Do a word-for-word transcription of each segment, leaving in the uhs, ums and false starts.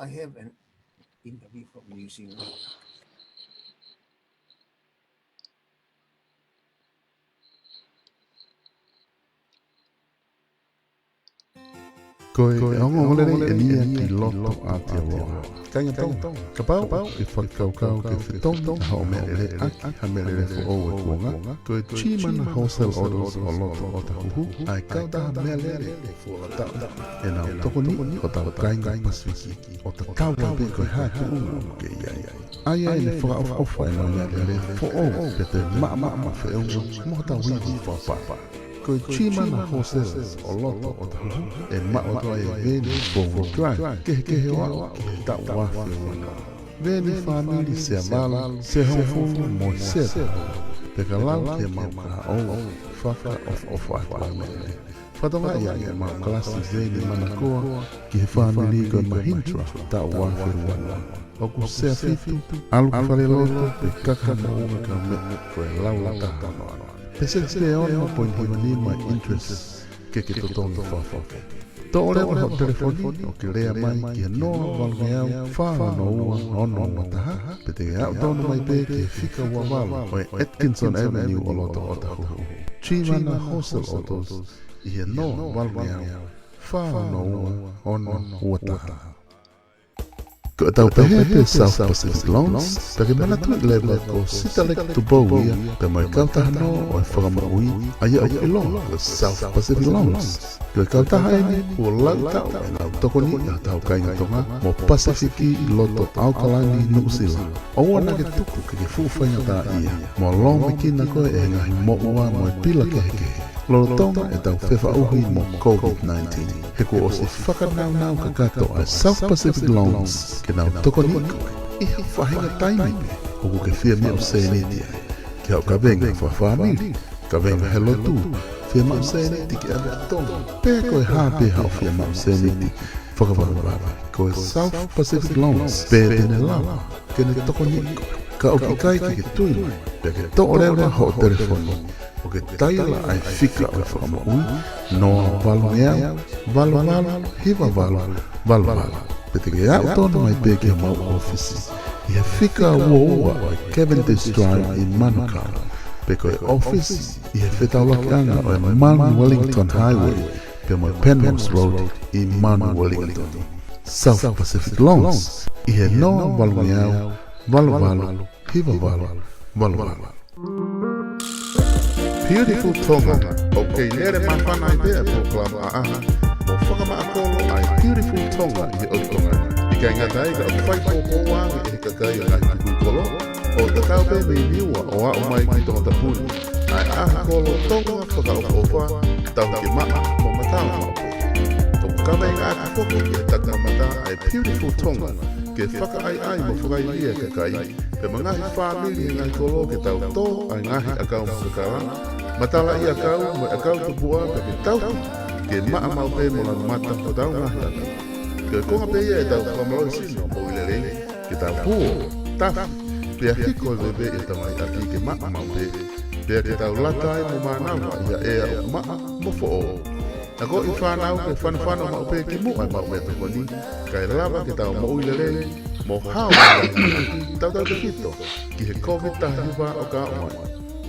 I have an interview from New Zealand. Ko e ongoongolelei eni ia ki loto Aotearoa. Kāinga Tonga, kapau ʻoku ke fakakaukau ke fetongi ʻa hoʻo meʻalele ʻaki ha meʻalele foʻou ʻi he kuonga, ko e Chimana Wholesale Autos ʻo loto ʻOtahuhu ʻa e kautaha meʻalele ʻoku fuoloa taʻu ʻenau tokoniʻi hotau kāinga Pasifiki ʻo tatau ai pē ko e hā e tuʻunga ʻoku ke ʻi ai. ʻA ia ʻe fakaʻofoʻofa ʻenau meʻalele foʻou pea toe maʻamaʻa feʻunga mo hotau ivi fakapaʻapaʻa. Ko e Chimana Wholesale ʻo loto ʻOtahuhu ʻe maʻu atu ai e veeni four-wheel drive kehekehe ʻo aʻu ki he taʻu ua afe ua noa. Veeni fāmili sea valu, sea hongofulu mo e sea taha ua, pea ka lava ke mau ka ʻou fakaʻofoʻofa atu ʻa e meʻalele. Fakatokangaʻi ange ʻemau kalasi veeni manakoa ki he fāmili ko e Mahindra taʻu ua afe ua noa. ʻOku sea fitu, ʻalu ki falelotu, pea kaka moʻunga kae ʻumaʻā ko e laulata hanohano. Peseti pē ono poini hiva nima interest ke ke totongi fafo. Toʻo leva hoʻo telefoni ʻo ke lea mai ki he noa valungeau fā ono ua ono noa taha, pe te ke aʻu tonu mai pē ki he fika ua valu ʻo e Atkinson Avenue ʻo loto ʻOtahuhu. Chimana Wholesale Autos ʻi he noa valungeau fā ono ua ono ua taha. Ko ʻetau pehē pē South Pacific Loans, pea ke manatuʻi leva ko Sitaleki Tupou ia, pea mo e kautaha nō ʻo e fakamoʻui, ʻa ia ʻoku ʻiloa ko e South Pacific Loans. Ko e kautaha eni kuo laui taʻu ʻenau tokoniʻi ʻa hotau kāinga Tonga mo Pasifiki ʻi loto ʻAokalani, Nuʻusila. ʻOua naʻa ke tuku ke ke fuʻu faingataʻaʻia mo lōmekina koe ʻe he ngaahi moʻua mo e pila kehekehe lolotonga ʻetau fefaʻuhi mo COVID nineteen. He kuo ʻosi fakanaunau kakato ʻa e South Pacific Loans ke nau tokoniʻi koe ʻi ha faʻahinga taimi pē ʻoku ke fiemaʻu sēniti ai. Ki haʻo kavenga fakafāmili, kavenga he lotu, fiemaʻu sēniti ke ʻave ki Tonga, pe ko e hā pē haʻo fiemaʻu sēniti fakavavevave, ko e South Pacific Loans pē te ne lava ke ne tokoniʻi koe. Ka ʻoku ʻikai ke ke tui mai, pea ke toʻo leva hoʻo telefoni ʻo ke taila ʻa e fika ʻo e fakamoʻui, noa valungeau valu valu hiva valu valu valu. Pe te ke aʻu tonu mai pē ki homau ʻōfisi ʻi he fika ua ua ʻo e Cavendish Drive ʻi Manukau, pe ko e ʻōfisi ʻi he fetaulakiʻanga ʻo e Manu Wellington Highway pea mo e Penrose Road ʻi Manu Wellington. South Pacific Loans ʻi he noa valungeau valu valu hiva valu valu valu. Beautiful Tonga, ʻoku kei lele māfana ai pē ʻa e polokalama ʻaʻahi mo fakamaʻa kolo ʻa e Beautiful Tonga ʻi he ʻotu Tonga ni. ʻIkai ngata ai ka ʻoku fai pōpōua ange ʻe he kakai ʻo e ngaahi tukui kolo ʻo tatau pē mei Niua ʻo aʻu mai ki Tongatapu ni ʻa e ʻaʻahi kolo Tonga fakaʻofoʻofa, tauhi ke maʻa mo matala maʻu pē. ʻOku kaveinga ʻaki foki ʻe he taku mamata ʻa e Beautiful Tonga ke fakaʻaiʻai mo fakaivia e kakai pea mo e ngaahi fāmili ʻi he ngaahi kolo ke tau tō ʻa e ngaahi ʻakau mafekala, matalaʻiʻakau mo e ʻakau tupuʻa pea ke tauhi ke maʻa maʻu pē mo lanu mata hotau ngaahi ʻapi. Ko e konga pē ia ʻetau fakamālohisino moʻui lelei, ke tau huo, tafi, pea hiko e veve ʻi hotau ngaahi ʻapi ke maʻa maʻu pē, pea ke tau lata ai mo mānava ʻi ha ʻea ʻoku maʻa mo foʻou. Akoʻi fānau ke fanofano maʻu pē ki muʻa ʻemau meʻatokoni, kae lava ke tau moʻui lelei mo hao mo tautau tefito ki he COVID taha hiva ʻoku aʻu mai.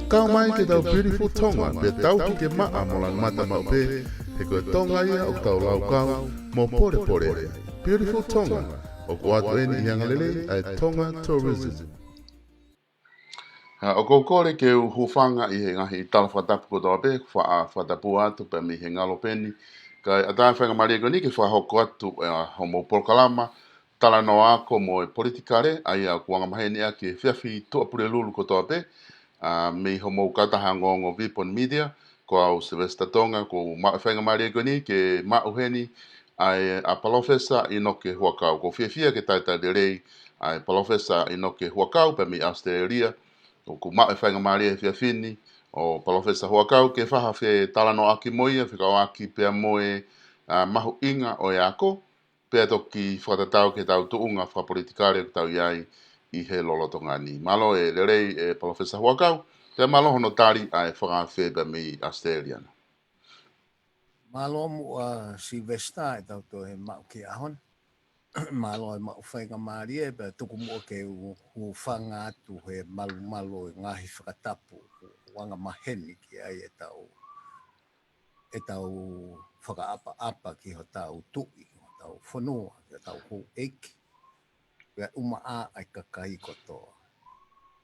Kau mai ki heʻetau Beautiful Tonga pea tauhi ke maʻa mo lanu mata maʻu pē, he ko e Tonga ia ʻoku tau laukau mo polepole ai. Beautiful Tonga, ʻoku ʻoatu eni ʻi he angalelei ʻa e Tonga Tourism. ʻA, ʻoku ou kole ke u hūfanga ʻi he ngaahi tala fakatapu kotoa pē, faʻa fakatapu atu pē mei he ngalo pē ni. Kae ʻatā e faingamālie ko eni ke fakahoko atu ʻa hoʻomou polokalama talanoa ako mo e politikale, ʻa ia ʻoku angamaheni ʻaki ʻe he efiafi Tuʻapulelulu kotoa pē, ʻa, mei hoʻomou kautaha ongoongo Vipon Media, ko au Sylvester Tonga, ʻoku ou maʻu e faingamālie ko eni ke maʻu heni ʻa e, ʻa Palōfesa ʻInoke Huʻakau. ʻOku ou fiefia ke talitali lelei ʻa e Palōfesa ʻInoke Huʻakau pea mei ʻAositelēlia. ʻOku maʻu e faingamālie he efiafi ni ʻo Palōfesa Huʻakau ke fai ha fetalanoaʻaki mo ia fekauʻaki pea mo e, ʻa, mahuʻinga ʻo e ako, pea toki fakatatau ki heʻetau tuʻunga fakapolitikale ʻoku tau ʻi ai ʻi he lolotonga ni. Mālō e lelei e Palōfesa Huʻakau, pea mālō hono tali ʻa e fakaafe pea mei ʻAositelēlia na. Mālō muʻa Sylvester ʻetau toe maʻu ki he ʻaho ni. Mālō e maʻu faingamālie, pea tuku muʻa ke u, u hūfanga atu he malumalu e ngaahi fakatapu, ʻoku angamaheni ki ai e tau, e tau fakaʻapaʻapa ki hotau tuʻi, hotau fonua, ki hotau houʻeiki. Pea ʻumaʻā ʻa e kakai kotoa.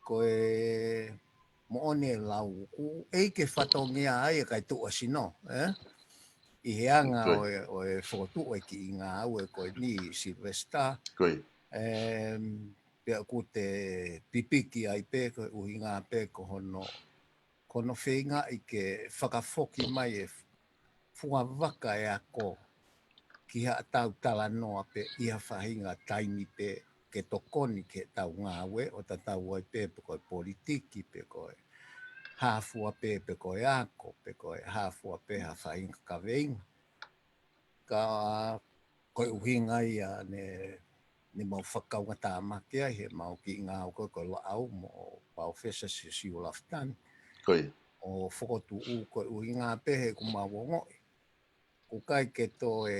Ko e moʻoni e lau, ʻoku ʻeiki e fatongia ai e kai tuʻa sino, ē? ʻI he anga ʻo e, ʻo e fokotuʻu e kiʻi ngāue ko eni Sylvester. Em, pea ʻoku te pipiki ai pē, ko e ʻuhinga pē ko hono, ko hono feingaʻi ke fakafoki mai e fuavaka e ako ki haʻatau talanoa pē ʻi ha faʻahinga taimi pē ke tokoni ke tau ngāue ʻo tatau ai pē pe ko e politiki, pe ko e hā fua pē, pe ko e ako, pe ko e hā fua pē ha faʻahinga kaveinga. Ka ko e ʻuhinga ia ne, ne mau fakakaungātāmaki ai he mau kiʻi ngāue ko e, ko e Laʻau mo Palōfesa Siosiua Lafitani. ʻO fokotuʻu ko e ʻuhinga pē he ʻoku mau ongoʻi ʻoku ʻikai ke toe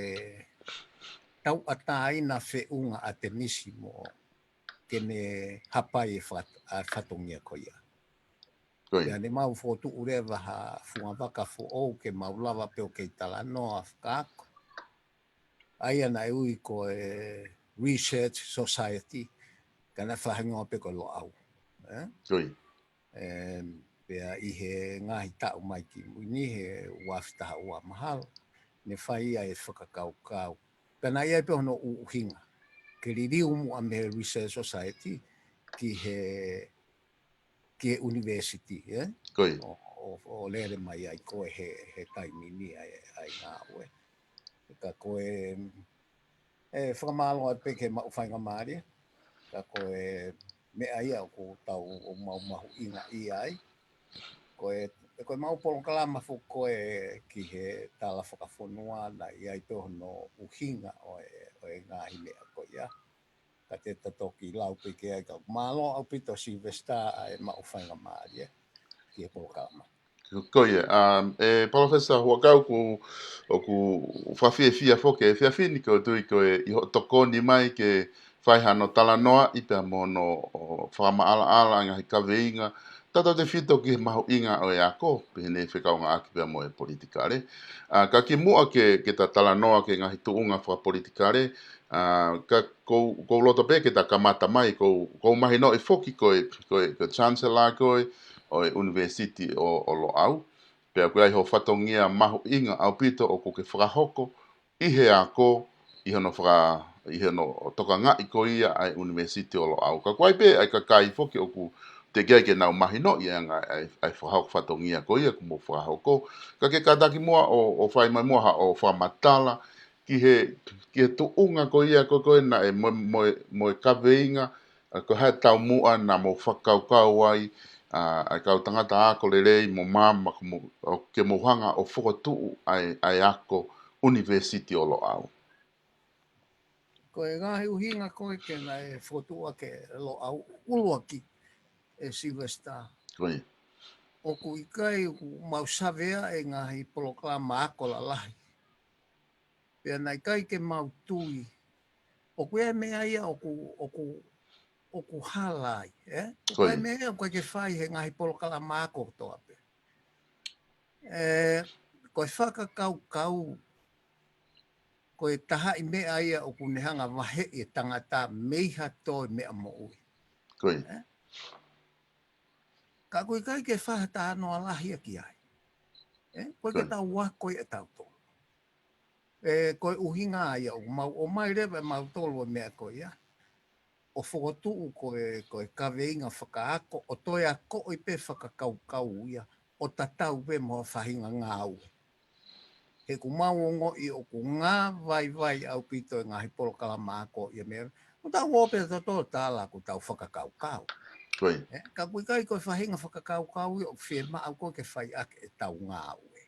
tauʻatāina feʻunga ʻa Tenisi mo ke ne hapai e fat-, ʻa e fatongia ko ia. Pea ne mau fokotuʻu leva ha fuavaka foʻou ke mau lava pē ʻo kei talanoa fakaako. ʻA ia naʻe ui ko e Research Society, ka naʻe fakahingoa pē ko e Laʻau. Ē? Em, pea ʻi he ngaahi taʻu mai ki mui ni he ua afe taha ua mahalo, ne fai ai e fakakaukau. Pea naʻe ʻi ai pē hono ʻuhinga ke liliu muʻa mei he Research Society ki he, ki he university, ē? ʻO, ʻo, ʻo lele mai ai ko e he, he taimi ni ai, ai ngāue. Ka ko e, e fakamālō atu pē ke maʻu faingamālie. Ka ko e meʻa ia ʻoku tau ʻo mau mahuʻingaʻia ai. Ko e, ko e mau polokalama foʻou ko e ki he tala fakafonua naʻe ʻi ai pē hono ʻuhinga ʻo e, ʻo e ngaahi meʻa ko ia. Ka te ta toki lau pē ki ai ka mālō ʻaupito Sylvester ʻa e maʻu faingamālie ki he polokalama. Ko ia, um, e Palōfesa Huʻakau ʻoku, ʻoku fakafiefia foki e efiafi ni ko e tui ko e ʻi hoʻo tokoni mai ke fai hano talanoaʻi pea mo hono ʻo fakamaʻalaʻala ngaahi kaveinga, tautautefito ki he mahuʻinga ʻo e ako, pehē ni fekauʻaki pea mo e politikale. ʻA, ka kimuʻa ke, ke ta talanoa ki he ngaahi tuʻunga fakapolitikale, ʻa, ka ʻoku ou, ʻoku ou loto pē ke ta kamata mai, ʻoku ou, ʻoku ou mahinoʻi foki ko e, ko e, ko e Chancellor ko e, ʻo e University ʻo, ʻo Loʻau. Pea ʻoku ʻi ai hoʻo fatongia mahuʻinga ʻaupito ʻoku ke fakahoko ʻi he ako, ʻi hono faka-, ʻi hono tokangaʻi ko ia ʻa e University ʻo Loʻau. Ka ʻoku ʻi ai pē ʻa e kakai foki ʻoku teʻeki ai ke nau mahinoʻi e anga ʻa e, ʻa e fakahoko fatongia ko ia ʻoku mou fakahoko. Ka ke kātaki muʻa ʻo, ʻo fai mai muʻa haʻo fakamatala ki he, ki he tuʻunga ko ia ko, ko ē naʻe mo, mo, mo e kaveinga, ʻa, ko e hā e taumuʻa naʻa mou fakakaukau ai, ʻa, ʻa e kau tangata ako lelei mo maama ko mo, ʻo ke mou hanga ʻo fokotuʻu ʻa e, ʻa e ako University ʻo Loʻau. Ko e ngaahi ʻuhinga ko ē ke naʻe fokotuʻu ʻaki e Loʻau ʻuluaki e Sylvester. ʻOku ʻikai, ʻoku mau savea e ngaahi polokalama ako lalahi. Pea naʻe ʻikai ke mau tui. ʻOku ʻi ai e meʻa ia ʻoku, ʻoku, ʻoku hala ai, ē? ʻOku ʻi ai e meʻa ia ʻoku ʻikai ke fai he ngaahi polokalama ako kotoa pē. Ē, ko e fakakaukau, ko e taha e meʻa ia ʻoku ne hanga vaheʻi e tangata mei ha toe meʻa moʻui. Ē? Ka ʻoku ʻikai ke fai ha talanoa lahi ia ki ai. Ē? ʻOku ʻikai ke tau ako ia ʻe tautolu. Ē, ko e ʻuhinga ia ʻoku mau ʻomai leva ʻe mautolu e meʻa ko ia. ʻO fokotuʻu ko e, ko e kaveinga fakaako, ʻo toe akoʻi pē fakakaukau ia, ʻo tatau pē mo ha faʻahinga ngāue. He ʻoku mau ongoʻi ʻoku ngāvaivai ʻaupito e ngaahi polokalama ako ia meʻa. ʻOku tau ō pē tautolu ʻo tala ʻoku tau fakakaukau. Ē, ka ʻoku ʻikai ko e faʻahinga fakakaukau ia ʻoku fiemaʻu ko ē ke fai ʻaki e tau ngāue.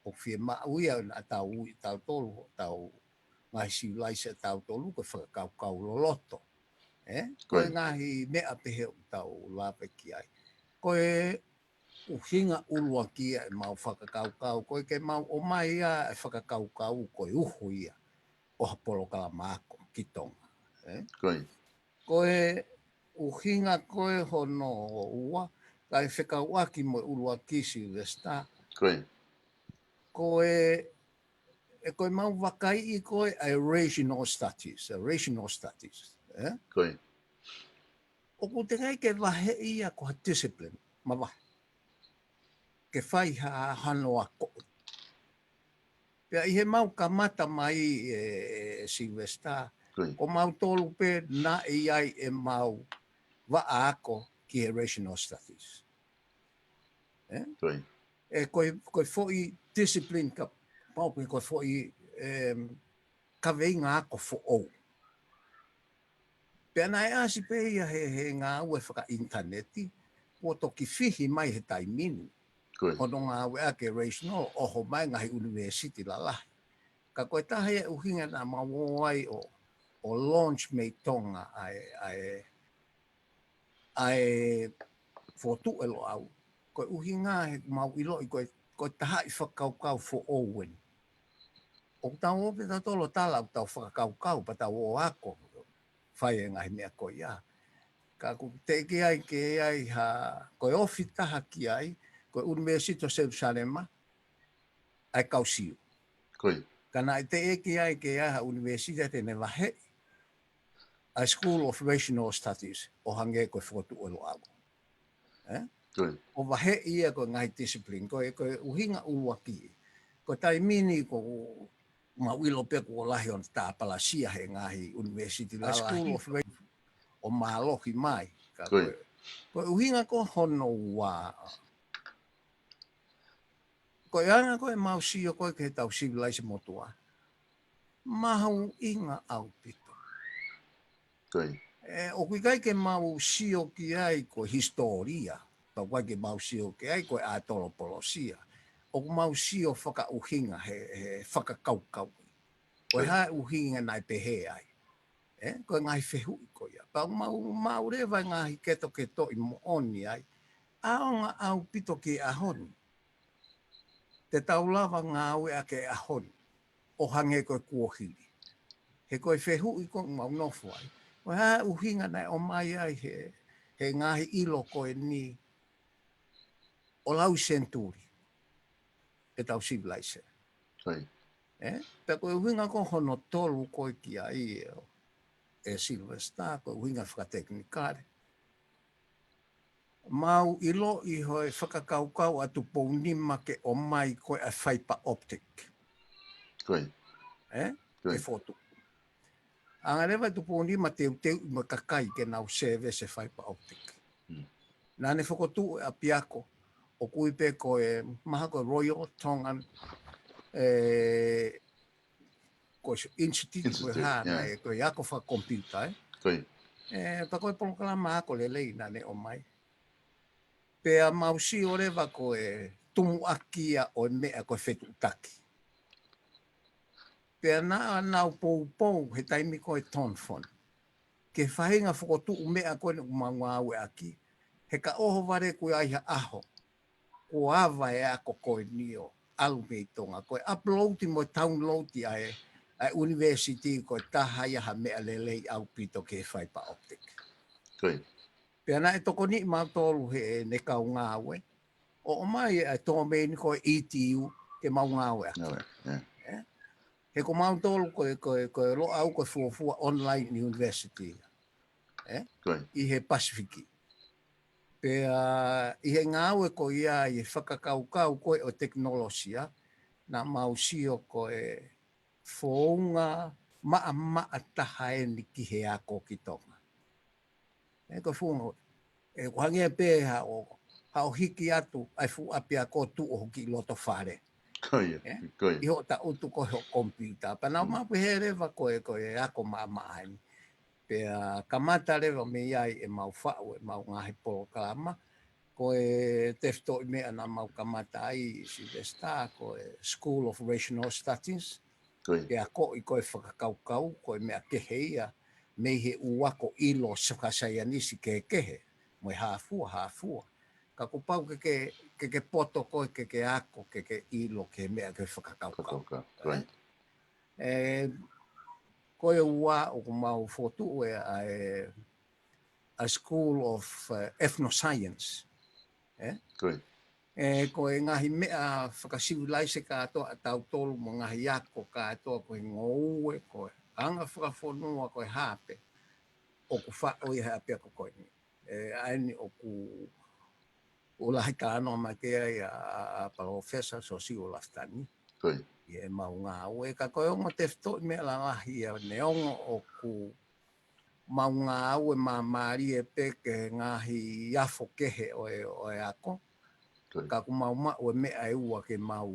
ʻOku fiemaʻu ia naʻa tau ui tautolu, tau ngaahi sivilaise tautolu ko e fakakaukau loloto. Ē? Ko e ngaahi meʻa pehē ʻoku tau lave ki ai. Ko e ʻuhinga ʻuluaki ia e mau fakakaukau, ko e ke mau ʻomai ia e fakakaukau ko e uho ia ʻo ha polokalama ako. ki Tonga. Eh? Ko e ʻuhinga ko ē hono ua, kae fekauʻaki mo e ʻuluaki Sylvester. Ko e. Ko e, ʻe ko e mau vakaiʻi ko ē ʻa e rational studies, ʻa e rational studies. Eh? Ko e. ʻOku teʻeki ke vaheʻi ia ko ha discipline, mavahe. Ke fai ha hano ako. Pea ʻi he mau kamata mai ʻe, ʻe Sylvester, ko e. Ko mautolu pē naʻe ʻi ai ʻemau vaʻa ako ki he rational studies. Eh? Ko e. ʻE ko e, ko e foʻi discipline ka pau pē ko e foʻi, em, kaveinga ako foʻou. Pea naʻe ʻasi pē ia he, he ngāue fakaʻinitaneti, kuo toki fihi mai he taimi ni. Ko e. Hono ngāueʻaki e rational, ʻo ʻomai ngaahi ʻunivēsiti lalahi. Ka ko e taha ia ʻuhinga naʻa mau ō ai ʻo, ʻo launch mei Tonga ʻa e, ʻa e, ʻa e Fokotuʻu ʻe Loʻau. Ko e ʻuhinga he mau ʻiloʻi ko e, ko e tahaʻi fakakaukau foʻou eni. ʻOku tau ō pē tautolu ʻo tala ʻoku tau fakakaukau pea tau ō ako fai e ngaahi meʻa ko ia. Ka ʻoku teʻeki ai ke ʻi ai ha, ko e ofi taha ki ai, ko e ʻUnivēsiti ʻo Selusalema, ʻa e kau Siu. Ko e. Ka naʻe teʻeki ai ke ʻi ai ha ʻunivēsiti te ne vaheʻi ʻa e School of Rational Studies ʻo hangē ko e Fokotuʻu ʻe Loʻau. Eh? Ko e. ʻO vaheʻi ia ko e ngaahi discipline, ko e, ko e ʻuhinga ʻuluaki. Ko e taimi ni ko mau ʻilo pē kuo lahi ʻona tāpalasia he ngaahi ʻunivēsiti lalahi. School of Ra-, ʻo mālohi mai. Ka ko e. Ko e, ko e ʻuhinga ko hono ua. Ko e anga ko e mau sio ko ē ki heʻetau sivilaise motuʻa. Mahuʻinga ʻaupito. Ko e. ʻE, ʻoku ʻikai ke mau sio ki ai ko e hisitōlia, pea ʻoku ʻikai ke mau sio ki ai ko e ʻatolopolosia. ʻOku mau sio fakaʻuhinga he, he fakakaukau. Ko e. Ko e hā e ʻuhinga naʻe pehē ai. ʻE, ko e ngaahi fehuʻi ko ia. Pea mau, mau leva e ngaahi ketoketoʻi moʻoni ai. ʻAonga ʻaupito ki he ʻaho ni. Te tau lava ngāueʻaki e ʻaho ni ʻo hangē ko e kuohili. He ko e fehuʻi ko ē ʻoku mau nofo ai. Ko e hā e ʻuhinga naʻe ʻomai ai he, he ngaahi ʻilo ko eni ʻo lau senituli ʻetau sivilaise. Ko e. ʻE? Pea ko e ʻuhinga ko hono tolu ko ē ki ai ʻe, ʻe Sylvester, ko e ʻuhinga fakatekinikale. Mau ʻiloʻi hoʻo fakakaukau ʻa Tupounima ke ʻomai ko ē ʻa e fiber optic. Ko e. ʻE? Ko e. Ke fotu. Anga leva ʻe Tupounima teuteu mo e kakai ke nau service e fiber optic. Hmm. Naʻa ne fokotuʻu e ʻapiako, ʻoku ui pē ko e mahalo ko e Royal Tongan, ʻe, ko e Institute, ko e Institute, hā, yeah. Naʻe, ko e ako fakakomipiuta, ē? Ko e. ʻE, pea ko e polokalama ako lelei naʻa ne ʻomai. Pea mau sio leva ko e tumuʻaki ia ʻo e meʻa ko e fetuʻutaki. Pea naʻa nau poupou he taimi ko e Tonfon. Ke faʻahinga fokotuʻu meʻa ko eni ʻoku mau ngāueʻaki. He ka ʻohovale kuo ʻi ai ha ʻaho. Kuo ava e ako ko eni ʻo ʻalu mei Tonga. Ko e upload mo e download ʻa e, ʻa e university ko e taha ia ha meʻa lelei ʻaupito ki he fiber optic. Ko e. Pea naʻe tokoniʻi mautolu heʻene kau ngāue. ʻO ʻomai ʻa e tō mei ni ko e E T U ke mau ngāueʻaki. Ngāue, ē. Ē? He ko mautolu ko e, ko e, ko e Loʻau ko e fuofua online university. Ē? Ko e. ʻI he Pasifiki. Pea ʻi he ngāue ko ia ʻi he fakakaukau ko ē ʻo e tekinolosia, naʻa mau sio ko e founga maʻamaʻa taha eni ki he ako ki Tonga. ʻE ko e founga, ʻe ko e hangē pē haʻo, haʻo hiki atu ʻa e fuʻu ʻapiako tuʻu ʻo hoki ʻi loto fale. Ko ia, ē? Ko ia. ʻI hoʻo tangutu ko ē hoʻo komipiuta. Pea naʻa mau pehē leva ko e, ko e ako maʻamaʻa eni. Pea kamata leva mei ai ʻemau faʻu ʻemau ngaahi polokalama. Ko e tefitoʻi meʻa naʻa mau kamata ai Sylvester, ko e School of Rational Studies. Ko e. Ke akoʻi ko e fakakaukau, ko e meʻa kehe ia, mei he ʻū ako ʻilo fakasaienisi kehekehe, mo e hā fua, hā fua. Ka kuo pau ke ke, ke ke poto ko ē, ke ke ako, ke ke ʻilo, ke meʻa ke fakakaukau. Fakakaukau, ko e. ʻE, Ko e ua ʻoku mau fokotuʻu ʻa e, a School of uh, Ethnoscience. Eh? Ko ia. E, ko e ngaahi meʻa fakasivilaise kātoa ʻa tautolu mo e ngaahi ako kātoa ko e ngoue, ko e anga fakafonua, ko e hā pē. ʻOku faʻo ia he ʻapiako ko eni. E, ʻa eni ʻoku ʻo lahi talanoa mai ki ai ʻa, ʻa, ʻa Palōfesa Siosiua Lafitani. Ko ia. ʻI heʻemau ngāue, ka ko e ongo tefitoʻi meʻa lalahi ia neongo ʻoku mau ngāue māmālie pē ki he ngaahi afo kehe ʻo e, ʻo e ako. Ko ia. Ka ʻoku mau maʻu e meʻa ʻe ua ke mau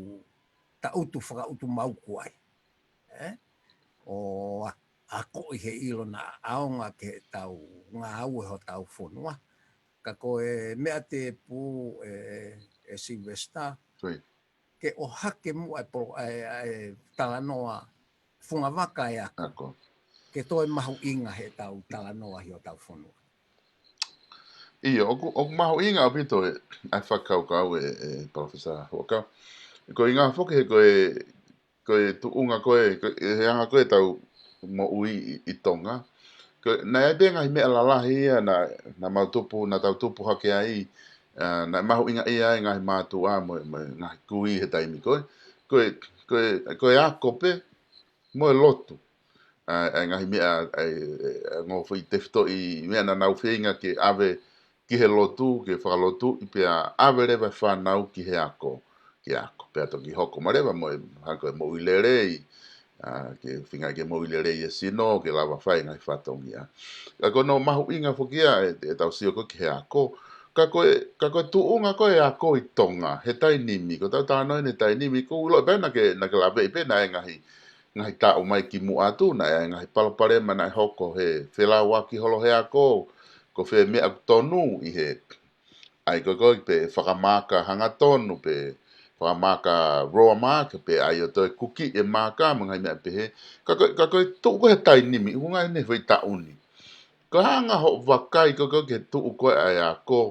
taʻutu fakautu mau kuai. Eh? ʻO a-, akoʻi he ʻilo naʻa ʻaonga ke tau ngāue hotau fonua. Ka ko e meʻa tēpū ē, ē Sylvester, Ko ia. ke ʻohake muʻa e polo-, ʻa e, ʻa e talanoa fungavaka e ako. Ako. Ke toe mahuʻinga heʻetau talanoa ʻi hotau fonua. ʻIo, ʻoku, ʻoku mahuʻinga ʻaupito e, ʻa e fakakaukau ē, ē Palōfesa Huʻakau. Ko e ʻuhinga foki he ko e, ko e tuʻunga ko ē, ko e, he anga ko ē ʻetau moʻui ʻi, ʻi Tonga. Ko e, naʻe ʻi ai pē ngaahi meʻa lalahi ia, naʻa, naʻa mau tupu, naʻa tau tupu hake ai, ā, naʻe mahuʻingaʻia ai e ngaahi mātuʻa mo, mo e ngaahi kui he taimi ko ē. Ko e, ko e, ko e ako pē, mo e lotu. ʻA, ʻa e ngaahi meʻa, ʻa e, ʻa e ongo foʻi tefitoʻi meʻa naʻa nau feinga ke ʻave ki he lotu, ke fakalotuʻi pea ʻave leva e fānau ki he ako, ki he ako. Pea toki hoko mai leva mo e, hangē ko e moʻui lelei, ā, ke feinga ke moʻui lelei e sino, ke lava fai e ngaahi fatongia. Ka ko hono mahuʻinga foki ia ē, ʻetau sio ko ē ki he ako. Ka ko e, ka ko e tuʻunga ko ē e ako ʻi Tonga, he taimi ni, ko ʻetau talanoa eni he taimi ni, ʻoku ou ʻilo pē naʻa ke, naʻa ke laveʻi pē naʻe ngaahi, ngaahi taʻu mai kimuʻa atu, naʻe ngaahi palopalema naʻe hoko he felauʻaki holo he ako, ko fē meʻa ʻoku tonu ʻi he, ʻa ia ko ē ko ē pe fakamaaka hangatonu, pe fakamaaka roa maaka, pe ʻai ʻo toe kuki e maaka, mo e ngaahi meʻa pehē. Ka ko e, ka ko e tuʻu ko ē he taimi ni, ʻoku ngaahi ʻene foʻi taʻu ni. Ko e hā hoʻo vakai ko ē ko ē ki he tuʻu ko ē ʻa e ako,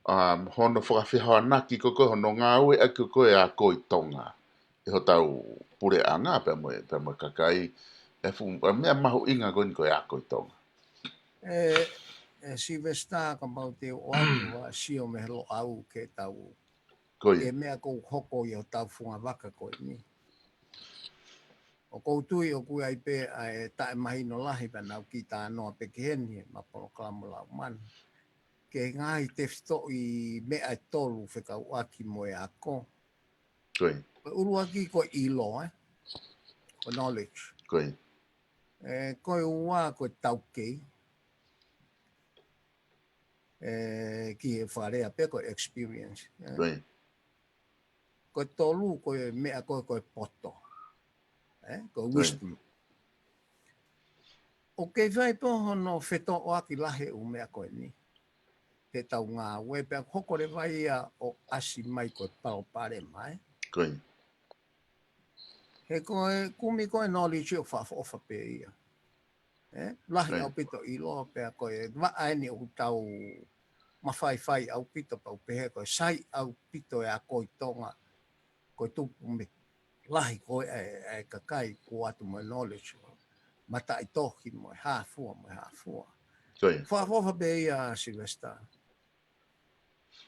um, hono fakafehoanaki ko ē ko ē, hono ngāueʻaki ko ē e ako ʻi Tonga. ʻI hotau puleʻanga, pea mo e, pea mo e kakai, e fuʻu, e meʻa mahuʻinga ko eni ko e ako ʻi Tonga. E, e Sylvester, kapau te u ʻoatu ha sio mei he Loʻau ke tau, Ko ki he ia. meʻa ʻoku hoko ʻi hotau fungavaka ko eni. ʻOku ou tui ʻoku ʻi ai pē ʻa e taʻemahino lahi pea naʻa ku kiʻi talanoa pē ki heni, ma polokalama Laumanu. Ki he ngaahi tefitoʻi meʻa ʻe tolu fekauʻaki mo e ako. Ko ia. Ko e ʻuluaki ko e ʻilo, eh? Ko e knowledge. Ko ia. E, ko e ua ko e taukei. E, ki he fakalea pē ko e experience. E, Ko ia. ko e tolu ko e meʻa ko ē ko e poto. E, ko e Ko ia. wisdom. ʻOku kei fai pē hono fetōʻaki lahi ʻū meʻa ko eni. He ʻetau ngāue pea hoko leva ia ʻo ʻasi mai ko e palopalema, e. Ko ia. He ko e kumi ko e knowledge ʻoku fakaʻofoʻofa pē ia. E, lahi Right. ʻaupito ʻilo pea ko e vaʻa eni ʻoku tau mafaifai ʻaupito pea u pehē ko e sai ʻaupito e ako ʻi Tonga. Ko e tupu mei lahi ko ē ʻa e, ʻa e kakai kuo ʻoatu mo e knowledge. Mataʻitohi mo e hā fua, mo e hā fua. Ko ia. Fakaʻofoʻofa pē ia Sylvester.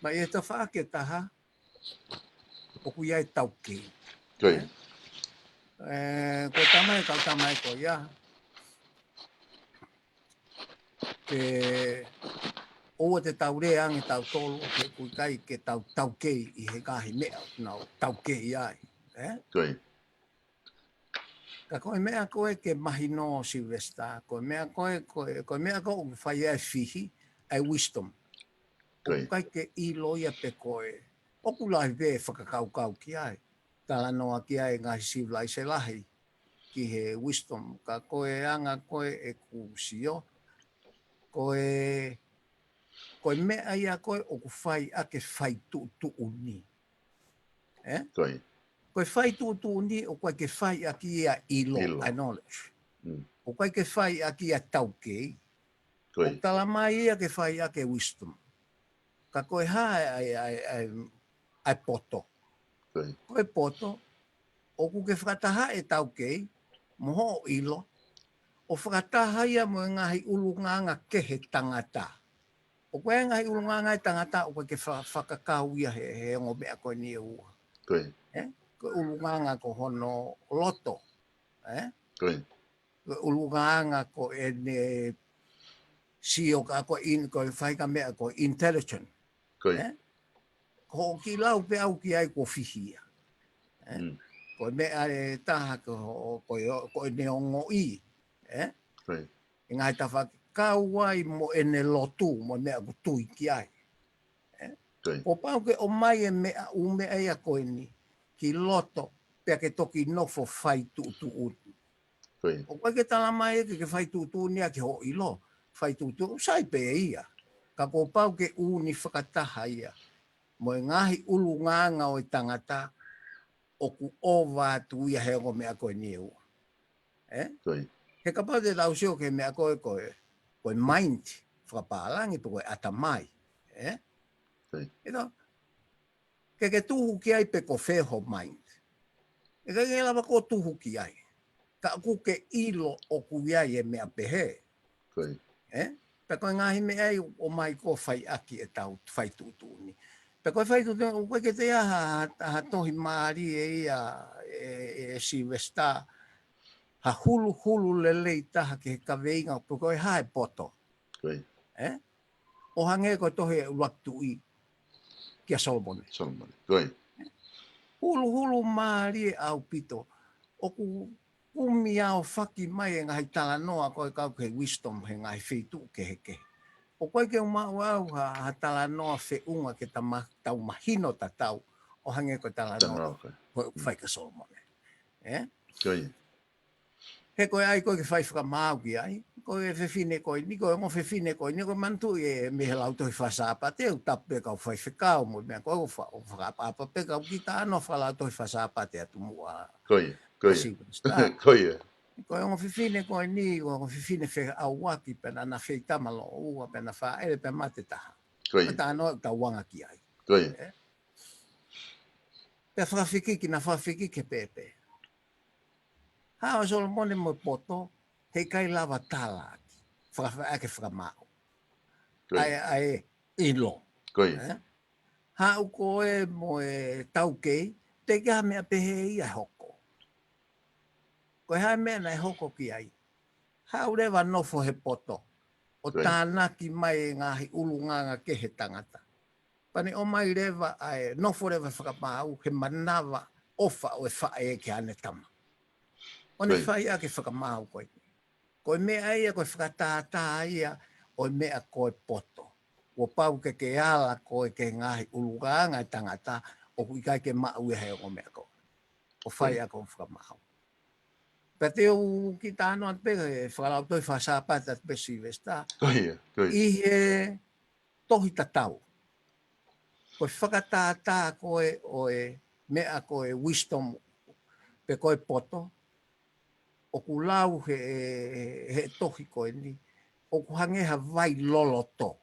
Pea ʻi he tafaʻaki ʻe taha, ʻoku ʻi ai e taukei. Ko ia. E, ko e tama ē, kau tama ē ko ia. Ke ʻoua te tau lea ange tautolu, ke ʻoku ʻikai ke tau taukei ʻi he ngaahi meʻa ʻoku nau taukei ai. E? Ko ia. Ka ko e meʻa ko ē ke mahino Sylvester, ko e meʻa ko ē, ko e, ko e meʻa ko ē ʻoku fai ai e fihi, ʻa e wisdom. Ko ia. ʻOku ʻikai ke ʻilo ia pe ko e. ʻOku lahi pē fakakaukau ki ai. Talanoa ki ai e ngaahi sivilaise lahi ki he wisdom. Ka ko e anga ko ē ʻeku sio. Ko e, ko e meʻa ia ko ē ʻoku fai ʻaki e fai tuʻutuʻuni. E? Ko ia. Ko e fai tuʻutuʻuni ʻoku ʻikai ke fai ʻaki ia ʻilo, ʻIlo. ʻa e knowledge. Mm. ʻOku ʻikai ke fai ʻaki ia e taukei. Ko ʻOku ia. tala mai ia ke fai ʻaki e wisdom. Ka ko e hā ʻa e, ʻa e, ʻa e, ʻa e poto. Ko ia. Ko e poto, ʻoku ke fakataha e taukei, mo hoʻo ʻilo, ʻo fakataha ia mo e ngaahi ʻulungaanga kehe tangata. ʻOku ʻi ai e ngaahi ʻulungaanga ʻa e tangata ʻoku ʻikai ke fa-, fakakau ia he, he ongo meʻa ko eni ʻe ua. Ko ia. Ē? Ko e ʻulungaanga ko hono loto. Ē? Ko ia. Ko e ʻulungaanga ko ʻene sio ka ko in, ko e faʻahinga meʻa ko e intelligent. Ko ia. Ē? Ko hoʻo kiʻi lau pē ʻau ki ai kuo fihi ia. Ē? Mm. Ko e meʻa ʻe taha ko, ko, ko ʻene ongoʻi. Ē? Ko ia. ʻI he ngaahi tafaʻaki kau ai mo ʻene lotu, mo e meʻa ʻoku tui ki ai. Ē? Ko ia. Kuo pau ke ʻomai e meʻa, ʻū meʻa ia ko eni, ki loto, pea ke toki nofo fai tuʻutuʻuni. Ko ia. ʻOku ʻikai ke tala mai ʻe ke, ke fai tuʻutuʻuni ʻaki hoʻo ʻilo, fai tuʻutuʻuni, sai pē ia. Ka kuo pau ke ʻuni fakataha ia mo e ngaahi ʻulungaanga ʻo e tangata ʻoku ʻova atu ia he ongo meʻa ko eni ʻe ua. Ē? Ko ia. He kapau te tau sio ki he meʻa ko e, ko e, ko e mind, fakapālangi pe ko e ʻatamai. Ē? Ko ia. ʻIo, ke ke tuhu ki ai pe ko fē ho mind. ʻE ʻikai ke lava koe ʻo tuhu ki ai. Ka ʻoku ke ʻilo ʻoku ʻi ai e meʻa pehē. Ko ia. Ē? Pea ko e ngaahi meʻa ia ʻoku ʻomai ko e fai ʻaki ʻetau fai tuʻutuʻuni. Pea ko e fai tuʻutuʻuni, ʻoku ʻikai ke toe ʻi ai ha, ha, ha tohi mālie ia ʻe, ʻe, ʻe Sylvester, ha huluhulu lelei taha ki he kaveinga, pe ko e hā e poto. Ko ia. Ē? ʻO hangē ko e tohi ʻa e ʻUluaki Tuʻi kia Solomone. Solomone. Ko ia. Huluhulu mālie ʻaupito. ʻOku kumi ʻo faki mai e ngaahi talanoa ko e kau ki he wisdom he ngaahi feituʻu kehekehe. ʻOku ʻikai ke u maʻu au ha, ha talanoa feʻunga ke tama-, tau mahino tatau ʻo hangē ko e talanoa. Talanoa, ko ia. Ko e fai kia Solomone. Ē? Ko ia. He ko e ʻai ko ē ke fai fakamaau ki ai, ko e fefine ko eni, ko e ongo fefine ko eni, ko e manatuʻi ē mei he Lautohi Faka-Sāpate, ʻoku tapu pē kau faifekau mo e meʻa ko ē ʻoku fa-, ʻoku fakaʻapaʻapa pē kau kiʻi talanoa fakalautohi Faka-Sāpate atu muʻa. Ko ia, ko ia. Sylvester. Ko ia. Ko e ongo fefine ko eni, ko e ongo fefine feʻauaki, pea naʻa na feitama loʻua, pea na fāʻele, pea mate taha. Ko ia. Ko e talanoa ʻoku tau anga ki ai. Ko ia. Ē? Pea fakafekiki, na fakafekiki he pēpē. Hā ʻo Solomone mo e poto, heʻikai lava tala ʻaki. Fakafeʻaki fakamaau. Ko ia. ʻA e, ʻa e ʻilo. Ko ia. Ē? Haʻu koe mo e taukei, teʻeki ha meʻa pehē ia ʻe hoko. Ko e hā e meʻa naʻe hoko ki ai. Haʻu leva nofo he poto. ʻO tānaki mai e ngaahi ʻulungaanga kehe tangata. Pea ne ʻomai leva ʻa e nofo leva fakamaau he manavaʻofa ʻo e faʻē ki haʻane tama. ʻO ne fai ʻaki e fakamaau ko ē. Ko e meʻa ia, ko e fakatātā ia ʻo e meʻa ko e poto. Kuo pau ke ke ala koe ki he ngaahi ʻulungaanga ʻa e tangata ʻoku ʻikai ke maʻu ia he ongo meʻa ko ē. ʻO fai ʻaki hoʻo fakamaau. Pea te u kiʻi talanoa atu pē he fakalautohi Faka-Sāpate atu pē Sylvester. Ko ia, ko ia. ʻI he tohi tatau. Ko e fakatātā ko ē ʻo e meʻa ko e wisdom pe ko e poto, ʻoku lau he, he tohi ko eni, ʻoku hangē ha vai loloto.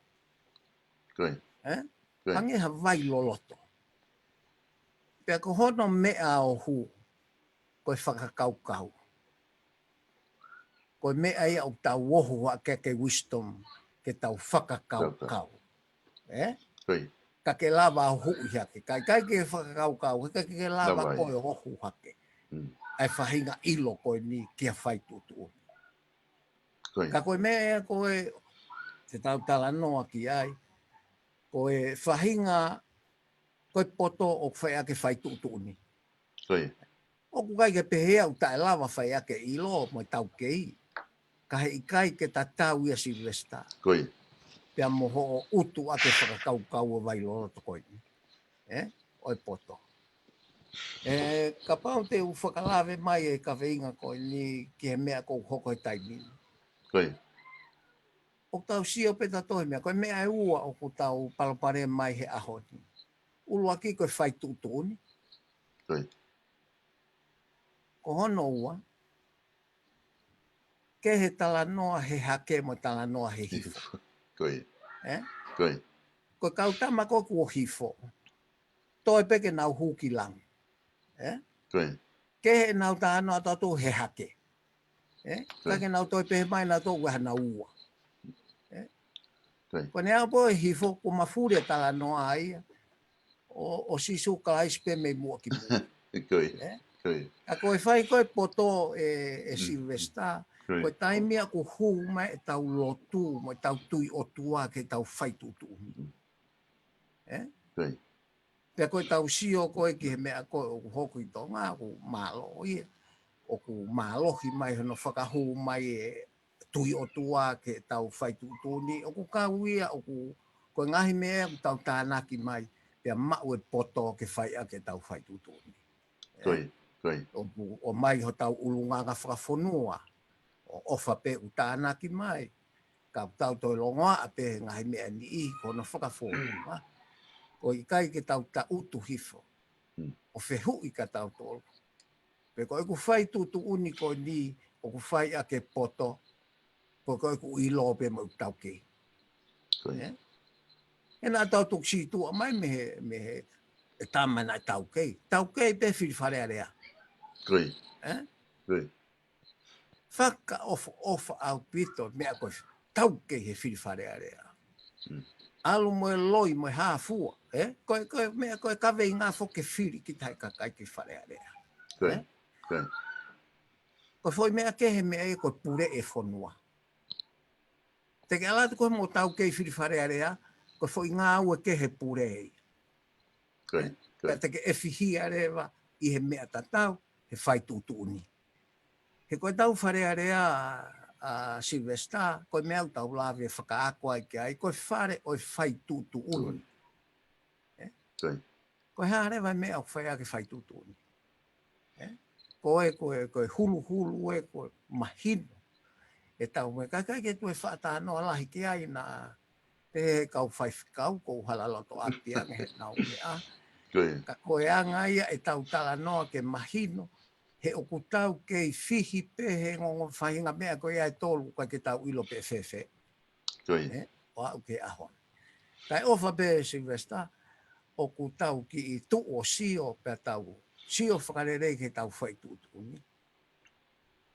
Ko ia. Ē? Ko ia. Hangē ha vai loloto. Pea ko hono meʻa ʻo hū, ko e fakakaukau. Ko e meʻa ia ʻoku tau ohu hake ki he wisdom, ke tau fakakaukau. Kaukau. Ē? Ko ia. Ka ke lava ʻo huʻi hake. Ka ʻikai ke fakakaukau, ka ke lava koe ʻo ohu hake. Mm. ʻA e faʻahinga ʻilo ko eni ki ha fai tuʻutuʻuni. Ko ia. Ka ko e meʻa ia ko ē te tau talanoa ki ai, ko e faʻahinga, ko e poto ʻoku fai ʻaki e fai tuʻutuʻuni. Ko ia. ʻOku ʻikai ke pehē ʻoku taʻelava fai ʻaki e ʻilo mo e taukei. Ka heʻikai ke tatau ia Sylvester. Ko ia. Pea mo hoʻo utu ʻaki e fakakaukau ʻo e vai loloto ko eni. Ē? ʻO e poto. Ē, kapau te u fakalave mai e kaveinga ko eni ki he meʻa ʻoku hoko he taimi ni. Ko ia. ʻOku tau sio pē tautolu he meʻa, ko e meʻa ʻe ua ʻoku tau palopalema ai he ʻaho ni. ʻUluaki ko e fai tuʻutuʻuni. Ko ia. Ko hono ua, kehe talanoa he hake mo e talanoa he hifo. Ko ia. Ē? Ko ia. Ko e kau tama ko ē kuo hifo, toe pē ke nau hū ki langi. Ē? Ko ia. Kehe ʻenau talanoa ʻatautolu he hake. ʻE? Ka ke nau toe pehē mai nautolu ʻoku ʻi ai hanau ua. ʻE? Ko ʻene ʻalu pē ʻo hifo, ko Mafuli ʻa e talanoa ia. ʻO, ʻo Sīsū Kalaisi pē mei muʻa ki muʻa. ʻE? Ka ko e fai ko e poto ʻe, ʻe Sylvester, ko e taimi ia ʻoku hū mai ʻetau lotu, mo ʻetau tui ʻOtua ke tau fai tuʻutuʻuni. ʻE? Pea ko ʻetau sio ko ē ki he meʻa ko ē ʻoku hoko ʻi Tonga, ʻoku mālō ia. ʻOku mālohi mai hono fakahū mai e tui ʻOtua ke tau fai tuʻutuʻuni, ʻoku kau ia, ʻoku, ko e ngaahi meʻa ʻoku tau tānaki mai, pea maʻu e poto ke fai ʻaki ʻetau fai tuʻutuʻuni. ʻOku, ʻomai hotau ʻulungaanga fakafonua, ʻo ʻofa pē ʻoku tānaki mai, ka ʻoku tau toe longoaʻa pē he ngaahi meʻa ni ʻi hono fakafonua. ʻOku ʻikai ke tau taʻutu hifo, ʻo fehuʻi kia tautolu. Pe ko ʻeku fai tuʻutuʻuni ko eni, ʻoku fai ʻaki e poto, pe ko ʻeku ʻilo pē mo ʻeku taukei. ʻE? ʻE naʻa tau tuku sītuʻa mai mei he, mei he, e tama naʻe taukei. Taukei pē fili Fale Alea. ʻE? Fakaʻofoʻofa ʻaupito meʻa ko e taukei he fili Fale Alea. ʻAlu mo e loi mo e hāfua, ʻe? Ko e, ko e meʻa ko e kaveinga foki ke fili kita he kakai ki Fale Alea. ʻE? Ko e foʻi meʻa kehe meʻa ia ko e pule e fonua. Te ke ʻalu atu koe mo taukei fili Fale Alea, ko e foʻi ngāue kehe pule ia. Pea te ke ʻefihia leva ʻi he meʻa tatau, he fai tuʻutuʻuni. He ko ʻetau Fale Alea ʻa Sylvester, ko e meʻa ʻoku tau lave fakaako ai ki ai, ko e fale ʻo e fai tuʻutuʻuni. ʻE? Ko e hā leva e meʻa ʻoku fai ʻaki e fai tuʻutuʻuni. ʻE? Ko e, ko e, ko e huluhulu ē, ko e mahino. ʻEtau meʻa, ka ʻikai ke toe faʻa talanoa lahi ki ai naʻa, pehē kau faifekau, ko u hala loto ʻapi ange he nau meʻa. Ka ko e anga ia ʻetau talanoa ke mahino, he ʻoku tau kei fihi pē he ongo faʻahinga meʻa ko ia ʻe tolu, ʻikai ke tau ʻilo pe fēfē. ʻE, ʻo aʻu ki he ʻaho ni. Kae ʻofa pē Sylvester, ʻoku tau kiʻi tuʻu ʻo sio pea tau sio fakalelei ke tau fai tuʻutuʻuni.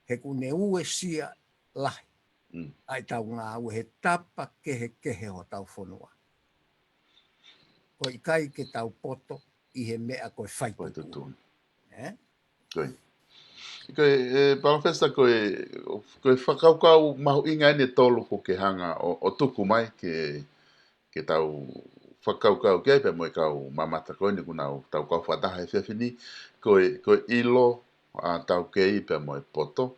He ʻoku ne uesia lahi ʻa ʻetau ngāue he tapa kehekehe hotau fonua. Ko e ʻikai ke tau poto ʻi he meʻa ko e fai tuʻutuʻuni. ʻE? Ko e, ko e, ʻe, Palōfesa, ko e, ko e fakakaukau mahuʻinga ʻeni ʻe tolu ʻoku ke hanga ʻo, ʻo tuku mai ke, ke tau fakakaukau ki ai pea mo e kau mamata ko eni ʻoku nau tau kau fakataha he efiafi ni, ko e, ko e ʻilo ʻa taukei pea mo e poto.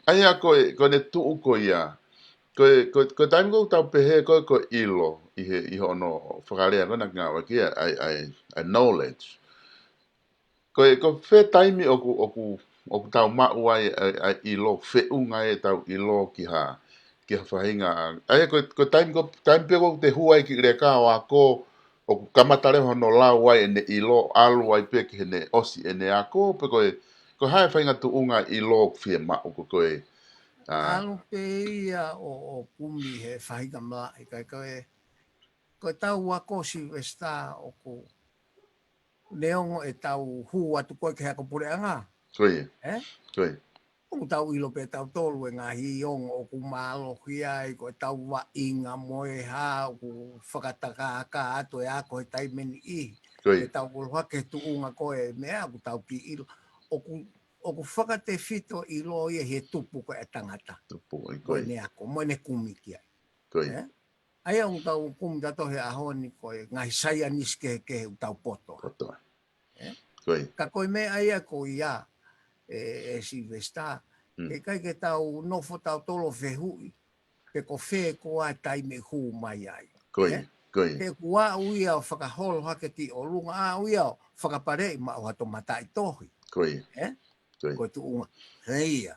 ʻA ia ko e, ko ʻene tuʻu ko ia, ko e, ko e, ko e taimi ʻoku tau pehē ko e, ko e ʻilo ʻi he, ʻi hono fakalea ko ena ngāue ki ai, ʻa e, ʻa e, ʻa e knowledge. Ko e, ko fē taimi ʻoku, ʻoku, ʻoku tau maʻu ai, ʻa e, ʻa e ʻilo, feʻunga ʻetau ʻilo ki ha, ki ha faʻahinga. ʻA ia ko, ko taimi, ko taimi pē ʻoku te hū ai ki leka ʻo ako, ʻoku kamata leva hono lau ai ʻene ʻilo, ʻalu ai pē ki heʻene ʻosi ʻene ako, pe ko e, ko e hā e faʻahinga tuʻunga ʻilo ʻoku fiemaʻu ko, ko e, ʻalu pē ia ʻo, ʻo kumi he faʻahinga malaʻe, ka ko e, ko ʻetau ako Sylvester ʻoku neongo ʻetau hū atu ko ē ki he ako puleʻanga. ʻE? ʻOku tau ʻilo pē tautolu e ngaahi ongo ʻoku mālohi ai, ko ʻetau vaʻinga mo e hā ʻoku fakatakākā atu e ako he taimi ni ʻi. ʻEtau ʻuluaki tuʻunga ko e meʻa ʻoku tau kiʻi ʻilo. ʻOku, ʻoku fakatefito ʻilo ia he tupu ko e tangata. Mo ʻene ako, mo ʻene kumi ki ai. ʻE? ʻA ia ʻoku tau kumi tautolu he ʻaho ni ko e ngaahi saienisi kehekehe ʻoku tau poto. ʻE? Ka ko e meʻa ia ko ia, ʻe, ʻe Sylvester, ʻe ʻikai ke tau nofo tautolu ʻo fehuʻi, pe ko fē koā e taimi ʻe hū mai ai. He ʻoku aʻu ia ʻo fakaholo hake ki ʻolunga, aʻu ia ʻo fakapaleʻi maʻu ha toʻomataʻitohi. ʻE? Ko e tuʻunga. He ia.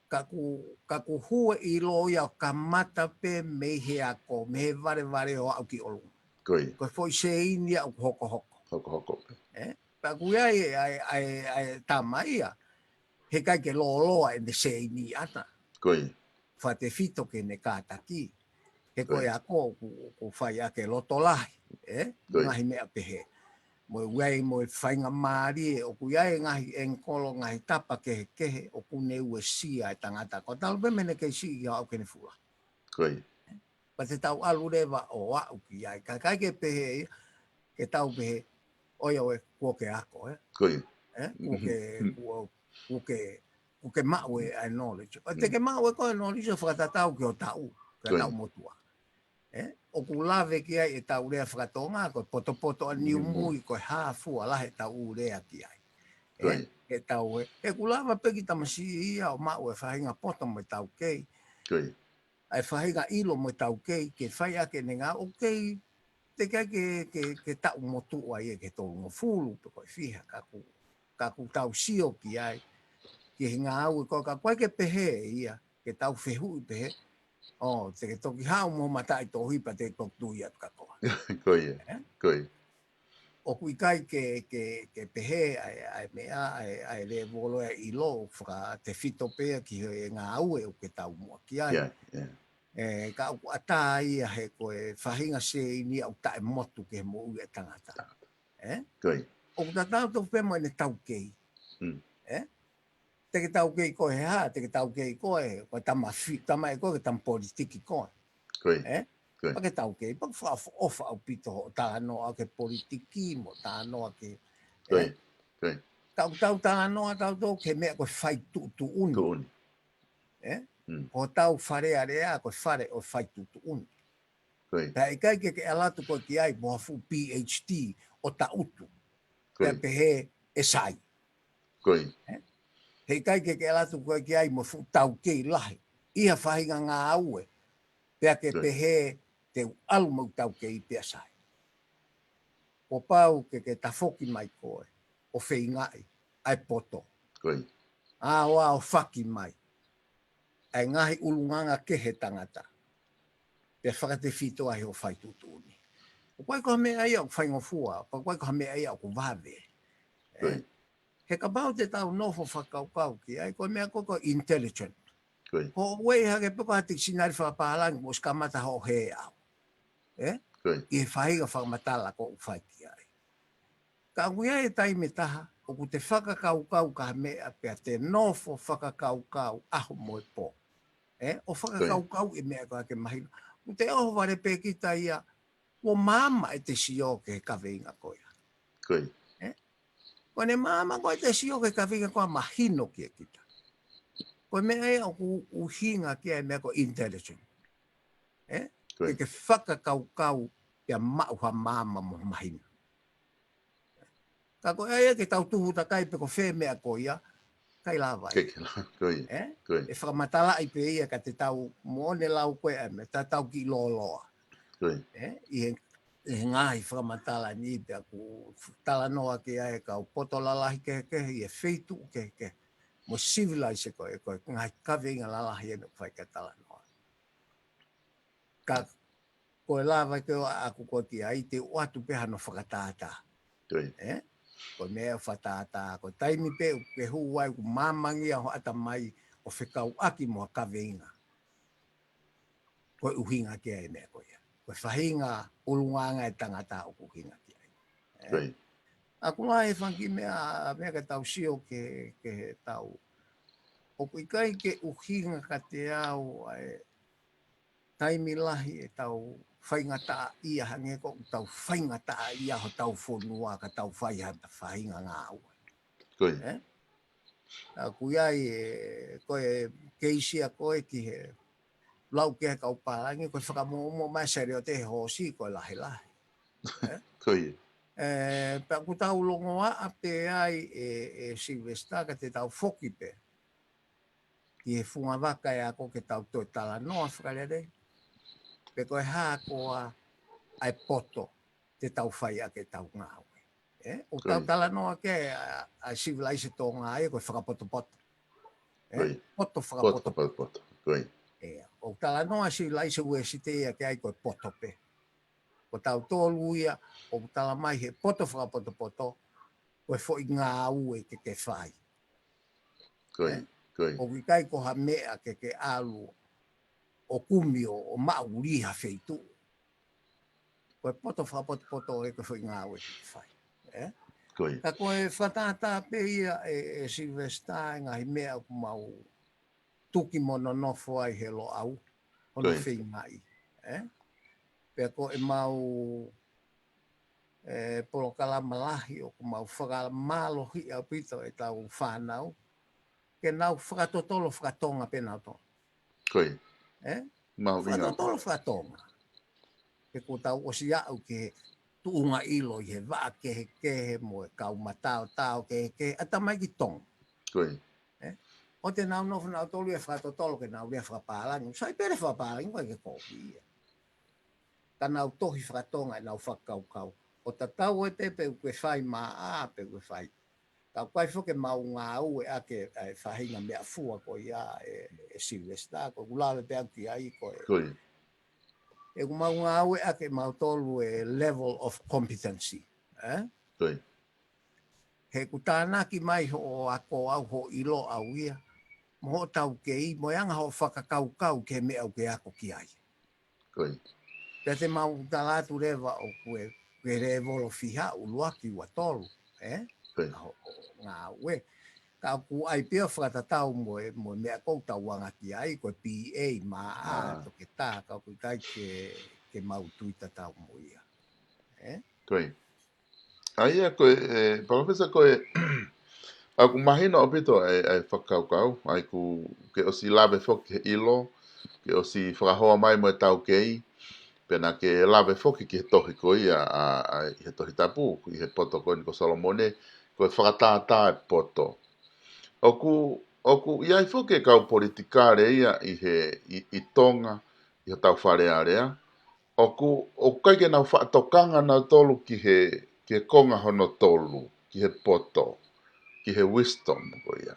Ka ʻoku, ka ʻoku hū e ʻilo ia ʻo kamata pē mei he ako, mei he valevale ʻo aʻu ki ʻolunga. Ko e foʻi seini ia ʻoku hokohoko. ʻE? Pea ʻoku ʻi ai e, ʻa e, ʻa e, ʻa e tama ia. He ʻikai ke lōloa ʻene seini ʻana. Fakatefito ki heʻene kātaki. He ko e ako ʻoku, ʻoku fai ʻaki e loto lahi. ʻE? Ngaahi meʻa pehē. mo e uai, mo e faingamālie, ʻoku ʻi ai e ngaahi ʻengikolo, ngaahi tapa kehekehe, ʻoku ne uesia e tangata. Ko e talu pē mei heʻene kei siʻi ki he aʻu ki heʻene fuʻu lahi. Ko ia. Pea te tau ʻalu leva ʻo aʻu ki ai. Ka ʻikai ke pehē ia, ke tau pehē, ʻoiauē, kuo ke ako, ē? Ko ia. Ē? Kuo ke, kuo, kuo ke, kuo ke maʻu e ʻa e knowledge. ʻO te ke maʻu ē ko e knowledge ʻo fakatatau ki hoʻo taʻu, ki hoʻo taʻu motuʻa. Ē? ʻOku lave ki ai ʻetau lea faka-Tonga, ko e potopoto ʻa Niumui, ko e hā fua lahi ʻetau lea ki ai. Ē? ʻEtau ē, ʻoku lava pē ki tamasiʻi ia ʻo maʻu e faʻahinga poto mo e taukei. Ko ia. ʻA e faʻahinga ʻilo mo e taukei, ke fai ʻaki ʻene ngāue, ʻoku kei, teʻeki ai ke, ke, ke taʻu motuʻa ia ke tolungofulu pe ko e fiha, ka ʻoku, ka ʻoku tau sio ki ai, ki he ngāue ko ē, ka ʻoku ʻikai ke pehē ia, ke tau fehuʻi pehē, ʻo, te ke toki haʻu mo mataʻitohi pea te ke toki tui atu kia koe. Ko ia, ko ia. ʻOku ʻikai ke, ke, ke pehē ʻa e, ʻa e meʻa, ʻa e, ʻa e lēvolo ʻo e ʻilo, fakatefito pē ia ki he ngāue ʻoku ke taumuʻa ki ai. Ē, ka ʻoku ʻatā ia he ko e faʻahinga sēini ʻoku taʻemotu ki he moʻui ʻa e tangata. Ē? ʻOku tatau tofu pē mo ʻene taukei. Ē? Te ke taukei koe he hā, te ke taukei koe, ko e tama fi-, tama ʻe koe, ko e tama politiki koe. Ē? Pea ke taukei, pea ke fakaʻofoʻofa ʻaupito hoʻo talanoa ki he politiki, mo talanoa ki he, ē? Ka ʻoku tau talanoa tautolu ki he meʻa ko e fai tuʻutuʻuni. Ē? Ko hotau Fale Alea, ko e fale ʻo e fai tuʻutuʻuni. Pea ʻikai ke ke ʻalu atu koe ki ai mo ha fuʻu PhD ʻo taʻutu. Pea pehē ʻe sai. Ē? He ʻikai ke ke ʻalu atu koe ki ai mo e fuʻu taukei lahi ʻi ha faʻahinga ngāue. Pea ke pehē te u ʻalu mo e taukei pea sai. Kuo pau ke ke tafoki mai koe ʻo feingaʻi ʻa e poto. ʻA ʻo ʻaofaki mai ʻa e ngaahi ʻulungaanga kehe ʻa e tangata. Pea fakatefito ai hoʻo fai tuʻutuʻuni. ʻOku ʻikai ko ha meʻa ia ʻoku faingofua, pea ʻoku ʻikai ko ha meʻa ia ʻoku vave. Ē? He kapau te tau nofo fakakaukau ki ai, ko e meʻa ko ē ko e intelligent. Ko e uei hake pē ko ha tikisinali fakapālangi mo ʻosi kamata hoʻo hē ʻau. Ē? ʻI he faʻahinga fakamatala ʻoku fai ki ai. Ka ʻoku ʻi ai e taimi ʻe taha, ʻoku te fakakaukau ki ha meʻa pea te nofo fakakaukau ʻaho mo e pō. Ē? ʻO fakakaukau e meʻa ko ē ke mahino. ʻOku te ʻohovale pē kita ia, kuo maama ʻete sio ki he kaveinga ko ia. Ē? Ko ʻene maama ko ē ʻete sio ki he kaveinga ko ia mahino kiate kita. Ko e meʻa ia ʻoku ʻuhinga ki ai e meʻa ko e intelligent. Ē? Ke ke fakakaukau pea maʻu ha maama mo mahino. Ka ko e ʻai ke tau tuhu takai pe ko fē meʻa ko ia, ʻikai lava ia. Ē? ʻE fakamatalaʻi pē ia ka te tau moʻoni lau ko ē ʻa e meʻa, ta tau kiʻi lōloa. Ē? ʻI he, ʻi he ngaahi fakamatala ni pea ʻoku talanoa ki ai e kau poto lalahi kehekehe, ʻi he feituʻu kehekehe. Mo civilized ko ē, ko e ngaahi kaveinga lalahi ʻeni ʻoku fai ki ai e talanoa. Ka ko e lava ke ʻoatu ko ē ki ai te u ʻoatu pē hano fakatātā. Ē? Ko e meʻa ʻoku fakatātā, ko e taimi pē ʻoku ke hū ai ʻoku mamangia ho ʻatamai ʻo fekauʻaki mo ha kaveinga. Ko e ʻuhinga ki ai e meʻa ko ia. Ko e faʻahinga ʻulungaanga ʻa e tangata ʻoku ʻuhinga ki ai. Ē? ʻOku lahi e fanga kiʻi meʻa, meʻa ke tau sio ki he, ki he tau. ʻOku ʻikai ke ʻuhinga kiate au ʻa e taimi lahi ʻetau faingataʻaʻia hangē ko ʻetau faingataʻaʻia hotau fonua ka tau fai ha faʻahinga ngāue. Ē? ʻOku ʻi ai e, ko e keisi ia ko ē ki he lau ki he kau pālangi, ko e fakamuʻomuʻa mai e sēliote he hoosi ko e lahilahi. Ē? Pea ʻoku tau longoaʻa pē ai ē, ē Silivesitā ka te tau foki pē ki he funga vaka ʻe ako ke tau toe talanoa fakalelei. Pe ko e hā koā ʻa e poto te tau fai ʻaki ʻetau ngāue. Ē? ʻOku tau talanoa ki ai ʻa, ʻa e sivilaise Tonga ia ko e fakapotopoto. Ē? Poto fakapotopoto. ʻOku talanoa sivilaise Uēsite ia ki ai ko e poto pē. Ko tautolu ia, ʻoku tala mai he poto fakapotopoto, ko e foʻi ngāue ke ke fai. ʻOku ʻikai ko ha meʻa ke ke ʻalu ʻo kumi ʻo, ʻo maʻuli ha feituʻu. Ko e poto fakapotopoto ē ko e foʻi ngāue ke ke fai. Ko ia. Ka ko e fakatātā pē ia ʻe, ʻe Sylvester e ngaahi meʻa ʻoku mau tuki mo nonofo ai he Loʻau, hono feingaʻi, ē? Pea ko ʻemau, ē, polokalama lahi ʻoku mau fakamālohiʻi ʻaupito ʻetau fānau, ke nau fakatotolo fakatonga pē nautolu. Ko ia. Ē? Mau fakatotolo fakatonga. He kuo tau ʻosi aʻu ki he tuʻunga ʻilo ʻi he vaʻa kehekehe mo e kau mataotao kehekehe, ʻa e tamaiki Tonga. Ko ia. Ē? ʻO te nau nofo nautolu ia fakatotolo ke nau lea fakapālangi. Sai pē lea fakapālangi, ʻoku ʻikai ke kovi ia. Ka nau tohi fakatonga ʻenau fakakaukau. ʻO tatau ai pē pe ʻoku ke fai maʻa, pe ʻoku ke fai. Ka ʻoku ʻikai foki ke mau ngāueʻaki ʻa e faʻahinga meʻafua ko ia ʻe, ʻe Sylvester, ko ʻeku lave pē ʻaku ki ai ko e. Ko ia. ʻOku mau ngāueʻaki ʻe mautolu e level of competency. Ē? Ko ia. He ʻoku tānaki mai hoʻo ako ʻau, hoʻo ʻilo ʻau ia, mo hoʻo taukei, mo e anga hoʻo fakakaukau ki he meʻa ʻoku ke ako ki ai. Ko ia. Pea te mau tala atu leva ʻoku ke, ke lēvolo fiha, ʻuluaki, ua, tolu, ē? Ko ia. Hoʻo ngāue. Ka ʻoku ʻai pē ʻo fakatatau mo e, mo e meʻa ʻoku tau anga ki ai, ko e B A maʻa, toketā, ka ʻoku ʻikai ke, ke mau tui tatau mo ia. Ē? Ko ia. ʻA ia ko e, ē, Palōfesa, ko e, ʻoku mahino ʻaupito ʻa e, ʻa e fakakaukau, ʻa ia ʻoku ke ʻosi lave foki he ʻilo, ke ʻosi fakahoa mai mo e taukei, pea naʻa ke lave foki ki he tohi ko ia, ʻa, ʻa, ʻi he Tohi Tapu, ʻi he poto ko eni ko Solomone, ko e fakatātā e poto. ʻOku, ʻoku ʻi ai foki e kau politikale ia ʻi he, ʻi, ʻi Tonga, ʻi hotau Fale Alea, ʻoku, ʻoku ʻikai ke nau faʻa tokanga nautolu ki he, ki he konga hono tolu, ki he poto, ki he wisdom ko ia.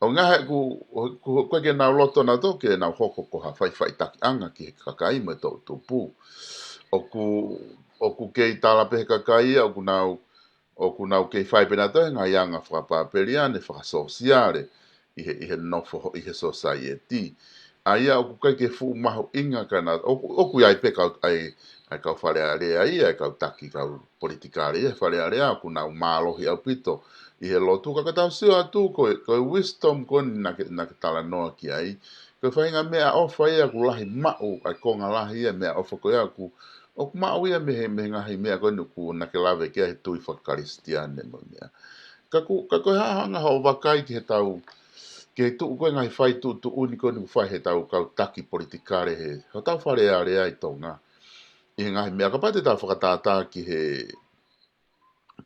ʻO ngahe ʻoku, ʻoku, ʻoku ʻikai ke nau loto nautolu ke nau hoko ko ha faʻifaʻitakiʻanga ki he kakai mo e toʻutupu. ʻOku, ʻoku kei tala pē he kakai ia, ʻoku nau, ʻoku nau kei fai pē nautolu he ngaahi anga fakapapeliane, fakasōsiale, ʻi he, ʻi he nofo, ʻi he society. ʻA ia ʻoku ʻikai ke fuʻu mahuʻinga ka na, ʻoku, ʻoku ʻi ai pē kau, ʻa e, ʻa e kau Fale Alea ia, ʻa e kau taki, kau politikale ia, Fale Alea, ʻoku nau mālohi ʻaupito ʻi he lotu, ka ka tau sio atu, ko e, ko e wisdom ko eni naʻa ke, naʻa ke talanoa ki ai. Ko e faʻahinga meʻaʻofa ia ʻoku lahi maʻu, ʻa e konga lahi ia meʻaʻofa ko ia ʻoku, ʻoku maʻu ia mei he, mei he ngaahi meʻa ko eni ʻoku naʻa ke lave ki ai he tui fakakalisitiane mo e meʻa. Ka ʻoku, ka ko e hā hanga hoʻo vakai ki he tau, ki he tuʻu ko e ngaahi fai tuʻutuʻuni ko eni ʻoku fai he tau kau taki politikale he, hotau Fale Alea ʻi Tonga. ʻI he ngaahi meʻa kapau te tau fakatātā ki he,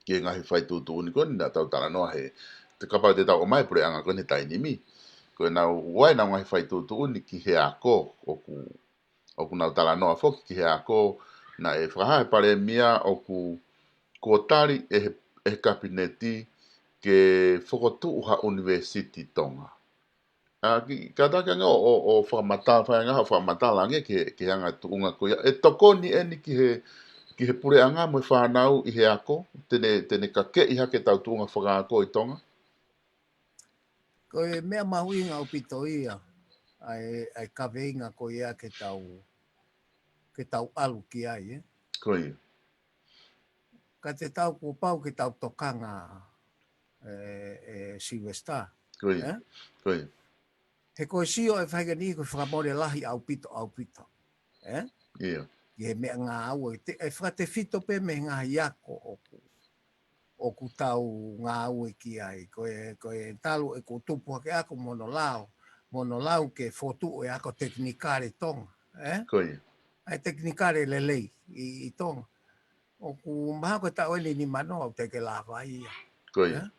ki he ngaahi fai tuʻutuʻuni ko eni naʻa tau talanoa he, te kapau te tau ʻomai puleʻanga ko eni he taimi ni. Ko e nau, ʻoku ʻi ai ʻenau ngaahi fai tuʻutuʻuni ki he ako, ʻoku, ʻoku nau talanoa foki ki he ako, naʻe fakahā he Palēmia ʻoku kuo tali ʻe he, ʻe he Kapineti ke fokotuʻu ha ʻunivēsiti Tonga. ʻA, ki, kātaki ange ʻo, ʻo, ʻo fakamatala, fai ange ʻo fakamatala ange ki he, ki he anga tuʻunga ko ia. ʻE tokoni eni ki he, ki he puleʻanga mo e fānau ʻi he ako, te ne, te ne kakeʻi hake ʻetau tuʻunga fakaako ʻi Tonga. Ko e meʻa mahuʻinga ʻaupito ia, ʻa e, ʻa e kaveinga ko ia ke tau, ke tau ʻalu ki ai, ē? Ko ia. Ka te tau kuo pau ke tau tokanga, ē, ē, Sylvester, Ko ia. ē? Ko ia. He ko e sio e faʻahinga ni ko e fakamole lahi ʻaupito, ʻaupito. Ē? ʻIo. ʻI he meʻa ngāue, te, ʻe fakatefito pē mei he ngaahi ako ʻoku, ʻoku tau ngāue ki ai. Ko e, ko e talu ʻeku tupu hake ʻaku mo hono lau, mo hono lau ke fokotuʻu e ako tekinikale Tonga, ē? Ko ia. ʻA e tekinikale lelei ʻi, ʻi Tonga. ʻOku mahalo ko e taʻu eni nimanoa ʻoku teʻeki lava ia. Ko ia. Ē?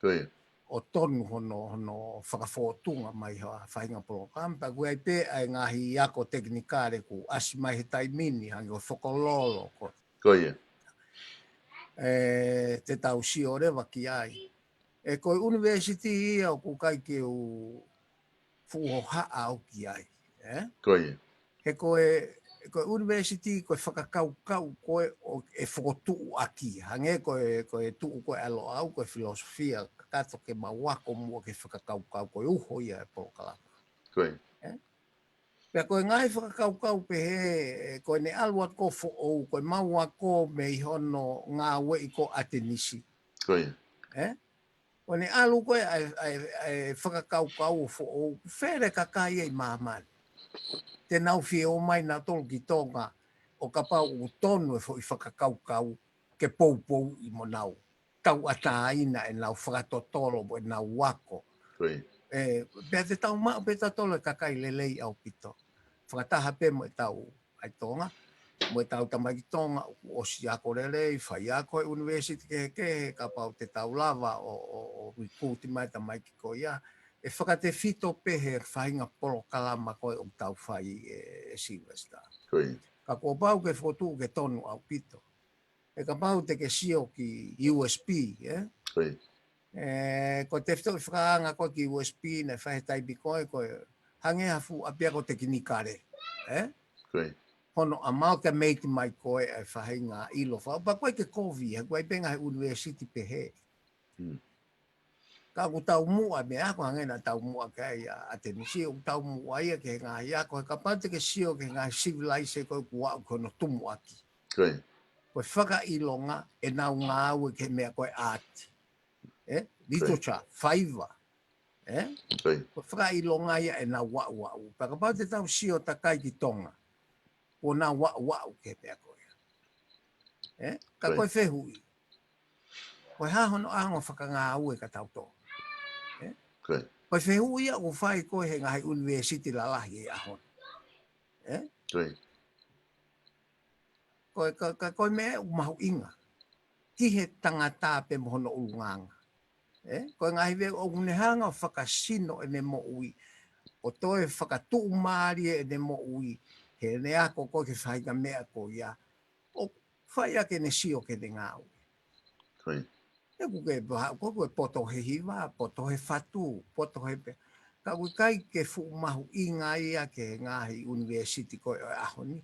Ko ia. ʻO tonu hono, hono fakafōtunga mai ha faʻahinga polokalama, pea ʻoku ʻi ai pē ʻa e ngaahi ako tekinikale kuo ʻasi mai he taimi ni, hangē ko e fokololo, ko Ko ia. ʻE, te tau sio leva ki ai. ʻE, ko e ʻunivēsiti ia ʻoku ʻikai ke u fuʻu hohaʻa au ki ai, ē? Ko ia. He ko e, ko e ʻunivēsiti ko e fakakaukau ko ē ʻoku fokotuʻu ʻaki. Hangē ko e, ko e tuʻu ko ē ʻa Loʻau, ko e filosofia, kakato ke mau ako muʻa ke fakakaukau, ko e uho ia e polokalama. Ko ia. Ē? Pea ko e ngaahi fakakaukau pehē, ē, ko ʻene ʻalu atu ko ē foʻou, ko e maʻu ako mei hono ngāueʻi ko ē ʻa ʻAtenisi. Ko ia. Ē? Ko ʻene ʻalu ko ē ʻa e, ʻa e, ʻa e fakakaukau ʻo foʻou, fele kakai ʻi māmani. Te nau fie ō mai nautolu ki Tonga, ʻo kapau ʻoku tonu e foʻi fakakaukau ke poupouʻi mo nau tauʻatāina ʻenau fakatotolo mo ʻenau ako. Ko ia. Ē, pea te tau maʻu pē tautolu e kakai lelei ʻaupito. Fakataha pē mo ʻetau ʻai Tonga, mo ʻetau tamaiki Tonga, ʻoku ʻosi ako lelei, fai ako he university kehekehe, kapau te tau lava ʻo, ʻo, ʻo recruit mai tamaiki ko ia, ʻe fakatefito pē he faʻahinga polokalama ko ē ʻoku tau fai ē, ē Sylvester. Ko ia. Ka kuo pau ke fokotuʻu ke tonu ʻaupito. Ē kapau te ke sio ki U S P, ē? Ko ia. Ē, ko e tefitoʻi fakaanga ko ē ki U S P naʻe fai he taimi ko ē, ko e hangē ha fuʻu ʻapiako tekinikale, ē? Ko ia. Hono amalgamate mai ko ē ʻa e faʻahinga ʻilo fakaʻosi, pea ʻoku ʻikai ke kovi, he ʻoku ʻi ai pē ngaahi university pehē. Mm. Ka ʻoku taumuʻa meʻa ko ē hangē naʻa taumuʻa ki ai ʻa, ʻa ʻAtenisi, ʻoku taumuʻa ia ki he ngaahi ako, he kapau te ke sio ki he ngaahi sivilaise ko ē kuo aʻu ki hono tumuʻaki. Ko ia. Ko e fakaʻilonga ʻenau ngāue ki he meʻa ko e ʻaati. Ē? Literature, faiva. Ē? Ko ia. Ko e fakaʻilonga ia ʻenau aʻuaʻu. Pea kapau te tau sio takai ki Tonga, kuo nau aʻuaʻu ki he meʻa ko ia. Ē? Ka Ko ia. Ko e fehuʻi, ko e hā hono ʻaonga fakangāue kia tautolu? Ko ia. Ko e fehuʻi ia ʻoku fai ko ē he ngaahi university lalahi he ʻaho ni. Ē? Ko ia. Ko e, ka, ka, ko e meʻa ʻoku mahuʻinga ki he tangata pē mo hono ʻulungaanga. Ē? Ko e ngaahi veʻe ʻoku ne hanga ʻo fakasino ʻene moʻui, ʻo toe fakatuʻumālie ʻene moʻui, heʻene ako ko ē ki he faʻahinga meʻa ko ia, ʻo fai ʻaki ʻene sio ki heʻene ngāue. Ko ia. He ʻoku ke paha, ko e poto he hiva, poto he fatu, poto he pē. Ka ʻoku ʻikai ke fuʻu mahuʻinga ia ki he ngaahi university ko ē ʻo e ʻaho ni.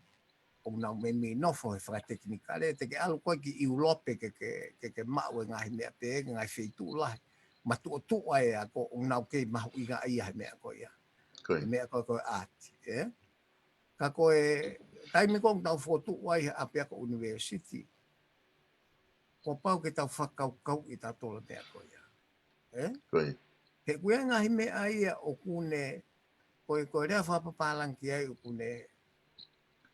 ʻOku nau meimei nofo he fakatekinikale, te ke ʻalu ko ē ki ʻIulope ke, ke, ke, ke maʻu e ngaahi meʻa pē, ngaahi feituʻu lahi. Matuʻotuʻa e ako, ʻoku nau kei mahuʻinga ia he meʻa ko ia. Ko He ia. meʻa ko ē ko e ʻaati, ē? Ka ko e taimi ko ē ʻoku tau fokotuʻu ai ha ʻapiako university, kuo pau ke tau fakakaukauʻi tautolu e meʻa ko ia. Ē? Ko ia. He ʻoku ʻi ai e ngaahi meʻa ia ʻoku ne, ko e, ko e lea fakapapālangi ki ai ʻoku ne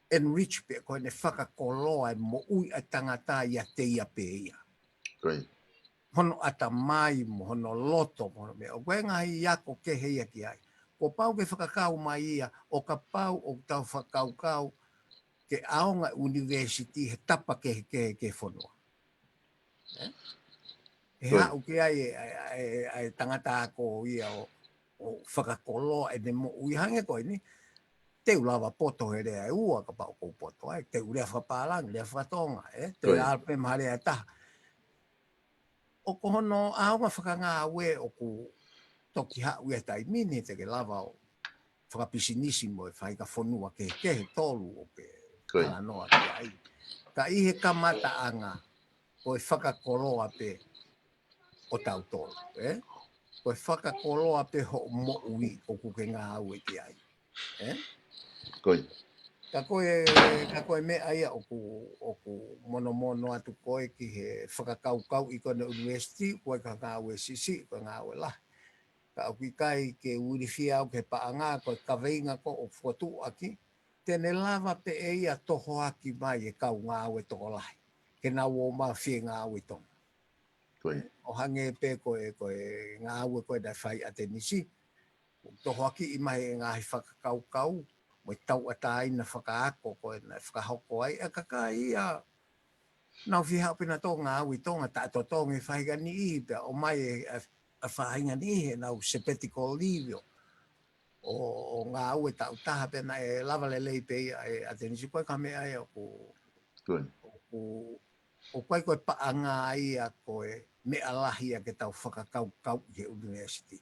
enrich pē, ko ʻene fakakoloa e moʻui ʻa e tangata ʻiate ia pē ia. Ko ia. Hono ʻatamai mo hono loto mo hono meʻa. ʻOku ʻi ai e ngaahi ako kehe ia ki ai. Kuo pau ke fakakau mai ia, ʻo kapau ʻoku tau fakakaukau ke ʻaonga e university he tapa kehekehe ki he fonua. Ē? He Ko ia. Haʻu ki ai e, e, e, e tangata ako ia ʻo, ʻo fakakoloa ʻene moʻui hangē ko eni. Te u lava poto he lea ʻe ua kapau ʻoku ou poto ai. Te u lea fakapālangi, lea fakatonga, ē? Te Ko ia. Alu pē mo ha lea ʻe taha. ʻOku hono ʻaonga fakangāue ʻoku toki haʻu ia he taimi ni te ke lava ʻo fakapisinisi mo e faʻahinga fonua kehekehe tolu ʻoku ke Ko ia. talanoa ki ai. Ka ʻi he kamataʻanga, ko e fakakoloa pē ʻo tautolu, ē? Ko e fakakoloa pē hoʻo moʻui ʻoku ke ngāue ki ai. Ē? Ko ia. Ka ko e, ka ko e meʻa ia ʻoku, ʻoku monomono atu ko ē ki he fakakaukauʻi ko ē ʻa e university, ko e ka ngāue siʻisiʻi, ko e ngāue lahi. Ka ʻoku ʻikai ke u ilifia au ki he paʻanga, ko e kaveinga ko ē ʻoku fokotuʻu ʻaki, te ne lava pē ʻe ia ʻo tohoaki mai e kau ngāue tokolahi. Ke nau ō mai ʻo fie ngāue ʻi Tonga. Ko ia. ʻO hangē pē ko e, ko e ngāue ko ē naʻe fai ʻe ʻAtenisi. ʻOku tohoakiʻi mai e ngaahi fakakaukau, mo e tauʻatāina fakaako ko ē naʻe fakahoko ai, ʻa e kakai ia nau fie haʻu pē nautolu ʻo ngāue ʻi Tonga, taʻetotongi e faʻahinga niʻihi pea ʻomai e, e, e faʻahinga niʻihi ʻenau sabbatical leave ʻo, ʻo, ʻo ngāue taʻu taha pea naʻe lava lelei pē ia ʻe ʻAtenisi. Ko e ka meʻa ia ʻoku, Ko ia. ʻoku, ʻoku ʻikai ko e paʻanga ia ko e meʻa lahi ia ke tau fakakaukau ʻi he university.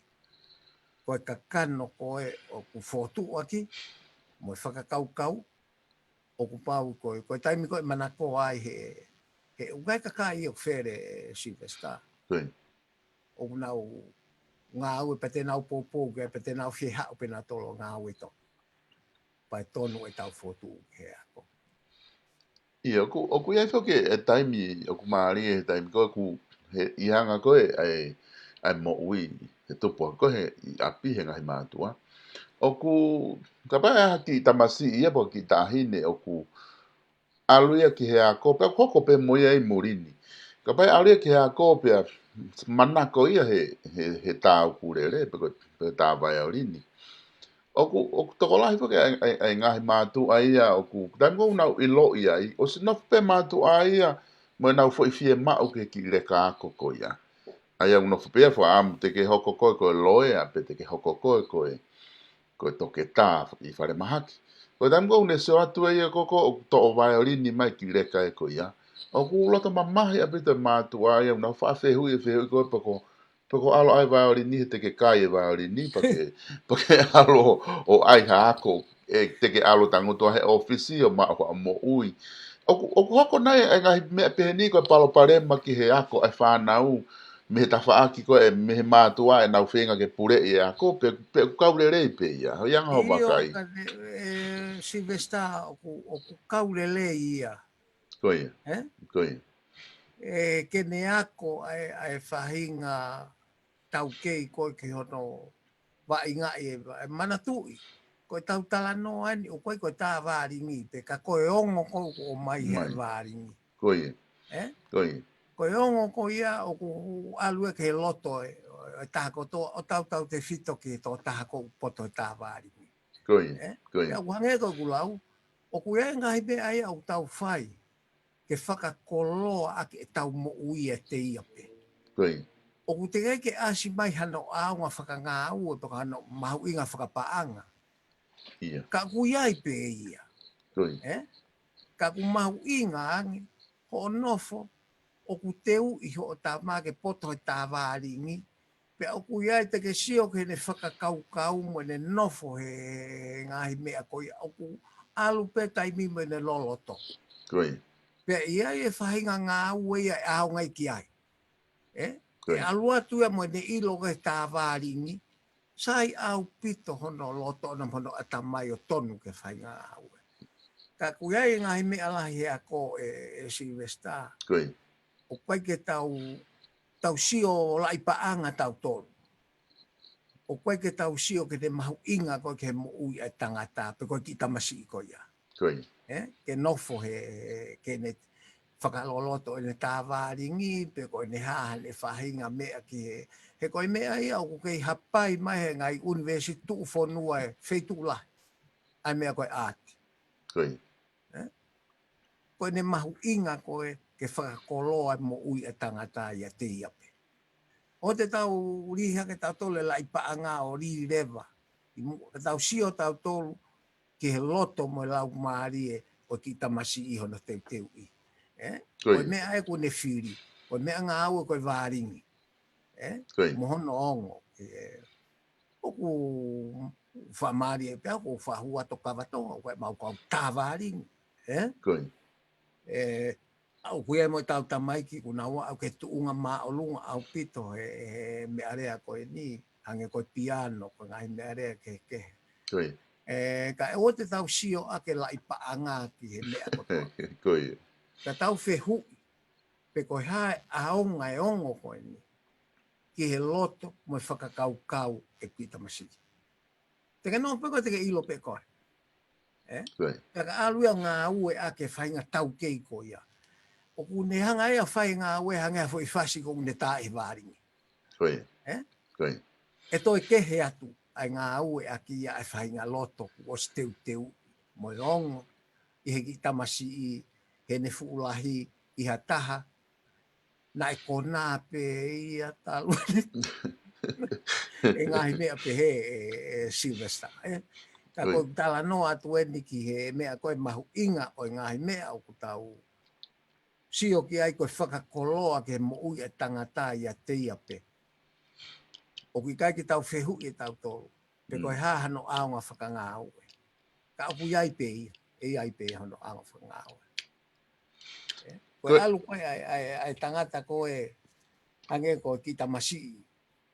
Ko e kakano ko ē ʻoku fokotuʻu ʻaki, mo e fakakaukau, ʻoku pau ko e, ko e taimi ko ē ʻe manako ai he, he ʻoku ʻi ai e kakai ʻoku fele, ē Sylvester. Ko ia. ʻOku nau ngāue pea te nau poupou ki ai pea te nau fie haʻu pē nautolu ʻo ngāue ʻi Tonga. ʻa e tonu ʻetau fokotuʻu ki he ako. ʻIo, ʻoku, ʻoku ʻi ai foki e taimi, ʻoku mālie he taimi ko ē ʻoku, he, ʻi he anga ko ē ʻa e, ʻa e moʻui, he tupu ko ē he, ʻi ʻapi he ngaahi mātuʻa. ʻOku, kapau ʻe ʻi ai ha kiʻi tamasiʻi ia pe ko ha kiʻi taʻahine ʻoku ʻalu ia ki he ako, pea ʻoku hoko pē mo ia ʻi muli ni. Kapau ʻe ʻalu ia ki he ako pea manako ia he, he, he tā ukulele, pe ko, pe tā vaiolini. ʻOku, ʻoku tokolahi foki ʻa e, ʻa e, ʻa e ngaahi mātuʻa ia, ʻoku, taimi ko ē ʻoku nau ʻiloʻi ai, ʻosi nofo pē mātuʻa ia, mo ʻenau foʻi fiemaʻu ki he kiʻi leka ako ko ia. ʻA ia ʻoku nofo pē ia fakaʻamu te ke hoko koe ko e loea, pe te ke hoko koe ko e, ko e toketā ʻi falemahaki. Ko e taimi ko ē ʻoku ne sio atu ai ia ko ē ʻoku toʻo vaiolini mai kiʻi leka ē ko ia. ʻOku loto mamahi ʻaupito e mātuʻa ia, ʻoku nau faʻa fehuʻi e fehuʻi ko ē pe ko, pe ko e ʻalu ʻai vaiolini he te ke kai e vaiolini, pe ko e, pe ko e ʻalu ʻo ʻai ha ako, ʻe te ke ʻalu tangutu ʻi he ʻōfisi ʻo maʻu haʻo moʻui. ʻOku, ʻoku hoko nai e ngaahi meʻa pehē ni ko e palopalema ki he ako ʻa e fānau, mei he tafaʻaki ko ē, mei he mātuʻa ʻenau feinga ke puleʻi e ako, pe, pe ʻoku kau lelei pē ia. Ko e anga hoʻo vakai? ʻIo, ka ne, ē, Sylvester, ʻoku, ʻoku kau lelei ia. Ko ia. Ē? Ko ia. Ē, ke ne ako ʻa e, ʻa e faʻahinga taukei ko ē ki hono vaʻingaʻi e, e manatuʻi. Ko ʻetau talanoa eni, ʻoku ʻikai ko e tā vālingi pē, ka ko e ongo ko ē ʻoku ʻomai he vālingi. Ko ia. Ē? Ko ia. Ko e ongo ko ia ʻoku ʻalu ia ki he loto e, e taha kotoa, ʻo tautautefito ki he tokotaha ko ē ʻoku poto he tā vālingi. Ko ia. Ē? Ko ia. Pea ʻoku hangē ko ʻeku lau, ʻoku ʻi ai e ngaahi meʻa ia ʻoku tau fai ke fakakoloa ʻaki ʻetau moʻui ʻiate ia pē. Ko ia. ʻOku teʻeki ke ʻasi mai hano ʻaonga fakangāue pe ko hano mahuʻinga fakapaʻanga. ʻIo. Ka ʻoku ʻi ai pē ia. Ko ia. Ē? Ka ʻoku mahuʻinga ange hoʻo nofo, ʻoku teuʻi hoʻo tama ke poto he tā vālingi, pea ʻoku ʻi ai te ke sio ki heʻene fakakaukau mo ʻene nofo he ngaahi meʻa ko ia, ʻoku ʻalu pē taimi mo ʻene loloto. Ko ia. Pea ʻi ai e faʻahinga ngāue ia ʻe ʻaonga ki ai. Ē? Ko ia. ʻE ʻalu atu ia mo ʻene ʻilo ko ē he tā vālingi, sai ʻaupito hono loto ʻona mo hono ʻatamai ʻo tonu ki he faʻahinga ngāue. Ka ʻoku ʻi ai e ngaahi meʻa lahi he ako ē, ē Sylvester. Ko ia. ʻOku ʻikai ke tau, tau sio laʻi paʻanga tautolu. ʻOku ʻikai ke tau sio ki he mahuʻinga ko ē ki he moʻui ʻa e tangata, pe ko e kiʻi tamasiʻi ko ia. Ko ia. Ē? Ke nofo he, ke ne fakaloloto ʻene tā vālingi, pe ko ʻene hā haʻane faʻahinga meʻa ki he, he ko e meʻa ia ʻoku kei hapai mai he ngaahi ʻunivēsiti tuʻufonua e feituʻu lahi. ʻA e meʻa ko e ʻaati. Ko ia. Ē? Ko ʻene mahuʻinga ko ē ke fakakoloa e moʻui ʻa e tangata ʻiate ia pē. ʻOua te tau lī hake tautolu e laʻi paʻanga ʻo lī leva. ʻI muʻa ka tau sio tautolu ki he loto mo e laumālie ʻo e kiʻi tamasiʻi ʻi hono teuteuʻi. Ē? Ko ia. Ko e meʻa ē ʻoku ne fili. Ko e meʻangāue ko e vālingi. Ē? Ko ia. Mo hono ongo. Ē, ʻoku fakamālie pē au, ʻoku ou faʻa hū atu ʻo kava Tonga, ʻoku ʻi ai ʻemau kau tā vālingi. Ē? Ko ia. Ē, ʻoku ʻi ai mo ʻetau tamaiki ʻoku nau aʻu ki he tuʻunga māʻolunga ʻaupito he, he meʻalea ko eni, hangē ko e piano, ko e ngaahi meʻalea kehekehe. Ko ia. Ē, ka ʻoua te tau sio ʻaki e laʻi paʻanga ki he meʻa kotoa. Ko ia. Ka tau fehuʻi, pe ko e hā e ʻaonga e ongo ko eni ki he loto mo e fakakaukau e kiʻi tamasiʻi. Te ke nofo pē koe te ke ʻilo pē koe. Ē? Ko ia. Ka ka ʻalu ia ʻo ngāueʻaki e faʻahinga taukei ko ia, ʻoku ne hanga ia ʻo fai e ngāue hangē ha foʻi fasi ʻoku ne tā ʻi he vālingi. Ko ia. Ē? Ko ia. ʻE toe kehe atu ʻa e ngāueʻaki ia ʻa e faʻahinga loto kuo ʻosi teuteu mo e ongo ʻi he kiʻi tamasiʻi heʻene fuʻu lahi ʻi ha taha naʻe konā pē ia talu ʻene ngaahi meʻa pehē ē, ē Sylvester, ē. Ka ko ia. ʻOku ou talanoa atu eni ki he meʻa ko e mahuʻinga ʻo e ngaahi meʻa ʻoku tau sio ki ai ko e fakakoloa ki he moʻui ʻa e tangata ʻiate ia pē. ʻOku ʻikai ke tau fehuʻi ʻe tautolu pe ko e hā hano ʻaonga fakangāue. Ka ʻoku ʻi ai pē ia, ʻe ʻi ai pē ia hono ʻaonga fakangāue. Ē, ko e ʻalu ko ē ʻa e, ʻa e, ʻa e tangata ko ē hangē ko e kiʻi tamasiʻi,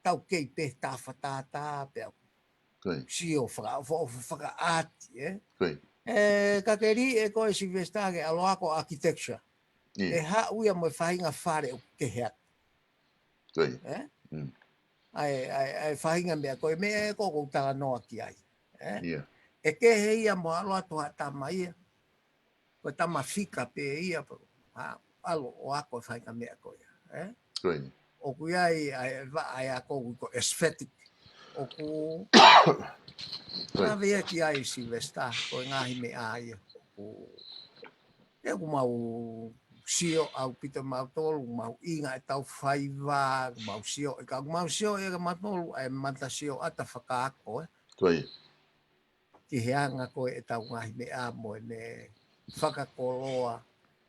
taukei pē tafatātā pē au. Ko ia. Sio faka, fo, fakaʻati, ē? Ko ia. E, ka ke lī ʻe koe Sylvester ke ʻalu ʻo ako architecture. ʻE ʻIa. haʻu ia mo e faʻahinga fale ʻoku kehe atu, Ko ia. ē? Mm. ʻA e, ʻa e, ʻa e faʻahinga meʻa ko ē, meʻa ko ē ʻoku ou talanoa ki ai, ē? ʻIa. ʻE kehe ia mo e ʻalu atu ha tama ia, ko e tama fika pē ia, pea ʻalu ʻo ako e faʻahinga meʻa ko ia, ē? Ko ia. ʻOku ʻi ai ʻa e vaʻa ʻa e ako ʻoku ui ko e aesthetic. ʻOku Ko ia. lave ia ki ai Sylvester, ko e ngaahi meʻa ia. ʻOku, ʻe ʻoku mau sio ʻaupito mautolu, mau ʻinga ʻetau faiva, mau sio, ʻe ka mau sio ʻe ka mautolu, ʻa e mata sio ʻata fakaako, ē? Ko ia. Ki he anga ko ē ʻetau ngaahi meʻa mo ʻene fakakoloa.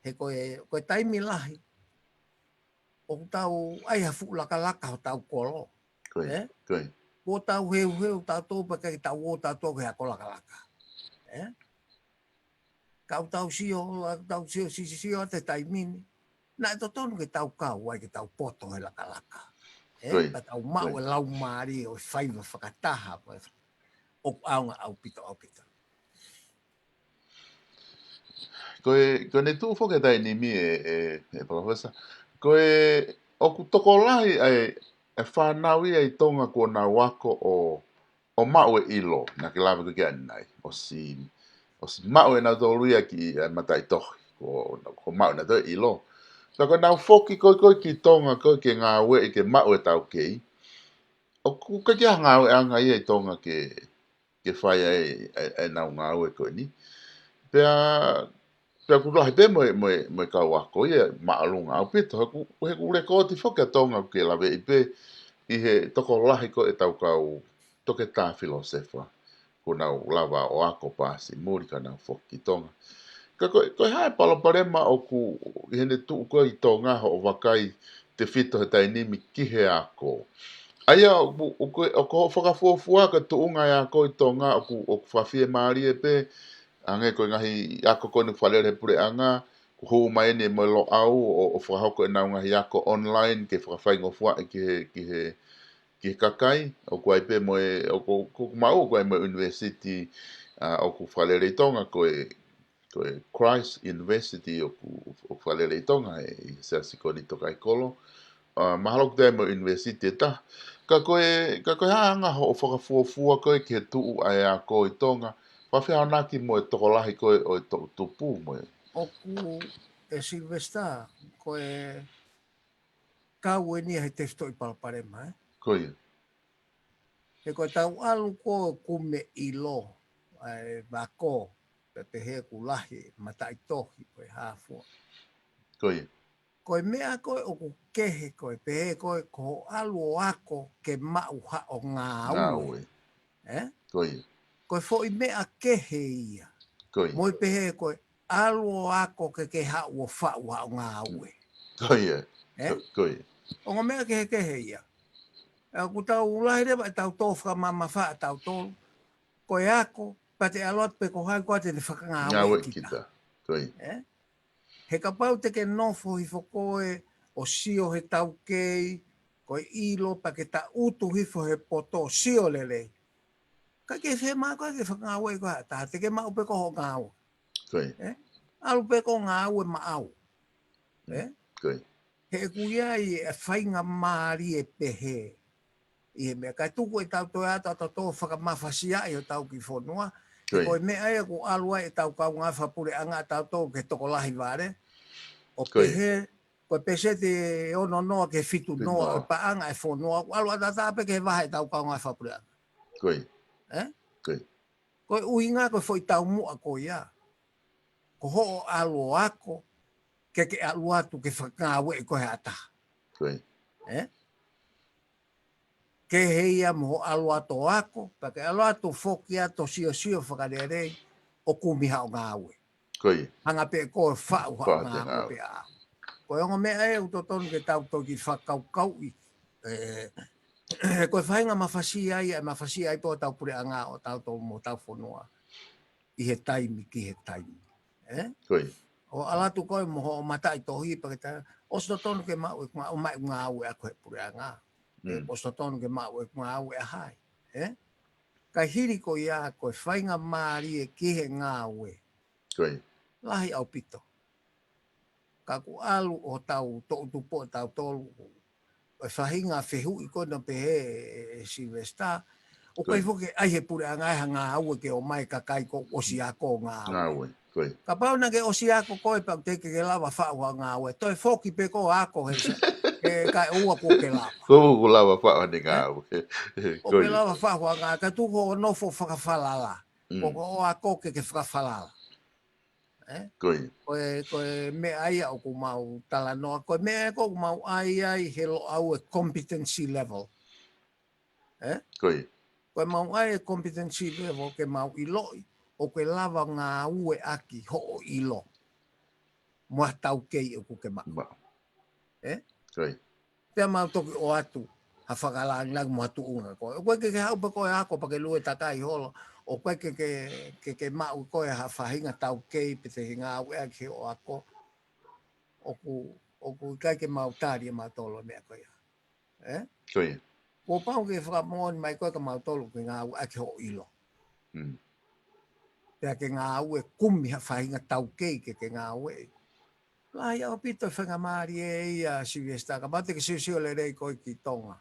He ko e, ko e taimi lahi, ʻoku tau ʻai ha fuʻu lakalaka hotau kolo. Ko ia. Ē? Ko ia. Kuo tau heuheu tautolu pea ʻikai ke tau ō tautolu ki he ako lakalaka. Ē? Ka ʻoku tau sio, ʻoku tau sio, sio, sio, sio atu he taimi ni. Naʻe totonu ke tau kau ai ke tau poto he lakalaka. Ē? Ko ia. Ka tau maʻu Ko ia. e laumālie ʻo e faiva fakataha, ko e ʻoku ʻaonga ʻaupito, ʻaupito. Ko e, ko ʻene tuʻu foki he taimi ni ē, ē, ē Palōfesa. Ko e, ʻoku tokolahi ʻa e, e fānau ia ʻi Tonga kuo nau ako ʻo, ʻo maʻu e ʻilo, naʻa ke lave ko ē ki ai ʻanenai. ʻOsi, ʻosi maʻu ʻe nautolu ia ki he mataʻitohi, ko, ko maʻu ʻe nautolu e ʻilo. Ka ko ʻenau foki ko ē ko ē ki Tonga ko ē ke ngāueʻi ke maʻu e taukei. ʻOku ʻikai ke ʻi ai ha ngāueʻanga ia ʻi Tonga ke, ke fai ai, ʻa e, ʻa ʻenau ngāue ko eni. Pea, pea ʻoku lahi pē mo e, mo e, mo e kau ako ia māʻolunga ʻaupito. He ʻoku, he ʻoku lekooti foki ʻa Tonga ʻoku ke laveʻi pē ʻi he tokolahi ko ē ʻetau kau toketā filōsefa. Kuo nau lava ʻo ako paasi muli ka nau foki ki Tonga. Ka ko, ko e hā e palopalema ʻoku ʻi heʻene tuʻu ko ē ʻi Tonga hoʻo vakai tefito he taimi ni ki he ako. ʻA ia ʻoku, ʻoku, ʻoku ou fakafuofua ko e tuʻunga e ako ʻi Tonga ʻoku, ʻoku fakafiemālie pē, hangē ko e ngaahi ako ko eni ʻoku fakalele he puleʻanga, ʻoku hū mai eni mo e Loʻau ʻo, ʻo fakahoko ʻenau ngaahi ako online ke fakafaingofuaʻi ki he, ki he, ki he kakai, ʻoku ʻi ai pē mo e, ʻoku, ʻoku, ʻoku maʻu, ʻoku ʻi ai mo e university, ʻa, ʻoku fakalele ʻi Tonga ko e, ko e Christ University ʻoku, ʻoku fakalele ʻi Tonga ʻi he siasi ko eni Tokaiakolo. ʻA, mahalo ʻoku toe ʻi ai mo e university ʻe taha. Ka ko e, ka ko e hā e anga hoʻo fakafuofua ko ē ki he tuʻu ʻa e ako ʻi Tonga, fakafiha ʻamanaki mo e tokolahi ko ē ʻo e toʻutupu mo e. ʻOku, ʻe Sylvester, ko e kau eni ia he tefitoʻi palopalema, ē? Ko ia. He ko ʻetau ʻalu ko ē ʻo kumi e ʻilo, ʻa e ako, pea pehē ʻoku lahi e mataʻitohi ko e hā fua. Ko ia. Ko e meʻa ko ē ʻoku kehe ko ē, pehē ko ē ko hoʻo ʻalu ʻo ako ke maʻu haʻo ngāue. Ngāue. Ē? Ko ia. Ko e foʻi meʻa kehe ia. Ko ia. Mo e pehē ko e ʻalu ʻo ako ke ke haʻu ʻo faʻu haʻo ngāue. Ko ia. Ē? Ko, ko ia. Ongo meʻa kehekehe ia. ʻA, ʻoku tau lahi leva ʻetau tō fakamamafa ʻatautolu. Ko e ako, pea te ʻalu atu pē ko hai koā te ne fakangāueʻi kita. Ngāueʻi kita. Ko ia. Ē? He kapau te ke nofo hifo koe ʻo sio he taukei, ko e ʻilo pea ke tangutu hifo he poto sio lelei. Ka ke fie maʻu koe ke fakangāueʻi koe ha taha, te ke maʻu pē ko hoʻo ngāue. Ko ia. Ē? ʻAlu pē ko e ngāue maʻau. Mm. Ē? Ko ia. He ʻoku ʻi ai e faingamālie pehē. ʻI he meʻa, kae tuku ʻetau toe ʻalu ʻo toe fakamafasiaʻi hotau kiʻi fonua. He ko ia. Ko e meʻa ia ʻoku ʻalu ai ʻetau kaungā fakapuleʻanga ʻatautolu ki he tokolahi vale. ʻO ko ia. Pehē, ko e peseti ʻe ono noa ki he fitu noa, fitu noa. Ko e paʻanga e fonua, ʻoku ʻalu ʻataʻatā pē ki he vahe ʻetau kaungā fakapuleʻanga. Ko ia. Ē? Ko ia. Ko e ʻuhinga ko e foʻi taumuʻa ko ia. Ko hoʻo ʻalu ʻo ako, ke ke ʻalu atu ke fakangāueʻi koe ʻe ha taha. Ko ia. Ē? Kehe ia mo hoʻo ʻalu atu ʻo ako, pea ke ʻalu atu foki atu ʻo siosio fakalelei, ʻo kumi haʻo ngāue. Ko ia. Hanga pē koe ʻo faʻu haʻo ngāue pē ʻaʻau. Ko e ongo meʻa ē ʻoku totonu ke tau toki fakakaukauʻi. Ē, ko e faʻahinga mafasia ia, ʻe mafasia ai pē hotau puleʻanga ʻo tautolu mo hotau fonua. ʻI he taimi ki he taimi. Ē? Ko ia. ʻO ʻalu atu koe mo hoʻo mataʻitohi pea ke ta, ʻosi totonu ke maʻu ʻeku ngā-, ʻomai ʻeku ngāue ʻaʻaku he puleʻanga. Ē, mm, ʻosi totonu ke maʻu ʻeku ngāue ʻa hai. Ē? Ka hili ko ia ko e faingamālie ki he ngāue. Ko ia. Lahi ʻaupito. Ka ʻoku ʻalu ʻo tau toʻutupu ʻo tau tolu. ʻO e faʻahinga fehuʻi ko ena pehē ʻe Sylvester. ʻOku ʻikai foki ʻai he puleʻanga ʻe ha ngāue ke ʻomai kakai kuo ʻosi ako ngāue. Ngāue. Ko ia. Kapau naʻa ke ʻosi ako koe pea ʻoku teʻeki ke lava faʻu ha ngāue. Toe foki pē ko e ako he sa. Ke kae ʻoua kuo ke lava. Ko ʻoku lava faʻu ha ngāue. ʻOku ke lava faʻu ha ngāue. Ka tuku hoʻo nofo fakafalala. Ko ko ʻo ako ke ke fakafalala. Ko ia. Ko e, ko e meʻa ia ʻoku mau talanoa. Ko e meʻa ia ʻoku mau ʻai ai he Loʻau e competency level. Ko ia. Ko e mau ʻai e competency level ke mau ʻiloʻi ʻoku ke lava ngāueʻaki hoʻo ʻilo. Mo ha taukei ʻoku ke maʻu. Ē? Ko ia. Pea mau toki ʻoatu ha fakalāngilangi mo ha tuʻunga ko ē. ʻOku ʻikai ke ke haʻu pē ko e ako pea ke lue takai holo. ʻOku ʻikai ke, ke, ke, ke maʻu ko ē ha faʻahinga taukei pe te ke ngāueʻaki hoʻo ako. ʻOku, ʻoku ʻikai ke mau tali ʻe mautolu e meʻa ko ia. Ē? Ko ia. Kuo pau ke fakamoʻoni mai ko ē kia mautolu ke ngāueʻaki hoʻo ʻilo. Pea ke ngāue kumi ha faʻahinga taukei ke ke ngāueʻi. Lahi ʻaupito e faingamālie ia Sylvester, kapau te ke siosio lelei koe ki Tonga.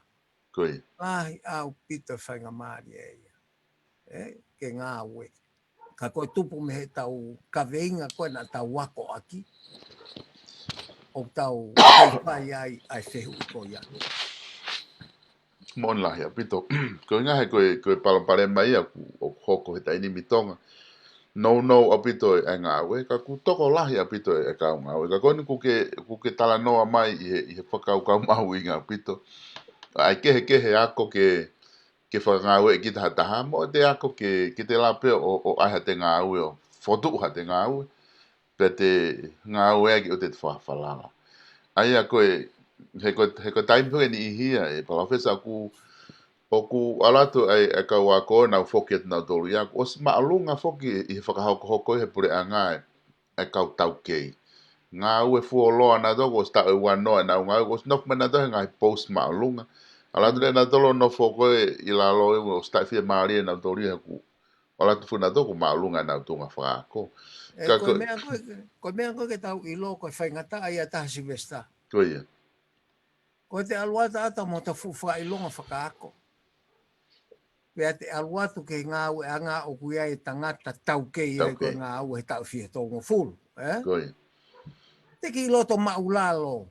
Ko ia. Lahi ʻaupito e faingamālie ia. Ē, ke ngāue. Ka ko e tupu mei heʻetau kaveinga ko ē naʻa tau akoʻaki. ʻOku tau kaikaila ai ʻa e fehuʻi ko ia. Moʻoni lahi ʻaupito. Ko e ngaahi ko e, ko e palopalema ia ʻoku, ʻoku hoko he taimi ni ʻi Tonga. Nounou ʻaupito e ngāue, ka ʻoku tokolahi ʻaupito e kau ngāue. Ka ko eni ʻoku ke, ʻoku ke talanoa mai ʻi he, ʻi he fakakaukau mahuʻinga ʻaupito. ʻA e kehekehe ako ke, ke fakangāueʻi kita ha taha, mo ʻete ako ke, ke te lava pē ʻo, ʻo ʻai haʻate ngāue ʻo fokotuʻu haʻate ngāue. Pea te ngāueʻaki ʻo te fakafalala. ʻA ia ko e, he ko e, he ko e taimi pē ʻe niʻihi ia ʻe Palōfesa ʻoku, ʻoku ʻalu atu ʻa e, ʻa e kau ako ʻo nau foki atu nautolu ia, ʻoku ʻosi māʻolunga foki ʻi he fakahokohoko ʻi he puleʻanga ʻa e, ʻa e kau taukei. Ngāue fuoloa nautolu ʻoku ʻosi taʻu ʻe ua noa ʻenau ngāue, ʻoku ʻosi nofo mai nautolu he ngaahi post māʻolunga. ʻAlu atu leva nautolu ʻo nofo ko ē ʻi lalo ʻo ʻosi taʻefiefiemālie nautolu ia he ʻoku ʻalu atu fuʻu nautolu ʻoku māʻolunga ʻenau tuʻunga fakaako. Ē, ka ko e ko e meʻa ko ē, ko e meʻa ko ē ke tau ʻilo ko e faingataʻa ia ʻa Sylvester. Ko ia. Ko ʻete ʻalu atu ʻo ʻomai hota fuʻu fakaʻilonga fakaako. Pea te ʻalu atu ki he ngāueʻanga ʻoku ʻi ai e tangata taukei ai ko e ngāue he taʻu ʻe fiha tolungofulu. Ē? Ko ia. Te ke ʻi loto māʻulalo.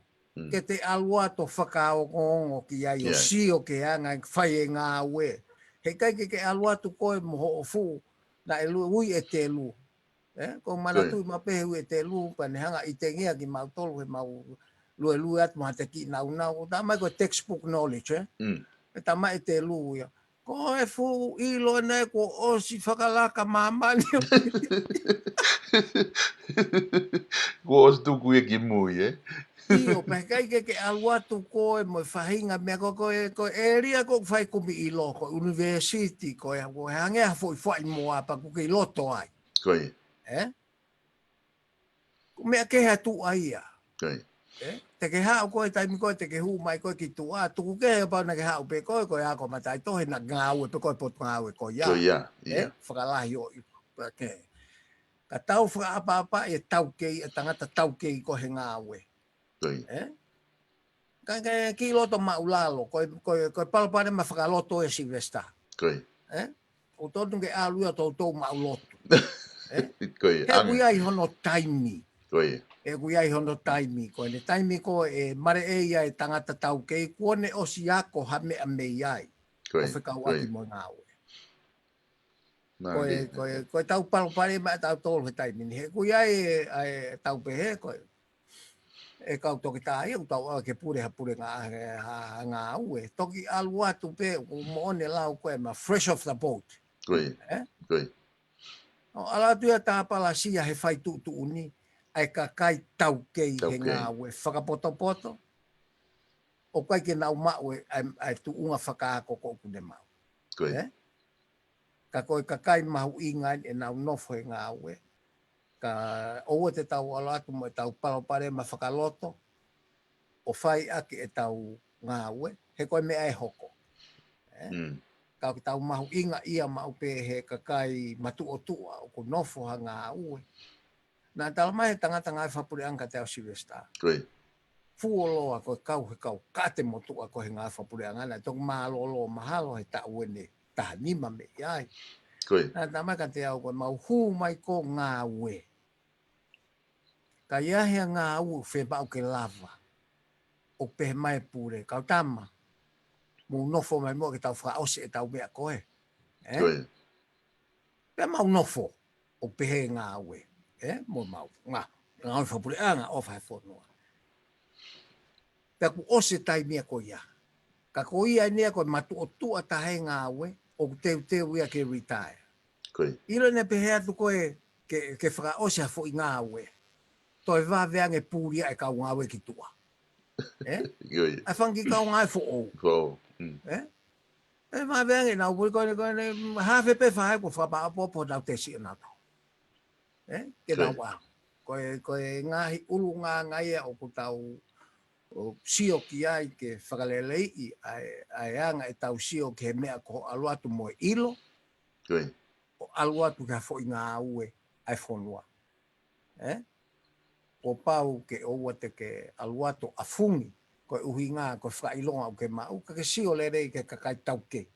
Ke te ʻalu atu ʻo fakaongoongo ki ai ʻo sio ki he anga ʻoku fai e ngāue. Heʻikai ke ke ʻalu atu koe mo hoʻo fuʻu, naʻe lue ui ʻe Telu. Ē, ʻoku ou manatuʻi maʻu pē he ui ʻe Telu, pea ne hanga ʻo ʻitengia kimautolu he mau luelue atu mo haʻate kiʻi naunau. ʻOku talamai ko e textbook knowledge, ē? ʻE talamai ʻe Telu ia. Ko e fuʻu ʻilo ena ē kuo ʻosi fakalaka māmani. Kuo ʻosi tuku ia ki mui, ē? ʻIo, pea heʻikai ke ke ʻalu atu koe mo e faʻahinga meʻa ko ē, ko e, ko e ʻēlia ʻoku fai kumi ʻilo, ko e university, ko e, ko e hangē ha foʻi faʻimoa pea ʻoku ke ʻi loto ai. Ko ia. Ē? Ko e meʻa kehe atu ʻa ia. Ko ia. Ē? Te ke haʻu koe taimi ko ē, te ke hū mai koe ki tuʻa, tuku kehe pau naʻa ke haʻu pē koe, ko e ako mataʻitohi naʻa ngāue pē koe potungāue ko ia. Ko ia, Ē? ia. Fakalahi ʻo i, pea ke. Ka tau fakaʻapaʻapaʻi e taukei, e tangata taukei ko ē he ngāue. Ko ia. Ē? Ka ke kiʻi loto māʻulalo, ko e, ko e, ko e palopalema fakaloto ē Sylvester. Ko ia. Ē? ʻOku totonu ke ʻalu ia ʻo toutou maʻulotu. Ē? Ko ia. He ʻoku ʻi ai hono taimi. Ko ia. He ʻoku ʻi ai hono taimi. Ko ʻene taimi ko ē ʻe maleʻei ai e tangata taukei kuo ne ʻosi ako ha meʻa mei ai. Ko ia. ʻO fekauʻaki mo e ngāue. Nā, Ko e, lī. Ko e, ko e tau palopalema ʻa tautolu he taimi ni. He ʻoku ʻi ai e, ʻa e tau pehē ko e, e kau toketā ia, ʻoku tau ʻai ke pule ha pule ngā, ha, ha ngāue. Toki ʻalu atu pē, ʻoku moʻoni e lau ko ē ma fresh off the boat. Ko ia. Ē? Ko ia. ʻO ʻalu atu ia tāpalasia he fai tuʻutuʻuni, ʻa e kakai taukei he Taukei. Ngāue fakapotopoto, ʻoku ʻikai ke nau maʻu e, ʻa e, ʻa e tuʻunga fakaako ko ē ʻoku ne maʻu. Ko ia. Ē? Ka ko e kakai mahuʻinga ʻenau nofo he ngāue. Ka ʻoua te tau ʻalu atu mo e tau palopalema fakaloto, ʻo fai ʻaki e tau ngāue, he ko e meʻa ʻe hoko. Ē? Mm. ka ʻoku tau mahuʻingaʻia maʻu pē he kakai matuʻotuʻa ʻoku nofo ha ngāue. Naʻe tala mai he tangata ngāue fakapuleʻanga kiate au, Silivesitā. Ko ia. Fuoloa ko e kau he kau kaate motuʻa ko ē he ngāue fakapuleʻanga, naʻe toki mālōlō mahalo he taʻu ʻeni taha nima mei ai. Ko ia. Naʻe tala mai kiate au ko e mau hū mai ko e ngāue. Ka ʻi ai ha ngāue ʻoku fiemaʻu ke lava, ʻoku pehē mai e pule, kau tama, mou nofo mai muʻa ke tau fakaʻosi ʻetau meʻa ko ē. Ē? Ko ia. Pea mau nofo, ʻoku pehē ngāue. Ē? Mo mau, ngā, ngāue fakapuleʻanga ʻofa he fonua. Pea kuo ʻosi e taimi ia ko ia. Ka ko ia eni ia ko e matuʻotuʻa taha he ngāue, ʻoku teuteu ia ke retire. Ko ia. ʻIlo naʻe pehē atu ko ē ke, ke fakaʻosi ha foʻi ngāue. Toe vave ange puli ʻa e kau ngāue ki tuʻa. Ē? Ko ia. ʻA e fanga kiʻi kau ngāue foʻou. Ko. Mm. Ē? ʻE vave ange nau puli ko ē, ko ē, haafe pē faʻahi kuo fakapaʻopoʻopo nau tesi ʻenau tau. Ē? Ke Ko ia. Nau ʻalu. Ko e, ko e ngaahi ʻulungaanga ia ʻoku tau ʻo sio ki ai ke fakaleleiʻi ʻa e, ʻa e anga ʻetau sio ki he meʻa ko hoʻo ʻalu atu mo e ʻilo, Ko ia. ʻo ʻalu atu ki ha foʻi ngāue ʻa e fonua. Ē? Kuo pau ke ʻoua te ke ʻalu atu ʻo ʻafungi, ko e ʻuhinga, ko e fakaʻilonga ʻoku ke maʻu, ka ke sio lelei ki he kakai taukei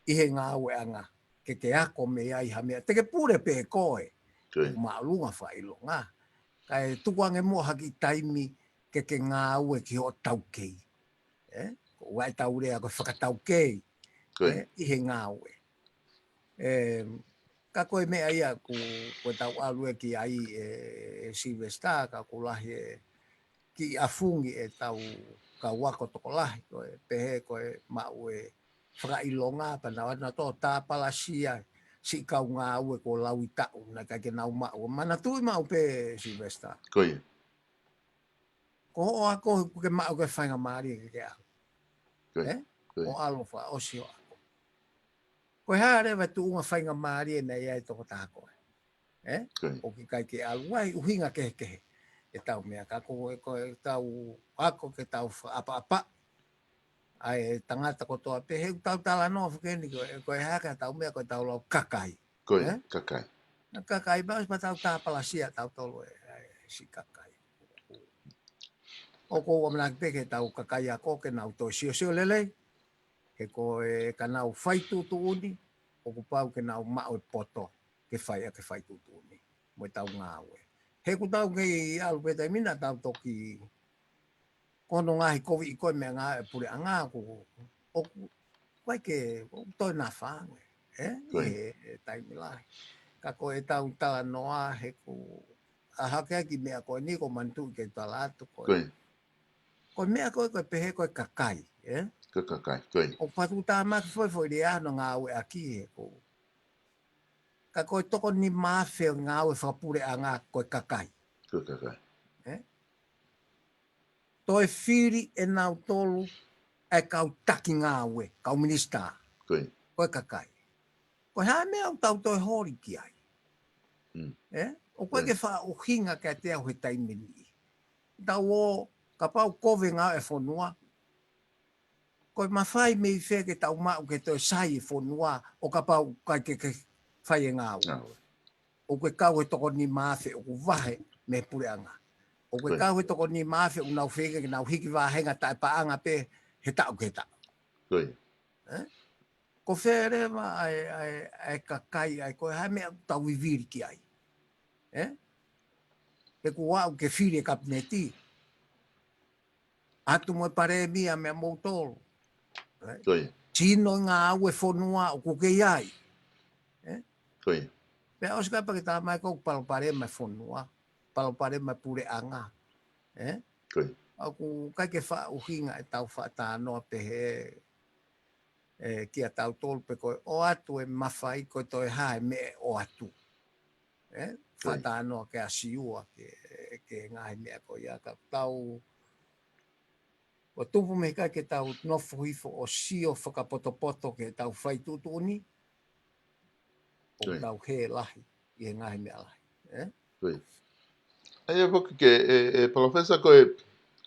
ʻi he ngāueʻanga, ke ke ako mei ai ha meʻa, te ke pule pē koe, Ko ia. ʻoku māʻolunga fakaʻilonga. Kae tuku ange muʻa ha kiʻi taimi ke ke ngāue ki hoʻo taukei. Ē? Ko ʻetau lea ko e fakataukei. Ko ia. Ē? ʻI he ngāue. Ē, ka ko e meʻa ia ʻoku, ʻoku tau ʻalu ē ki ai ē, ē Silivesitā, ka ʻoku lahi e kiʻi ʻafungi ʻetau kau ako tokolahi, ko e pehē ko e maʻu e fakaʻilonga, pea nau ʻalu ʻo tāpalasia siʻi kau ngāue kuo laui taʻu, naʻe ʻikai ke nau maʻu. Manatuʻi maʻu pē, Silivesitā. Ko ia. Ko hoʻo ako ʻoku ke maʻu ko e faingamālie ke ke ʻalu. Ko ia. Ē? Ko ia. ʻO ʻalu ʻo fakaʻosi hoʻo ako. Ko e hā leva e tuʻunga faingamālie naʻe ʻi ai e tokotaha ko ē. Ē? Ko ia. ʻOku ʻikai ke ʻalu ai, ʻuhinga kehekehe ʻetau meʻa, ka ko, ko ʻetau ako ke tau fakaʻapaʻapa ʻa e tangata kotoa pē, he ʻoku tau talanoa foki eni ko e, ko e hā ka tau meʻa ko ʻetau lau kakai. Ko ia. Ē? Kakai. Naʻa kakai, pea ʻosi pea tau tāpalasia tautolu ē, ʻa e siʻi kakai. ʻOku ou ʻamanaki pē ke tau kakai ako ke nau toe siosio lelei. He ko e ka nau fai tuʻutuʻuni, ʻoku pau ke nau maʻu e poto ke fai ʻaki e fai tuʻutuʻuni mo ʻetau ngāue. He ʻoku tau kei ʻalu pē taimi naʻa tau toki ko hono ngaahi koviʻi ko ē meʻangāue ʻa e puleʻanga ʻoku, ʻoku ʻikai ke, ʻoku toe nafa ange, ē? Ko ia. ʻI he taimi lahi. Ka ko ʻetau talanoa he ʻoku ʻa hake ai e kiʻi meʻa ko eni ʻoku ou manatuʻi ke tala atu ko ē. Ko ia. Ko e meʻa ko ē, ko e pehē ko e kakai, ē? Ko e kakai. Ko ia. ʻOku fakatuʻutāmaki foʻi foʻi lea naʻa ngāueʻaki he ʻoku. Ka ko e toko nima afe ʻo e ngāue fakapuleʻanga ko e kakai. Ko e kakai. Ē? Toe fili ʻe nautolu ʻa e kau taki ngāue, kau minisitā. Ko ia. Ko e kakai. Ko e hā e meʻa ʻoku tau toe holi ki ai. Mm. Ē? ʻOku ʻikai ke faʻa ʻuhinga kiate au he taimi ni. Tau ō, kapau ʻoku kovi e ngāue ʻa e fonua, ko e mafai mei fē ke tau maʻu ke toe sai e fonua ʻo kapau ʻoku ʻikai ke, ke fai e ngāue. Ngāue. ʻOku ke kau he toko nima afe ʻoku vahe mei he puleʻanga. ʻOku ke Ko ia. Kau he toko nima afe ʻoku nau feinga ke nau hiki vāhenga taʻepaʻanga pē he taʻu ki he taʻu. Ko ia. Ē? Ko fē leva ʻa e, ʻa e, ʻa e kakai ʻa e ko e hā e meʻa ʻoku tau vivili ki ai. Ē? He kuo aʻu ke fili e kapineti. ʻAtu mo e palēmia mei moutolu. Ē? Ko ia. Sino e ngāue fonua ʻoku ke ʻi ai. Ē? Ko ia. Pea ʻosi kapau ke tā mai ko e palopalema e fonua, palopalema e puleʻanga. Ē? Ko ia. ʻOku ʻikai ke faʻa ʻuhinga ʻetau faʻa talanoa pehē, ē, kia tautolu pe ko e ʻoatu e mafai ko e toe hā e meʻa ʻe ʻoatu. Ē? Ko ia. Faʻa talanoa ke ʻasi ua ke, ke ngaahi meʻa ko ia ka tau ʻo tupu mei he ʻikai ke tau nofo hifo ʻo sio fakapotopoto ke tau fai tuʻutuʻuni. ʻO Ko ia. Tau hē lahi ʻi he ngaahi meʻa lahi. Ē? Ko ia. ʻA ia foki ke, ē, ē, Palōfesa ko e,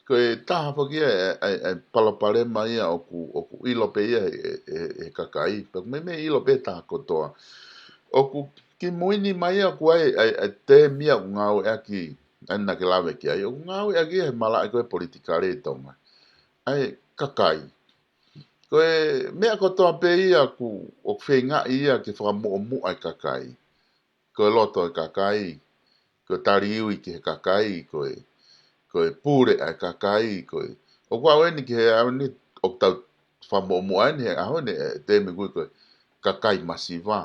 ko e taha foki ia e, e, e palopalema ia ʻoku, ʻoku ʻilo pē ia he, he, he kakai. Pea ʻoku meimei ʻilo pē taha kotoa. ʻOku kimui ni mai ia ʻoku ʻi ai, ʻa e, ʻa e tēmia ʻoku ngāueʻaki, ʻa ia naʻa ke lave ki ai. ʻOku ngāueʻaki ia he malaʻe ko ē politikale ʻi Tonga. ʻA e kakai. Ko e meʻa kotoa pē ia ʻoku, ʻoku feingaʻi ia ke fakamuʻomuʻa e kakai. Ko e loto e kakai, ko e taliui ki he kakai, ko e, ko e pule ʻa e kakai, ko e. ʻOku ʻalu eni ki he ʻaho ni, ʻoku tau fakamuʻomuʻa eni he ʻaho ni, e tēmia ko ē ko e kakai masiva.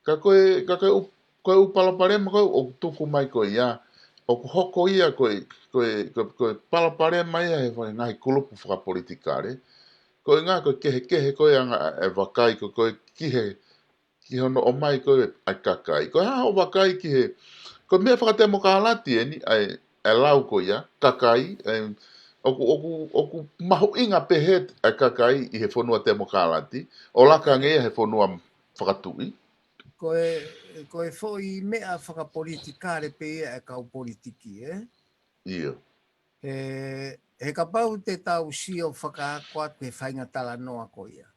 Ka ko e, ka ko e ʻū, ko e ʻū palopalema ko ē ʻoku tuku mai ko ia, ʻoku hoko ia ko e, ko e, ko e, ko e palopalema ia he faka-, ngaahi kulupu fakapolitikale. Ko e ʻuhinga ko e kehekehe ko ē ʻa e, e vakai ko ē ko ē ki he, ki hono ʻomai ko ē ʻa e kakai. Ko e hā hoʻo vakai ki he, ko e meʻa fakatemokālati eni, ʻa e, ʻa e lau ko ia, kakai, ʻa e, ʻoku, ʻoku, ʻoku mahuʻinga pehē ʻa e kakai ʻi he fonua temokālati, ʻo laka ange ia he fonua fakatuʻi. Ko e, ko e foʻi meʻa fakapolitikale pē ia e kau politiki, ē? ʻIo. He, he kapau te tau sio fakaako atu he faʻahinga talanoa ko ia.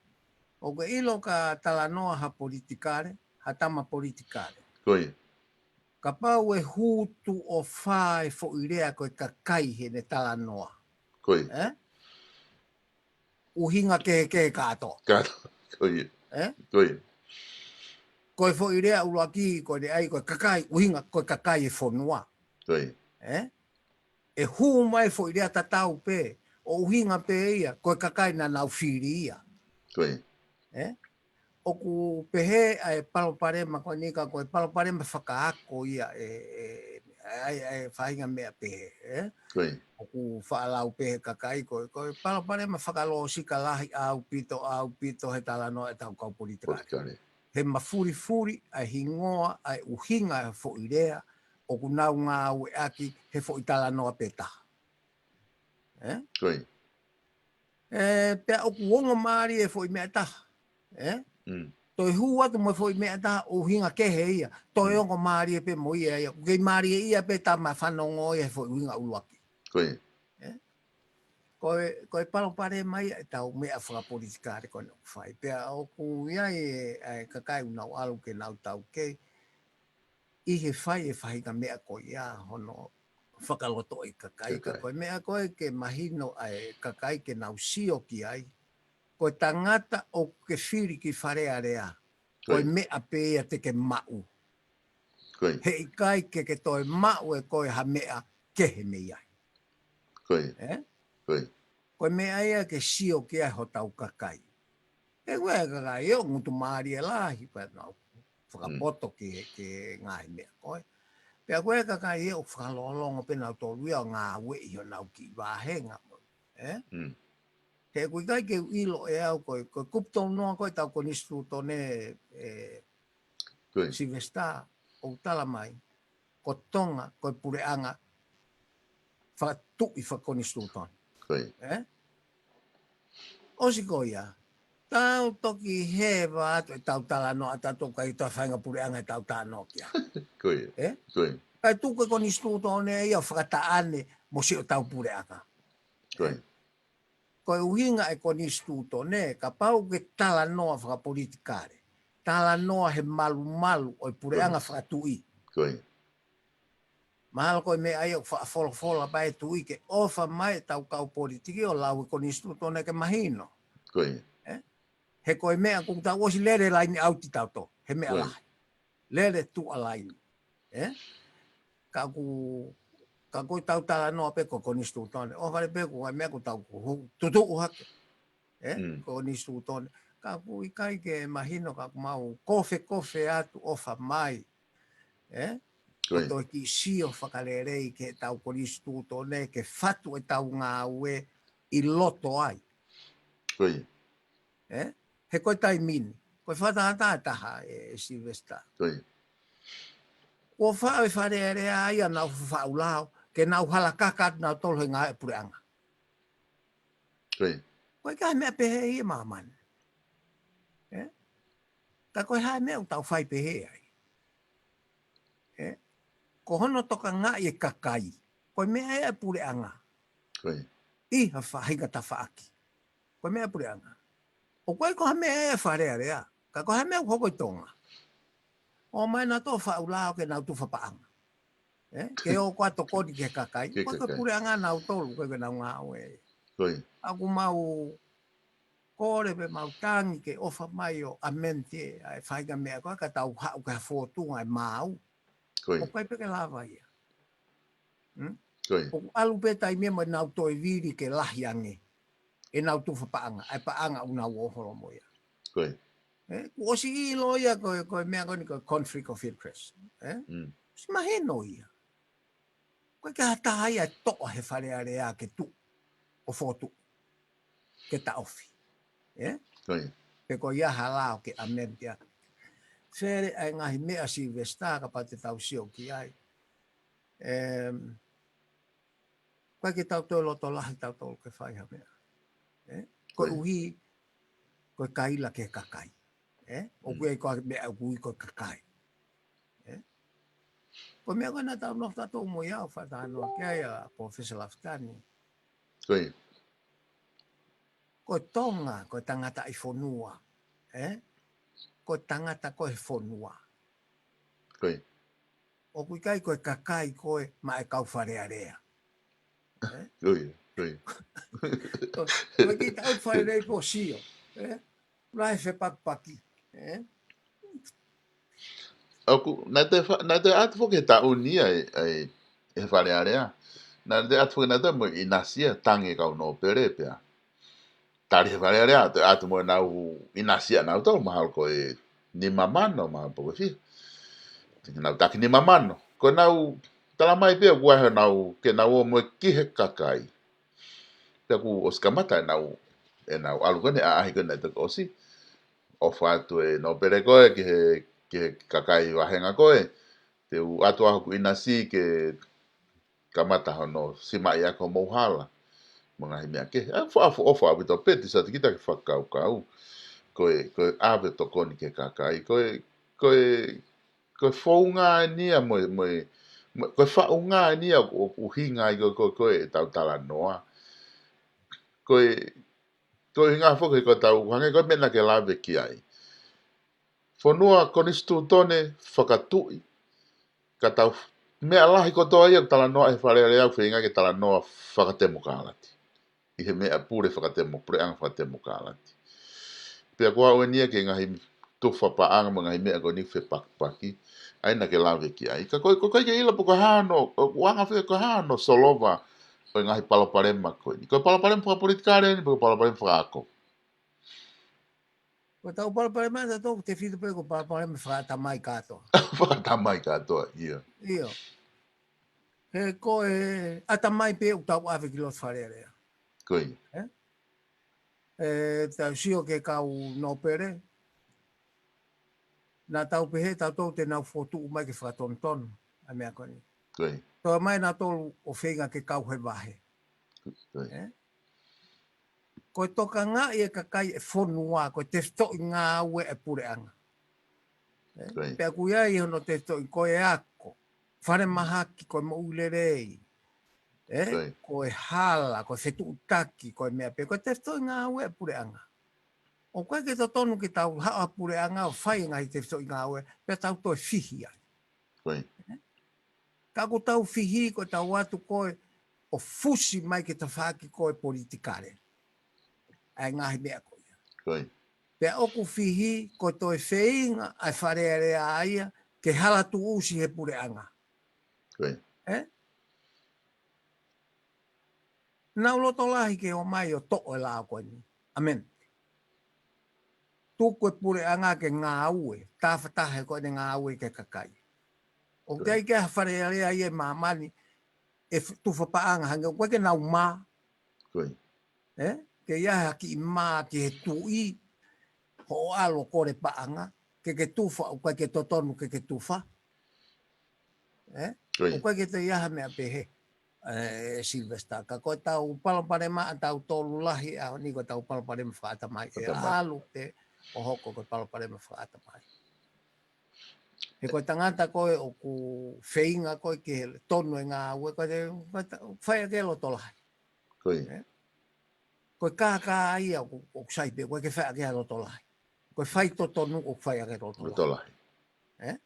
ʻOku ke ʻilo ka talanoa ha politikale, ha tama politikale. Ko ia. Kapau ʻe hū tuʻo fā e foʻi lea ko e kakai heʻene talanoa. Ko ia. Ē? ʻUhinga kehekehe kātoa. Kātoa. Ko ia. Ē? Ko ia. Ko e foʻi lea ʻuluaki, ko ʻene ʻai, ko e kakai, ʻuhinga, ko e kakai e fonua. Ko ia. Ē? ʻE hū mai foʻi lea tatau pē, ʻo ʻuhinga pē ia, ko e kakai naʻa nau fili ia. Ko ia. Ē? ʻOku pehē ʻa e palopalema ko eni ka ko e palopalema fakaako ia e, e, ʻa e, ʻa e faʻahinga meʻa pehē, ē? Ko ia. ʻOku faʻa lau pehē kakai ko e, ko e palopalema fakalōsika lahi ʻaupito, ʻaupito he talanoa e tau kau politikale. Politikale. He mafulifuli ʻa e hingoa, ʻa e ʻuhinga e foʻi lea, ʻoku nau ngāueʻaki he foʻi talanoa pē taha. Ē? Ko ia. Ē, pea ʻoku ongo mālie e foʻi meʻa taha. Ē? Mm. Toe hū atu mo e foʻi meʻa taha ʻuhinga kehe ia. Toe Mm. ongo mālie pē mo ia ia. ʻOku kei mālie ia pē tā ma fanongo ia he foʻi ʻuhinga ʻuluaki. Ko ia. Ē? Ko e, ko e palopalema ia e tau meʻa fakapolitikale ko eni ʻoku fai. Pea ʻoku ʻi ai e, e kakai ʻoku nau ʻalu ke nau taukei ʻi he fai e faʻahinga meʻa ko ia hono fakalotoʻi kakai. Kakai. Ka ko e meʻa ko ē ke mahino ʻa e kakai ke nau sio ki ai. Ko e tangata ʻoku ke fili ki Fale Alea. Ko e Ko ia. meʻa pē ia te ke maʻu. Ko ia. He ʻikai ke ke toe maʻu ʻe koe ha meʻa kehe mei ai. Ko ia. Ē? Ko ia. Ko e meʻa ia ke sio ki ai hotau kakai. He ko e kakai ʻoku ngutu mālie lahi pea nau fakapoto Mm. ki he, ki he ngaahi meʻa ko ē. Pea ko e kakai ʻoku fakalongolongo pē nautolu ia ʻo ngāueʻi honau kiʻi vāhenga. Ē? Mm. He ʻoku ʻikai ke u ʻilo ʻe au ko e, ko e kupu tolu noa ko e tau konisitūtone, ē, Ko ia. Sylvester, ʻoku tala mai, ko Tonga, ko e puleʻanga fakatuʻi fakakonisitūtone. Ko ia. Ē? ʻOsi ko ia, tau toki heva atu e tau talanoa ʻatautolu kae ʻikai toe faʻahinga puleʻanga e tau talanoa ki ai. Ko ia. Ē? Ko ia. Kae tuku e konisitūtone ia ʻo fakataʻane mo siʻotau puleʻanga. Ko ia. Ko e ʻuhinga e konisitūtone, kapau ke talanoa fakapolitikale, talanoa he malumalu ʻo e puleʻanga Ko ia. fakatuʻi. Ko ia. Mahalo ko e meʻa ia ʻoku faʻa folofola pē e tuʻi ke ʻofa mai e tau kau politiki ʻo lau e konisitūtone ke mahino. Ko ia. Ē? He ko e meʻa ʻoku tau ʻosi lele laini ʻauti tautolu, he meʻa Ko ia. lahi. Lele tuʻa laini. Ē? Ka ʻoku, ka ko e tau talanoa pē ko e konisitūtone. ʻOfa pē ko e meʻa ʻoku tau ku hu-, tutuʻu hake. Ē? Mm. Konisitūtone. Ka ʻoku ʻikai ke mahino ka ʻoku mau kofekofe atu ʻofa mai. Ē? Ko ia. Ko e toe kiʻi sio fakalelei ki he tau konisitūtone ke fatu e tau ngāue ʻi loto ai. Ko ia. Ē? He ko e taimi ni, ko e fakatātā ʻe taha ē, ē Sylvester. Ko ia. Kuo faʻu e Fale Alea ia nau faʻu lao, ke nau hala kaka atu nautolu he ngāue puleʻanga. Ko ia. Ko e ʻikai ha meʻa pehē ia ʻi māmani. Ē? Ka ko e hā e meʻa ʻoku tau fai pehē ai. Ē? Ko hono tokangaʻi e kakai. Ko e meʻa ia e puleʻanga. ʻI ha faʻahinga tafaʻaki. Ko e meʻa puleʻanga. ʻOku ʻikai ko ha meʻa ʻe Fale Alea. Ka ko ha meʻa ʻoku hoko ʻi Tonga. ʻOmai nautolu faʻu lao ke nau tufa paʻanga. Ē? Ke ō ko ā tokoni ki he kakai. Ko e puleʻanga nautolu, ko e ke nau ngāue. ʻOku mau kole pē mau tangi ke ʻofa mai ʻo amend ʻa e faʻahinga meʻa ko ē ka tau haʻu ki ha fōtunga ʻe maau. ʻOku ʻikai pē ke lava ia. ʻOku ʻalu pē taimi ia mo nau toe vili ke lahi ange. ʻEnau tufa paʻanga, ʻa e paʻanga ʻoku nau ō holo mo ia. ʻOku ʻosi ʻilo ia ko e, ko e meʻa ko eni ko e conflict of interest. ʻOsi mahino ia. ʻOku ʻikai ke ha taha ia ʻe toʻo he Fale Alea ke tuʻu, ʻo fokotuʻu, ke taʻofi. Pe ko ia ha lao ke amend ia. Fele ʻa e ngaahi meʻa Sylvester kapau te tau sio ki ai. ʻOku ʻikai ke tau toe loto lahi tautolu ke fai ha meʻa. Koeʻuhi, ko e kaila ki he kakai. ʻOku ʻikai ko ha meʻa ʻoku ui ko e kakai. Ko e meʻa ko ē naʻa tau nofo tautolu mo ia ʻo fakatalanoa ki ai ʻa Professor Lafitani. Ko e Tonga, ko e tangata ʻi fonua. Ko e tangata ko e fonua. ʻOku ʻikai ko e kakai ko e maʻa e kau Fale Alea. Ko e kiʻi tau fai lei po sio. Lahi fepakipaki. ʻOku, naʻe toe fa-, naʻe toe ʻatu foki he taʻu ni ʻa e, ʻa e, ʻe he Fale Alea. Naʻe toe ʻatu foki naʻe toe mo ʻInasia tangi kau nōpele pea. Tali he Fale Alea, toe ʻatu mo ʻenau ʻInasia nautolu mahalo ko e nima mano, mahalo pe ko e fiha. Te nau taki nima mano. Ko ʻenau tala mai pē ʻoku ʻi ai honau, ke nau ō mo e ki he kakai. Pea kuo ʻosi kamata ʻenau, ʻenau ʻalu ko eni ʻaʻahi ko eni naʻe toki ʻosi. ʻOfa atu e nōpele ko ē ki he, ki he kakai vahenga ko ē. Te u ʻatu ʻa hoku ʻinasi ke kamata hono simaʻi ʻaki homou hala. Mo e ngaahi meʻa kehe. ʻA e fo-, ʻa e fo-, ʻofa ʻaupito pē, te sa te kita ke fakakaukau. Ko e, ko e ʻave tokoni ki he kakai. Ko e, ko e, ko e founga eni ia mo e, mo e, mo e, ko e faʻunga eni ia ʻoku, ʻoku ʻuhinga ai ko e, ko e, ko e ʻetau talanoa. Ko e, ko e ʻuhinga foki ko ʻetau hangē ko e meʻa naʻa ke lave ki ai. Fonua konisitūtone fakatuʻi, ka tau f-, meʻa lahi kotoa ia ʻoku talanoa he Fale Alea ʻoku feinga ke talanoa fakatemokalati. ʻI he meʻa pule fakatemo-, puleʻanga fakatemokalati. Pea ko au eni ia ki he ngaahi tufa paʻanga mo e ngaahi meʻa ko eni fepakipaki, ʻa ia naʻa ke lave ki ai. Ka ko e, ko e ʻikai ke ʻilo pe ko e hā hono, ʻoku anga fē ko e hā hono solova ʻo e ngaahi palopalema ko eni. Ko e palopalema fakapolitikale eni, pe ko e palopalema fakaako. Ko ʻetau palopalema ʻatautolu, tefito pē ko e palopalema fakaʻatamai kātoa. Fakaʻatamai kātoa, ʻio. ʻIo. He ko e ʻatamai pē ʻoku tau ʻave ki loto Fale Alea. Ko ia. Ē? Ē, tau sio ki he kau nōpele. Naʻa tau pehē tautolu te nau fokotuʻu mai ke fakatonutonu ʻa e meʻa ko eni. Ko ia. Toe ʻomai nautolu ʻo feinga ke kau he vahe. Ko ia. Ē? Ko e tokangaʻi e kakai e fonua, ko e tefitoʻi ngāue e puleʻanga. Ē? Ko ia. Pea ʻoku ʻi ai hono tefitoʻi ko e ako, falemahaki, ko e moʻui lelei. Ē? Ko ia. Ko e hala, ko e fetuʻutaki, ko e meʻa pē, ko e tefitoʻi ngāue e puleʻanga. ʻOku ʻikai ke totonu ke tau haʻu ha puleʻanga ʻo fai e ngaahi tefitoʻi ngāue, pea tau toe fihi ai. Ko ia. Ka ʻoku tau fihi ko e tau ʻatu ko e ʻo fusi mai ke tafaʻaki ko e politikale. ʻA e ngaahi meʻa ko ia. Ko ia. Pea ʻoku fihi ko e toe feinga ʻa e Fale Alea ia ke hala tuʻusi he puleʻanga. Ko ia. Ē? Nau loto lahi ke ō mai ʻo toʻo e lao ko eni. ʻAmeni. Tuku e puleʻanga ke ngāue, tafataha ko ʻene ngāue ki he kakai. ʻOku ʻikai ke ha Fale Alea ia ʻi māmani, ʻe f-, tufa paʻanga hangē, ʻoku ʻikai ke nau mā. Ko ia. Ē? Ke ʻi ai ha kiʻi mā ki he tuʻi, hoʻo ʻalu ʻo kole paʻanga, ke ke tufa, ʻoku ʻikai ke totonu ke ke tufa. Ē? Ko ia. ʻOku ʻikai ke toe ʻi ai ha meʻa pehē. Ē, Sylvester, ka ko ʻetau palopalema ʻatautolu lahi ʻaho ni ko ʻetau palopalema fakaʻatamai. ʻE ʻalu pē ʻo hoko ko e palopalema fakaʻatamai. He ko e tangata ko ē ʻoku feinga ko ē ke tonu e ngāue, ko e te, ko e ta-, fai ʻaki e loto lahi. Ko ia. Ē? Ko e kākā ia ʻoku, ʻoku sai pē, ʻoku ʻikai ke fai ʻaki ha loto lahi. Ko e faitotonu ʻoku fai ʻaki e loto lahi. Loto lahi. Ē?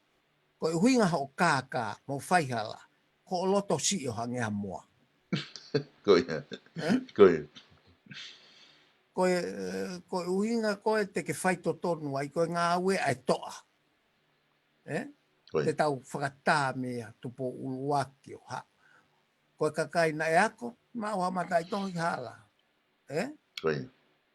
Ko e ʻuhinga hoʻo kākā, mo faihala, ko hoʻo loto siʻi ʻo hangē ha moa. Ko ia. Ē? Ko ia. Ko e, ko e ʻuhinga ko ē te ke faitotonu ai, ko e ngāue ʻa e toʻa. Ē? Ko ia. Te tau fakatā meia Tupou ʻUluaki ʻo haʻu. Ko e kakai naʻe ako, maʻu ha mataʻitohi hala. Ē? Ko ia.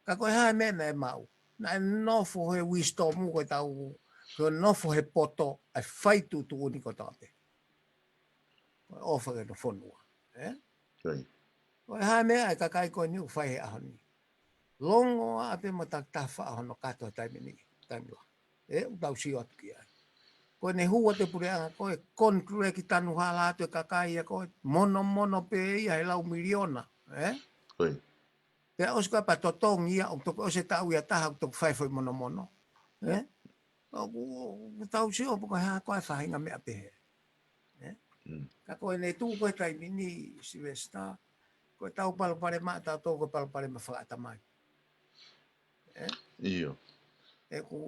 Ka ko e hā e meʻa naʻe maʻu? Naʻe nofo he wisdom ko e tau, ko e nofo he poto, ʻa e fai tuʻutuʻuni kotoa pē. Ko e ʻofa ki hono fonua. Ē? Ko ia. Ko e hā e meʻa ʻa e kakai ko eni ʻoku fai he ʻaho ni? Longoaʻa pē mo takitaha faʻa hono kato he taimi ni, taimi lahi. Ē, ʻoku tau sio atu ki ai. Ko ʻene hū atu e puleʻanga ko ē, contract tanu hala atu e kakai ia ko ē, monomono pē ia he lau miliona, ē? Ko ia. Pea ʻosi ko ē pea totongi ia, ʻoku toki ʻosi e taʻu ia taha, ʻoku toki fai foʻi monomono. Ē? ʻOku, ʻoku tau sio, pea ko e hā ko ā e faʻahinga meʻa pehē. Ē? Mm. Ka ko ʻene tuʻu ko ē he taimi ni, Sylvester, ko e tau palopalema ʻatautolu, ko e palopalema fakaʻatamai. Ē? ʻIo. ʻOku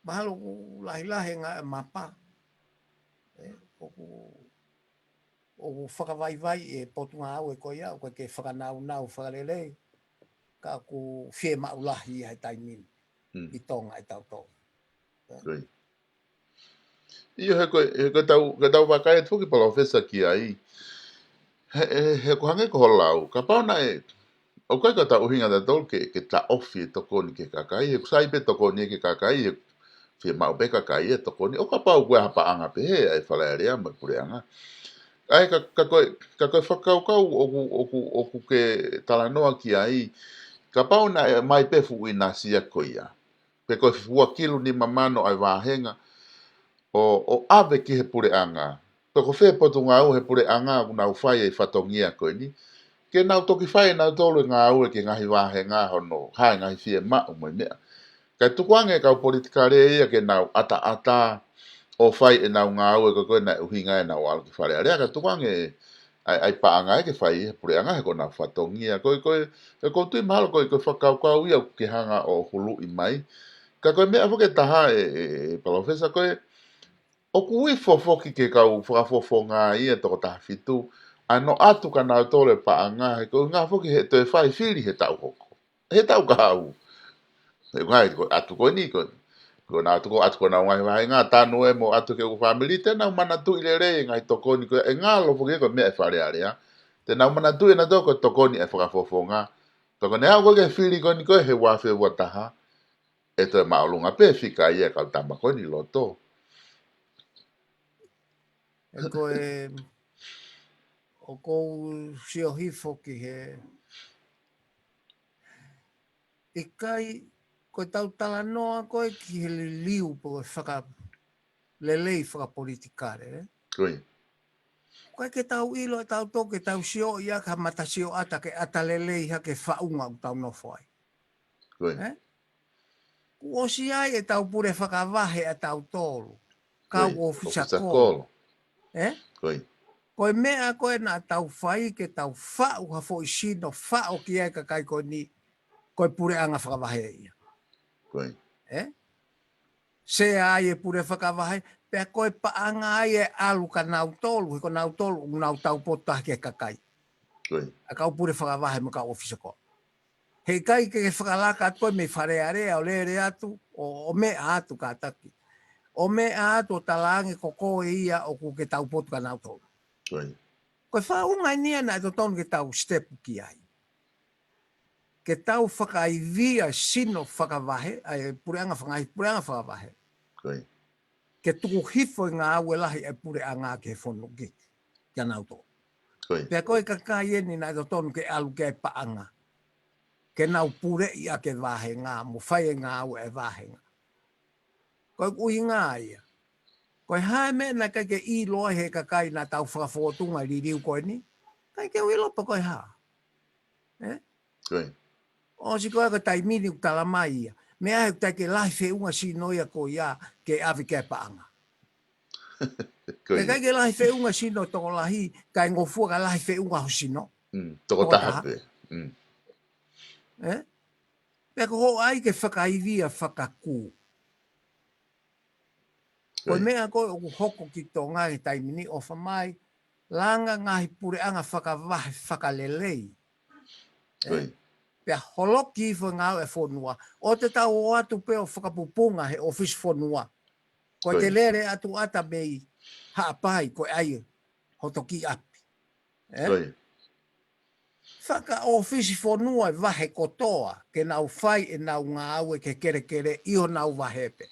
mahalo ʻoku lahilahi e ngaahi mapa. Ē? ʻOku, ʻoku fakavaivai e potungāue ko ia, ʻoku ʻikai ke fakanaunau fakalelei, ka ʻoku fiemaʻu lahi ia he taimi ni, mm, ʻi Tonga ʻatautolu. Ē? Ko ia. ʻIo, he ko e, he ko e tau, ko e tau vakai atu foki Palōfesa ki ai. He, he, he ko e hangē ko hoʻo lau, kapau naʻe, ʻoku ʻikai ko e tau ʻuhinga ʻatautolu ke, ke taʻofi e tokoni ki he kakai, he ʻoku sai pē tokoni ki he kakai, he fiemaʻu pē kakai e tokoni, ʻo kapau ko e hā e paʻanga pehē ʻa e Fale Alea mo e puleʻanga. ʻA ia ka, ka ko e, ka ko e fakakaukau ʻoku, ʻoku, ʻoku ke talanoa ki ai, kapau naʻe ʻomai pē fuʻu ʻinasi ia ko ia. Pe ko e fua kilu nima mano ʻa e vāhenga ʻo, ʻo ʻave ki he puleʻanga. Pe ko fē potungāue he puleʻanga ʻoku nau fai e fatongia ko eni. Ke nau toki fai ʻe nautolu e ngāue ki he ngaahi vāhenga hono, hā e ngaahi fiemaʻu mo e meʻa. Kae tukuange e kau politikale ia ke nau ʻataʻatā ʻo fai ʻenau ngāue ko ē ko ē naʻe ʻuhinga ai ʻenau ʻalu ki Fale Alea. Kae tukuange ʻa e, ʻa e paʻanga ia ke fai he puleʻanga he ko honau fatongia. Ko e, ko e, ʻoku ou tui mahalo ko e, ko e fakakaukau ia ʻoku ke hanga ʻo huluʻi mai. Ka ko e meʻa foki ʻe taha ē, ē, ē, Palōfesa, ko e, ʻoku ifo foki ki he kau fakafofonga ia toko taha fitu, ʻa hono ʻatu kia nautolu e paʻanga, he ko e ʻuhinga foki he toe fai fili he taʻu hoko. He taʻu kahaʻu. He ko e ngaahi, ko e ʻatu ko eni, ko, ko ʻenau ʻatu ko, ʻatu ko honau ngaahi vāhenga, tanu ē mo ʻatu ki he ʻū fāmili, te nau manatuʻi lelei e ngaahi tokoni ko ē, ʻe ngalo foki ko e meʻa ʻa e Fale Alea. Te nau manatuʻi ʻe nautolu ko e tokoni ʻa e fakafofonga. Tokoni ʻa e ʻū ko ē ke fili ko eni ko ē he ua afe ua taha. ʻE toe māʻolunga pē fika ia e kau tama ko eni ʻi loto. Ē ko e, ʻoku ou sio hifo ki he, ʻikai ko e tau talanoa ko ē ki he liliu pe ko e fakalelei fakapolitikale, ē? Ko ia. ʻOku ʻikai ke tau ʻilo ʻe tautolu ke tau sio ia ki ha matasioʻata ke ʻata lelei hake e faʻunga ʻoku tau nofo ai. Ko ia. Ē? Kuo ʻosi ʻi ai e tau pule fakavahe ʻatautolu. Kau ʻofisa kolo. Ē? Ko ia. Ko e meʻa ko ē naʻa tau fai ke tau faʻu ha foʻi sino faʻo ki ai e kakai ko eni, ko e puleʻanga fakavahe ia. Ko ia. Ē? Sea ai e pule fakavahe, pea ko e paʻanga ia ʻe ʻalu kia nautolu, he ko nautolu ʻoku nau taupotu taha ki he kakai. Ko ia. ʻA e kau pule fakavahe mo e kau ʻofisa kolo. He ʻikai ke fakalaka atu koe mei Fale Alea ʻo lele atu, ʻo, ʻo meʻa atu kātaki. ʻO meʻa atu ʻo talaange ko koe ia ʻoku ke taupotu kia nautolu. Ko ia. Ko e faʻunga eni ia naʻe totonu ke tau step ki ai. Ke tau fakaivia e sino fakavahe, ʻa e puleʻanga faka-, ngaahi puleʻanga fakavahe. Ko ia. Ke tuku hifo e ngāue lahi ʻa e puleʻanga ki he fonu ki, kia nautolu. Ko ia. Pea ko e kakai eni naʻe totonu ke ʻalu ki ai e paʻanga. Ke nau puleʻi ʻaki e vāhenga, mo fai e ngāue ʻa e vāhenga. Ko e ʻuhinga ia. Ko e hā e meʻa naʻe ʻikai ke ʻilo ai he kakai naʻa tau fakafōtunga e liliu ko eni. ʻIkai ke u ʻilo pe ko e hā. Ē? Ko ia. ʻOsi ko ē ko e taimi ni ʻoku tala mai ia. Meʻa he ʻoku ʻikai ke lahi feʻunga sino ia ko ia ke ʻave ki ai e paʻanga. Ko ia. He ʻikai ke lahi feʻunga sino tokolahi, kae ngofua ka lahi feʻunga ho sino. Mm, tokotaha pē. Mm. Ē? Pea ko hoʻo ʻai ke fakaivia fakakū. Ko e meʻa ko ē ʻoku hoko ki Tonga he taimi ni, ʻofa mai, langa ngaahi puleʻanga fakavahe fakalelei. Ē? Pea holoki hifo e ngāue e fonua. ʻOua te tau ō atu pē ʻo fakapupunga he ʻōfisi fonua. Ko e te lele atu ʻata mei Haʻapai, ko e ʻai hoto kiʻi ʻapi. Ē? Fakaʻōfisi fonua e vahe kotoa, ke nau fai ʻenau ngāue ke kelekele ʻi honau vahe pē.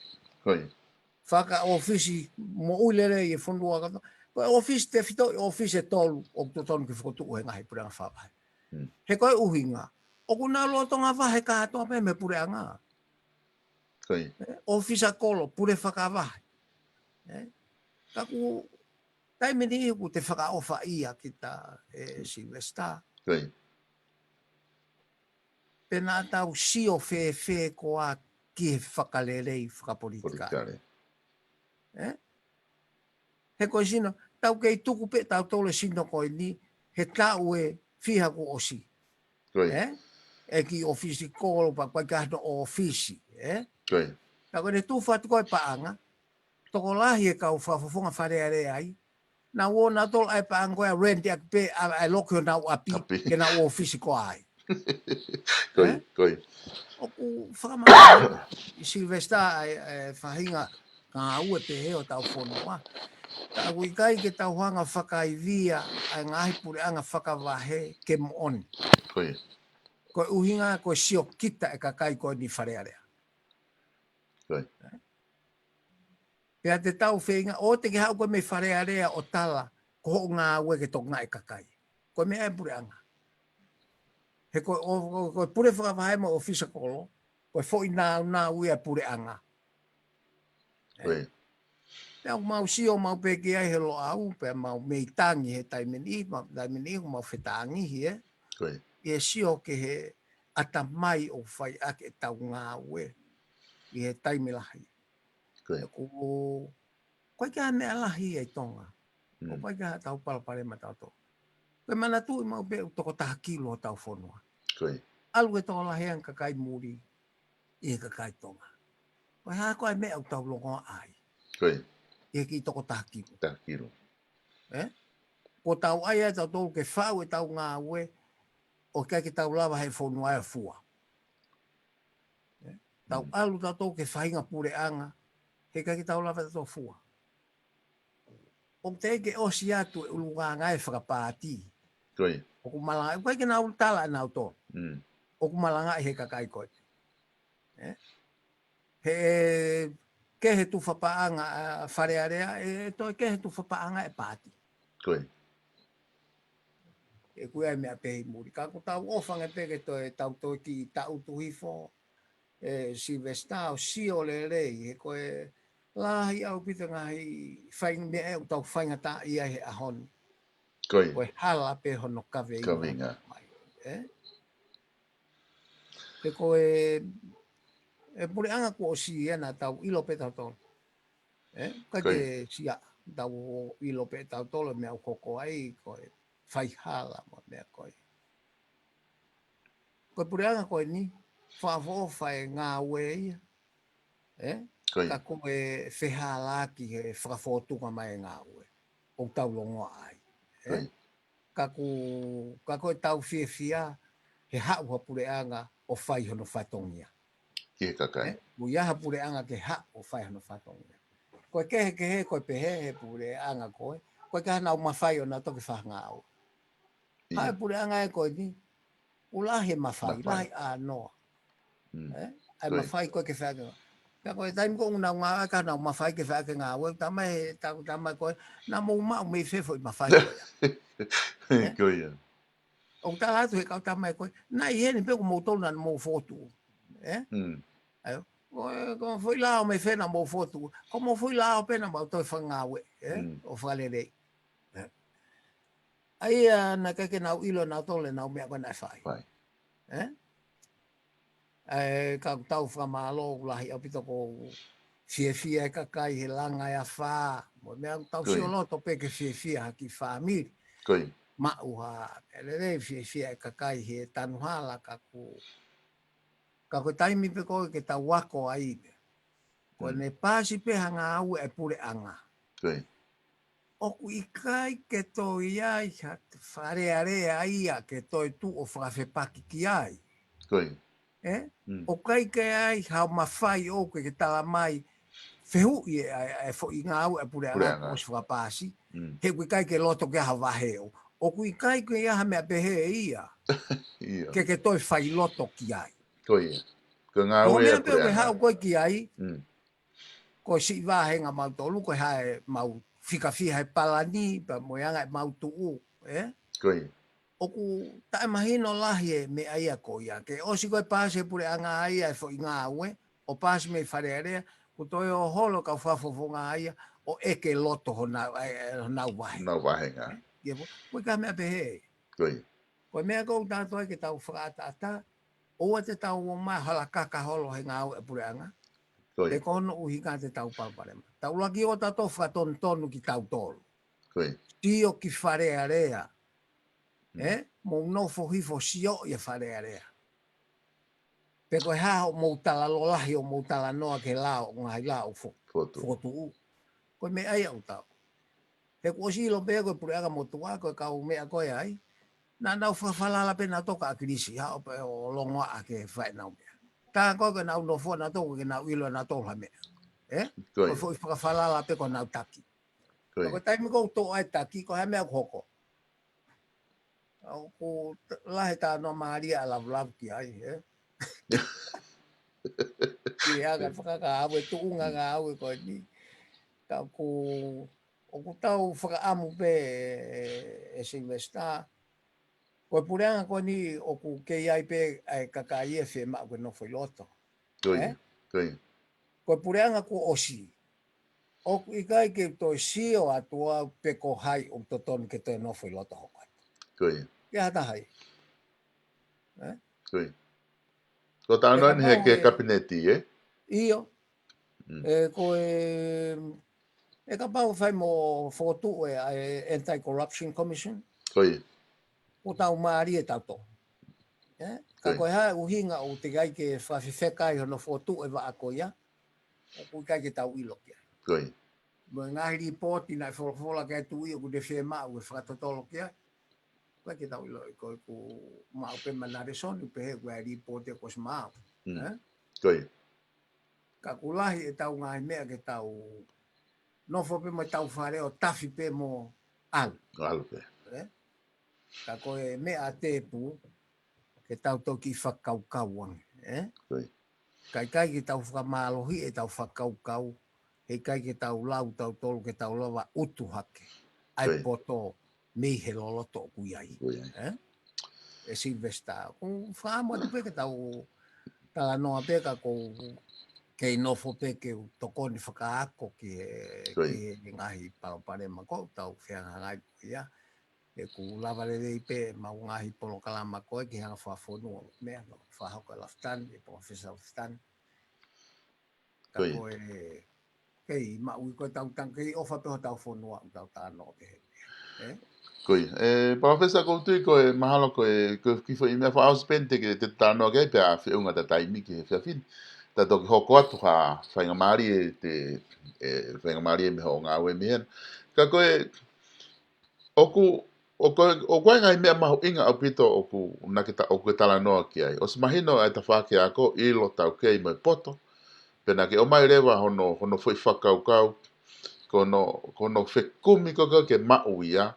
Fakaʻōfisi moʻui lelei e fonua kotoa. Ko e ʻōfisi tefitoʻi ʻōfisi ʻe tolu ʻoku totonu ke fokotuʻu he ngaahi puleʻanga fakavahe. He ko e ʻuhinga, ʻoku nau lolotonga vahe kātoa pē mei he puleʻanga. ʻŌfisa kolo, pule fakavahe. Ē? Ka ʻoku taimi ni ʻoku te fakaʻofaʻia kita, ē, Silivesitā. Pe naʻa tau sio fēfē koā ki he fakalelei fakapolitikale. Ē? He ko e sino, tau kei tuku pē tautolu e sino ko eni, he taʻu ʻe fiha kuo ʻosi. Ē? ʻE kiʻi ʻōfisi kolo pea ʻikai ke ʻi ai hano ʻōfisi, ē? Ka ko ʻene tufa atu ko e paʻanga, tokolahi e kau fakafofonga Fale Alea ai, naʻa nau ō nautolu ʻai paʻanga ko ē ʻo rent ʻaki pē, ʻa, ʻa e loki honau ʻapi, ke nau ōfisi ko ai. ʻOku fakamālō ʻi Silivesitā ʻa e, ʻa e faʻahinga ngāue pehē ʻo hotau fonua. Ka ʻoku ʻikai ke tau hanga fakaivia ʻa e ngaahi puleʻanga fakavahe ke moʻoni. Ko e ʻuhinga ko e siokita e kakai ko eni Fale Alea. Pea te tau feinga, ʻoua te ke haʻu koe mei Fale Alea ʻo tala, ko hoʻo ngāue ke tokangaʻi e kakai. Ko e meʻa e puleʻanga. He ko e, ʻo, ko, ko e pule fakavahe mo e ʻōfisa kolo, ko e foʻi nāunau ia e puleʻanga. Pea ʻoku mau sio mau pē ki ai he Loʻau, pea mau mei tangi he taimi ni, mau, taimi ni, ʻoku mau fetangihi, ē? ʻI he sio ki he ʻatamai ʻoku fai ʻaki ʻetau ngāue ʻi he taimi lahi. ʻOku, ʻoku ʻikai ke ʻi ai ha meʻa lahi ʻi Tonga. ʻOku ʻikai ke ʻi ai haʻatau palopalema tautolu. Ko e manatuʻi maʻu pē ʻoku toko taha kilu hotau fonua. ʻAlu ke tokolahi ange kakai muli ʻi he kakai Tonga. Ko e hā koā e meʻa ʻoku tau longoaʻa ai. ʻI he kiʻi toko taha kilu. Ē? Ko ʻetau ʻai ʻa tautolu ke faʻu ʻetau ngāue, ʻoku ʻikai ke tau lava he fonua ʻe fua. Ē? Tau ʻalu tautolu ke faʻahinga puleʻanga, he ʻikai ke tau lava tautolu fua. ʻOku teʻeki ke ʻosi atu e ʻulungaanga e fakapāti. ʻOku malanga, ʻoku ʻikai ke nau tala ʻe nautolu. ʻOku malangaʻi he kakai ko ē. Ē? He ʻe kehe tufa paʻanga ʻa Fale Alea, ʻe toe kehe tufa paʻanga e pāti. ʻOku ʻi ai e meʻa pehē ʻi muli. Ka ʻoku tau ʻofa ange pē ke toe, tau toe kiʻi taʻutu hifo, ē, Silivesitā ʻo sio lelei, he ko e lahi ʻaupito ngaahi fai meʻa ʻoku tau faingataʻaʻia he ʻaho ni. Ko e hala pē hono kaveinga mai. Ē? He ko e, e puleʻanga kuo ʻosi ia naʻa tau ʻilo pē tautolu. Ē? ʻIkai ke sia, tau ʻilo pē tautolu e meʻa ʻoku hoko ai, ko e faihala mo e meʻa ko ē. Ko e puleʻanga ko eni, fakaʻofoʻofa e ngāue ia. Ē? Ka ko e fehālaaki he fakafōtunga mai e ngāue. ʻOku tau longoaʻa ai. Ē? Ka ʻoku, ka ko ʻetau fiefia, he haʻu ha puleʻanga ʻo fai hono fatongia. Ē? ʻOku ʻi ai ha puleʻanga ke haʻu ʻo fai hono fatongia. Ko e kehekehe, ko e pehē he puleʻanga ko ē. ʻOku ʻikai ke nau mafai ʻo nau toki fakangāue. ʻA e puleʻanga ē ko eni, ʻoku lahi e mafai, lahi ʻa noa. Ē? ʻA e mafai ko ē ke fai ake. Pea ko e taimi ko ē ʻoku nau ngāue, ka nau mafai ke fai ake ngāue, tamai, ta-, tamai ko ē, naʻa mou maʻu mei fē foʻi mafai ko ia. ʻOku tala atu he kau tamai ko ē, naʻe ʻi heni pē ko moutolu naʻa mou fokotuʻu. Ē? ʻAi, ko e, ko e foʻi lao mei fē naʻa mou fokotuʻu. Ko hoʻomou foʻi lao pē naʻa mou toe fakangāue, ē? ʻO fakalelei. Ē? ʻA ia naʻe ʻikai ke nau ʻilo nautolu ʻenau meʻa ko ē naʻe fai. Ē? ʻA e, ka ʻoku tau fakamālō, ʻoku lahi ʻaupito ʻoku fiefia e kakai he langa e afā. Mo e meʻa ʻoku tau sio loto pē ke fiefia ha kiʻi fāmili. maʻu ha, e lelei fiefia e kakai he tanu hala ka ko, ka ko e taimi pē ko ē ke tau ako ai. Ko ʻene paasi pē ha ngāue e puleʻanga. ʻOku ʻikai ke toe ʻi ai ha falealea ia ke toe tuʻu ʻo fakafepaki ki ai. ʻE? ʻOku ʻikai ke ʻi ai ha mafai ʻoku ke tala mai, fehuʻi e, e, e foʻi ngāue e puleʻanga kuo ʻosi fakapaasi. He ʻoku ʻikai ke loto ke ha vahe ʻo. ʻOku ʻikai ke ʻi ai ha meʻa pehē ia. Ke ke toe fai loto ki ai. Ko e ngāue e puleʻanga. Ko e meʻa pē ʻoku ke haʻu ko ē ki ai, ko e siʻi vāhenga mautolu, ko e hā e mau fika fiha e palani, pea mo e anga e mau tuʻu, ʻe? ʻOku taʻemahino lahi e meʻa ia ko ia. Ke ʻosi ko e paasi e puleʻanga ia e foʻi ngāue, ʻo paasi mei falealea, kuo toe ʻo holo kau fakafofonga ia, ʻo ʻeke loto honau, e, e, honau vahe. Honau vāhenga. Ia po, ko e ka meʻa pehē. Ko e meʻa ko ʻoku tātou ai ke tau fakaʻataʻatā, ʻoua te tau ō mai hala kaka holo he ngāue e puleʻanga. He ko hono ʻuhinga te tau palopalema. Tau laki ʻo tātou fakatonutonu kitautolu. Sio ki falealea. ʻE, mou nofo hifo sio ʻi falealea. Pe ko e hā hoʻomou tala lolahi ʻo mou talanoa ke lao, ngaahi lao fo-, fokotuʻu. Ko e meʻa ia ʻoku tau. He kuo ʻosi ʻilo pē ko e puleʻanga motuʻa, ko e kau meʻa ko ē ai. Naʻa nau fakafalala pē nautolu kia ʻAkilisi, haʻu pē ʻo longoaʻa ke fai ʻenau meʻa. Tā ko ē ke nau nofo nautolu, ke nau ʻilo nautolu ha meʻa. ʻE? Ko e foʻi fakafalala pē ko ʻenau taki. Ko e taimi ko ē ʻoku toʻo ai e taki, ko e hā e meʻa ʻoku hoko. ʻOku t-, lahi e talanoa mālie ʻa Lavulavu ki ai, ʻe? Ki he anga fakangāue, tuʻunga ngāue ko eni. Ka ʻoku, ʻoku tau fakaʻamu pē ʻe, ʻe Sylvester. Ko e puleʻanga ko eni ʻoku kei ʻi ai pē ʻa e kakai ʻe fiemaʻu ke nofo ʻi loto. Ko e puleʻanga kuo ʻosi. ʻOku ʻikai ke toe sio atu au pe ko hai ʻoku totonu ke toe nofo ʻi loto hoko atu. Ke hata hai. ʻE? Ko e talanoa eni he kapau ke he kapineti, ʻe? ʻIo. ʻE, ko e, ʻe kapau fai mo fokotuʻu e, ʻa e Anti-Corruption Commission. Kuo tau mālie tautolu. ʻE? Ka ko e hā e ʻuhinga ʻoku teʻeki ai ke fakafefeka ai hono fokotuʻu e vaʻa ko ia. ʻOku ʻikai ke tau ʻilo ki ai. Mo e ngaahi lipooti naʻe folofola ki ai e tuʻi ʻoku ne fiemaʻu e fakatotolo ki ai. ʻOku ʻikai ke tau ʻilo, ko ʻeku maʻu pē mei Nalesoni, pehē ko e lipooti kuo ʻosi maʻu. ʻE? Ka ʻoku lahi ʻetau ngaahi meʻa ke tau nofo pē mo ʻetau fale ʻo tafi pē mo ʻalu. ʻAlu pē. ʻE? Ka ko e meʻa ʻa Tepu, ke tau toki fakakaukau ange, ʻe? Ka ʻikai ke tau fakamālohi ʻetau fakakaukau, he ʻikai ke tau lau tautolu ke tau lava ʻutu hake ʻa e poto mei he loloto ʻoku ʻi ai. ʻE? ʻE Sylvester, ʻoku ou fakaʻamu atu pē ke tau talanoa pē ka ʻoku ou kei nofo pē ke u tokoni fakaako ki he, ki he ngaahi palopalema ko ē ʻoku tau fehangahangai ko ia. ʻOku lava lelei pē ʻemau ngaahi polokalama ko ē ki he anga fakafonua. Meʻa, no, fakahoko ʻe Lafitani, ʻe Professor Lafitani. Ka ko e, kei maʻu ʻi ko ʻetau tang-, kei ʻofa pē hotau fonua, ʻoku tau talanoa pē he. ʻE? Ko ia. ʻE, Professor, ʻoku ou tui ko e mahalo ko e, ko e kiʻi foʻi meʻa fakaʻosi pē eni te ke, te talanoa ki ai pea feʻunga ʻeta taimi ki he efiafi ni. Ta toki hoko atu ha faingamālie te, ʻe, faingamālie mei hoʻo ngāue mei hena. Ka ko e, ʻoku, ʻoku, ʻoku ʻi ai e ngaahi meʻa mahuʻinga ʻaupito ʻoku, naʻa ke ta-, ʻoku ke talanoa ki ai. ʻOsi mahino ʻa e tafaʻaki ako, ʻilo, taukei mo e poto. Pea naʻa ke ʻomai leva hono, hono foʻi fakakaukau, ko hono, ko hono fekumi ko ē ke maʻu ia,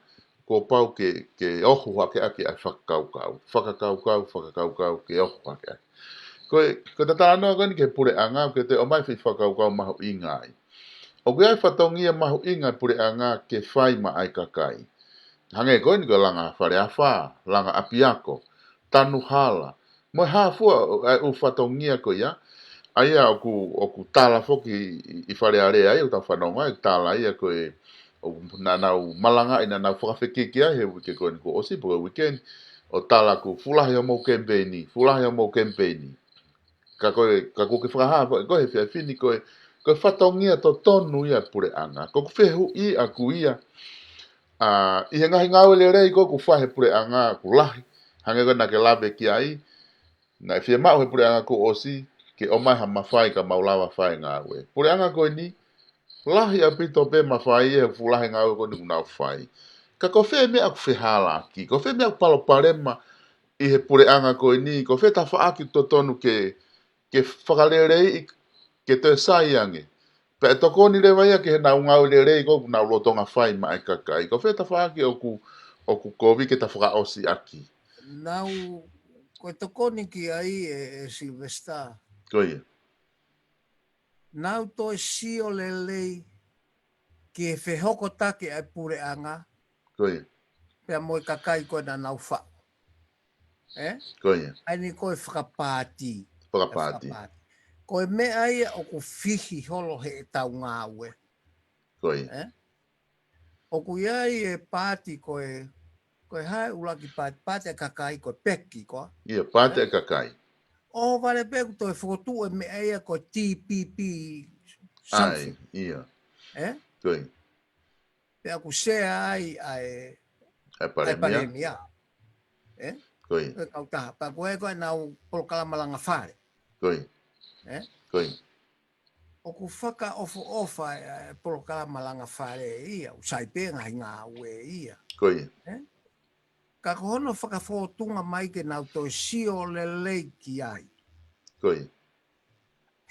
kuo pau ke, ke ohu hake ʻaki ʻa e fakakaukau. Fakakaukau, fakakaukau, ke ohu hake ʻaki. Ko e, ko ʻeta talanoa ko eni ki he puleʻanga, ke te ʻomai foʻi fakakaukau mahuʻinga ai. ʻOku ʻi ai e fatongia mahuʻinga e puleʻanga ke fai maʻa e kakai. Hangē ko eni ko e langa fale afā, langa ʻapiako, tanu hala. Mo e hā fua ʻa e ʻū fatongia ko ia. ʻA ia ʻoku, ʻoku tala foki ʻi, ʻi Fale Alea ai, ʻoku tau fanongo ai, ʻoku tala ia ko e, ʻoku naʻa nau malangaʻi, naʻa nau fakafekiki ai he uike ko eni kuo ʻosi, pe ko e uike ni, ʻo tala ʻoku fuʻu lahi hoʻomou kemipeini, fuʻu lahi hoʻomou kemipeini. Ka ko e, ka ʻoku ke fakahā foki ko ē he efiafi ni ko e, ko e fatongia totonu ia e puleʻanga. Ko ʻeku fehuʻi ʻaʻaku ia, ʻA, ʻi he ngaahi ngāue lelei ko ē kuo fai he puleʻanga kuo lahi, hangē ko ē naʻa ke lave ki ai, naʻe fiemaʻu he puleʻanga kuo ʻosi ke ʻomai ha mafai ka mau lava fai e ngāue. Puleʻanga ko eni, lahi ʻaupito pē mafai ʻe he fuʻu lahi e ngāue ko eni kuo nau fai. Ka ko fē meʻa ʻoku fehālaaki, ko fē meʻa ʻoku palopalema ʻi he puleʻanga ko eni, ko fē tafaʻaki totonu ke, ke fakaleleiʻi ke toe sai ange. Pea ʻe tokoni leva ia ki heʻenau ngāue lelei ko ē ʻoku nau lolotonga fai maʻa e kakai. Ko fē tafaʻaki ʻoku, ʻoku kovi ke ta fakaʻosi ʻaki. Nau, ko e tokoni ki ai ʻe, ʻe Sylvester. Ko ia. Nau toe sio lelei ki he fehokotaki ʻa e puleʻanga. Ko ia. Pea mo e kakai ko ē naʻa nau faʻu. ʻE? Ko ia. ʻA eni ko e fakapaati. Fakapaati. Fakapaati. Ko e meʻa ia ʻoku fihi holo heʻetau ngāue. Ko ia. ʻE? ʻOku ʻi ai e paati ko e, ko e hā e ʻuluaki paati, paati ʻa e kakai ko e peki ko ē. Ia, paati ʻa e kakai. ʻO vale pē ʻoku toe fokotuʻu e meʻa ia ko e T P P something. ʻAi, ia. ʻE? Ko ia. Pea ʻoku sea ai ʻa e, ʻa e palēmia. Palēmia. ʻE? Ko ia. Ko e kautaha. Pea ko e ko ʻenau polokalama langa fale. Ko ia. ʻE? Ko ia. ʻOku fakaʻofoʻofa e, e polokalama langa fale ia, ʻoku sai pē ngaahi ngāue ia. Ko ia. ʻE? Ka ko hono fakafōtunga mai ke nau toe sio lelei ki ai. Ko ia.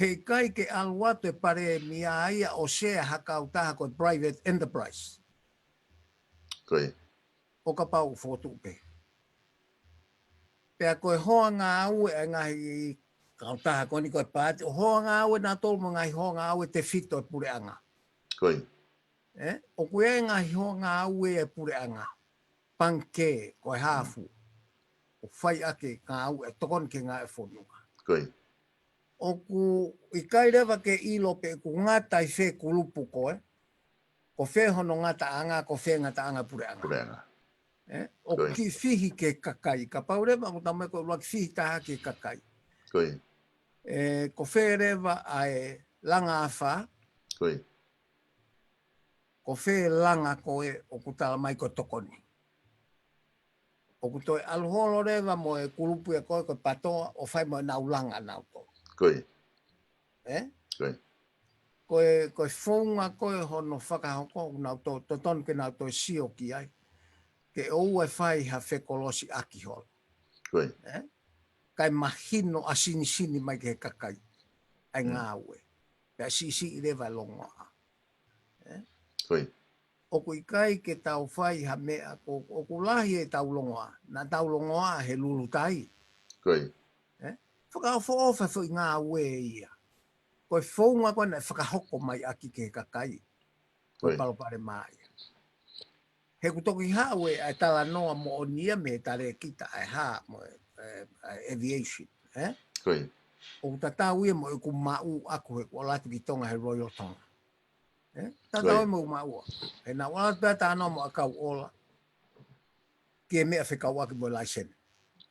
Heʻikai ke ʻalu atu e palēmia ia ʻo sea ha kautaha ko e private enterprise. Ko ia. ʻO kapau ʻoku fokotuʻu pē. Pea ko e hoa ngāue ʻa e ngaahi kautaha ko eni ko e paati, ʻo hoa ngāue nautolu mo e ngaahi hoa ngāue tefito e puleʻanga. Ko ia. ʻE? ʻOku ʻi ai e ngaahi hoa ngāue e puleʻanga. Pangikē, ko e hā fua. ʻO fai ʻaki e ngāue, tokoni ki he ngāue e fonua. Ko ia. ʻOku ʻikai leva ke ʻilo pe ʻoku ngata ʻi fē kulupu ko ē. Ko fē hono ngataʻanga, ko fē ngataʻanga puleʻanga. Puleʻanga. ʻE? ʻOku kiʻi fihi ki he kakai, kapau leva ʻoku tau mai ko e ʻuluaki fihi taha ki he kakai. Ko ia. ʻE, ko fē leva ʻa e langa afā. Ko ia. Ko fē langa ko ē ʻoku tala mai ko e tokoni. ʻOku toe ʻalu holo leva mo e kulupu ia ko ē ko e patoa ʻo fai mo ʻenau langa nautolu. Ko ia. ʻE? Ko ia. Ko e, ko e founga ko ē hono fakahoko ʻoku nau to-, totonu ke nau toe sio ki ai. Ke ʻoua ʻe fai ha fekolosi ʻaki holo. Ko ia. ʻE? Kae mahino ʻa sinisini mai ki he kakai. ʻA e ngāue. Pea siʻisiʻi leva e longoaʻa. ʻE? Ko ia. ʻOku ʻikai ke tau fai ha meʻa ko, ʻoku lahi ʻetau longoaʻa. Naʻa tau longoaʻa he lulutai. Ko ia. ʻE? Fakaʻofoʻofa e foʻi ngāue ia. Ko e founga ko ē naʻe fakahoko mai ʻaki ki he kakai. Ko e palopalema ia. He ʻoku toki haʻu e, ʻa e talanoa moʻoni ia mei he talēkita ʻa e hā, mo e, e, ʻa e aviation, ʻe? Ko ia. ʻOku tatau ia mo ʻeku maʻu ʻaku he kuo ʻalu atu ki Tonga he Royal Tonga. ʻE? Tatau ia mo ʻeku maʻu ʻaku. He naʻa ku ʻalu atu pē ʻo talanoa mo ʻakau ola. Ki he meʻa fekauʻaki mo e laiseni.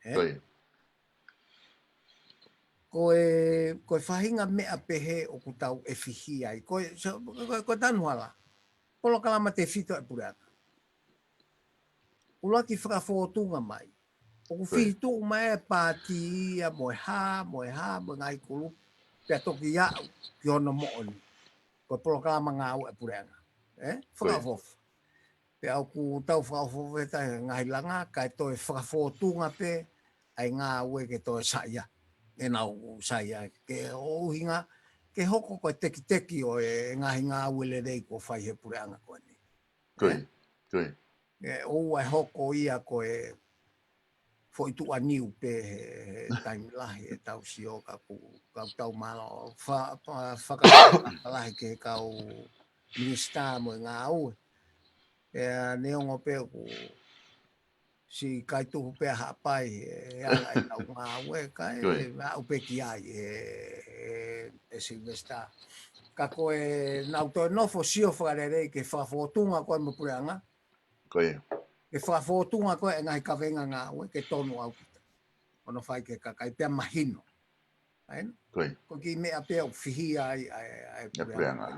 ʻE? Ko ia. Ko e, ko e faʻahinga meʻa pehē ʻoku tau ʻefihia ai. Ko e, so, ko e, ko e tanu hala. Polokalama tefito e puleʻanga. ʻUluaki fakafōtunga mai. ʻOku fihi tuʻu mai e paati ia mo e hā, mo e hā, mo e ngaahi kulupu. Pea toki aʻu ki hono moʻoni. Ko e polokalama ngāue e puleʻanga. ʻE? Fakaʻofoʻofa. Pea ʻoku tau fakaʻofoʻofa he ngaahi langa, kae toe fakafōtunga pē, ʻa e ngāue ke toe saiʻia. ʻEnau saiʻia, ke ʻuhinga, ke hoko ko e tekiteki ʻo e ngaahi ngāue lelei kuo fai he puleʻanga ko eni. Ko ia, ko ia. ʻE ʻoua ʻe hoko ia ko e foʻi tuʻaniu pē he, he taimi lahi ʻetau sio ka ʻoku, ka ʻoku tau mālō fa-, fa-, fakalahi ki he kau minisitā mo e ngāue. ʻIa neongo pē ʻoku siʻi kai tuhu pē ʻa Haʻapai he ala ʻetau ngāue kae aʻu pē ki ai ʻe, ʻe, ʻe Sylvester. Ka ko ʻenau toe nofo sio fakalelei ke fakafōtunga ko ē mo e puleʻanga. Ko ia. Ke fakafōtunga ko ē e ngaahi kaveinga ngāue ke tonu ʻaupito. Hono fai ki he kakai pea mahino. ʻAi, ko ia. Ko e kiʻi meʻa pē ʻoku fihia ai, ʻa e, ʻa e puleʻanga.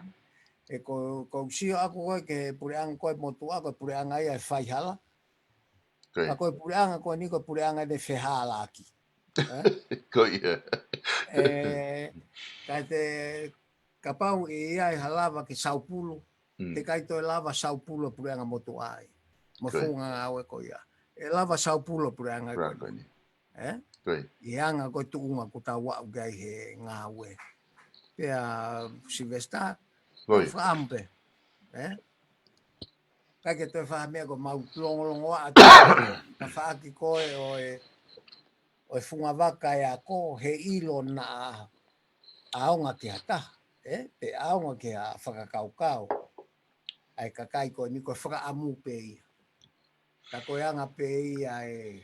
ʻE ko, ko u sio ʻaku ko ē ki he puleʻanga ko ē motuʻa, ko e puleʻanga ia ʻe faihala. Ka ko e puleʻanga ko eni ko e puleʻanga ʻene fehālaaki. Ko ia. ʻE, ka te, kapau ʻe ʻi ai ha lava ke saupulu, te kai toe lava saupulu e puleʻanga motuʻa ai. Mo e funga ngāue ko ia. ʻE lava saupulu e puleʻanga ko eni. ʻE? ʻI he anga ko e tuʻunga ʻoku tau aʻu ki ai he ngāue. Pea Sylvester, ʻoku fakaʻamu pē. ʻE? Kai ke toe fai ha meʻa ko mau longolongo ʻa tafaʻaki ko ē ʻo e, ʻo e fungavaka ʻe ako, he ʻilo naʻa ʻaonga ki ha taha, ʻe? Pe ʻaonga ki ha fakakaukau. ʻA e kakai ko eni ko e fakaʻamu pē ia. Ka ko e anga pē ia e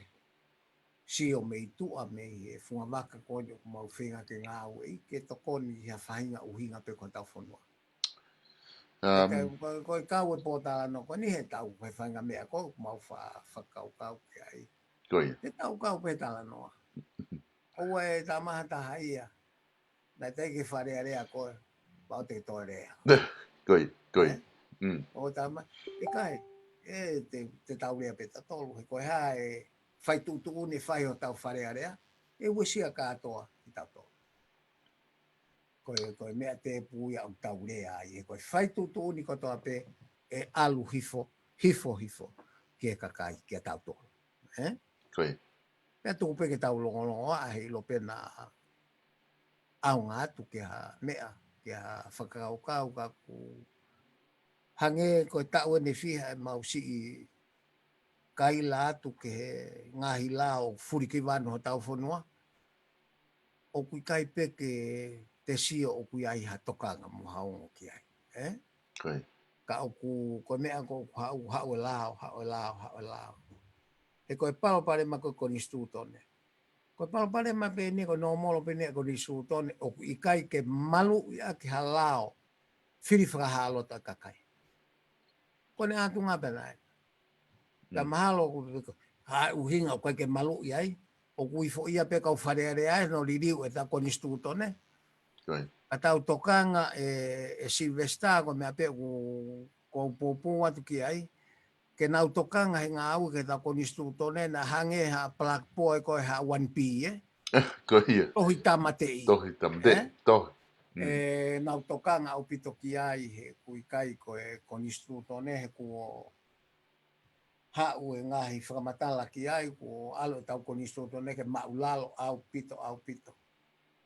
sio mei tuʻa mei he fungavaka ko eni ʻoku mau feinga ke ngāueʻi ke tokoni ʻi ha faʻahinga ʻuhinga pē ko hotau fonua. Ko e kau e pōtalanoa ko eni he tau he faʻahinga meʻa ko ē ʻoku mau fakakaukau ki ai. He tau kau pē talanoa. ʻOua ʻe tamaha taha ia. Naʻe teʻeki ke falealea koe, pau te ke toe lea. Ko ia, ko ia. ʻO tama, ʻikai, ʻe te, te tau lea pē tautolu, he ko e hā e fai tuʻutuʻuni fai ʻo tau falealea, ʻe uesia kātoa ki tautolu. Ko e, ko e meʻa tēpū ia ʻoku tau lea ai, he ko e fai tuʻutuʻuni kotoa pē, ʻe ʻalu hifo, hifo, hifo, ki he kakai, ki a tautolu. ʻE? Ko ia. Pea tuku pē ke tau longolongo ʻa he ʻilo pē naʻa ʻaonga atu ki ha meʻa, ki ha fakakaukau ka ʻoku hangē ko e taʻu ʻeni fiha ʻe mau siʻi kaila atu ki he ngaahi lao fulikivanu hotau fonua. ʻOku ʻikai pē ke te sio ʻoku ʻi ai ha tokanga mo ha ongo ki ai. ʻE? Ka ʻoku, ko e meʻa ko ʻoku haʻu, haʻu e lao, haʻu e lao, haʻu e lao. He ko e palopalema ko e konisitūtone. Ko e palopalema pē ʻeni ko e nōmolo pē ʻeni ko e konisitūtone, ʻoku ʻikai ke maluʻi ʻaki ha lao, fili fakahālota kakai. Ko ʻene ʻatunga pē naʻe. Ka mahalo ʻoku, ha ʻuhinga ʻoku ʻikai ke maluʻi ai, ʻoku ʻi foʻi ia pē kau falealea ʻe no liliu ʻe ta konisitūtone. Ka tau tokanga ʻe, ʻe Sylvester ko e meʻa pē ʻoku, ʻoku ou poupou atu ki ai. Ke nau tokanga he ngāue ke ta konisitūtone naʻa hangē ha black boy ko e ha one B, ʻe? Ko ia. Tohi tāmateʻi. Tohi tāmateʻi, tohi. ʻE, nau tokanga ʻaupito ki ai he ʻoku ʻikai ko e konisitūtone he kuo haʻu e ngaahi fakamatala ki ai, kuo ʻalu ʻetau konisitūtone ke maʻulalo ʻaupito, ʻaupito.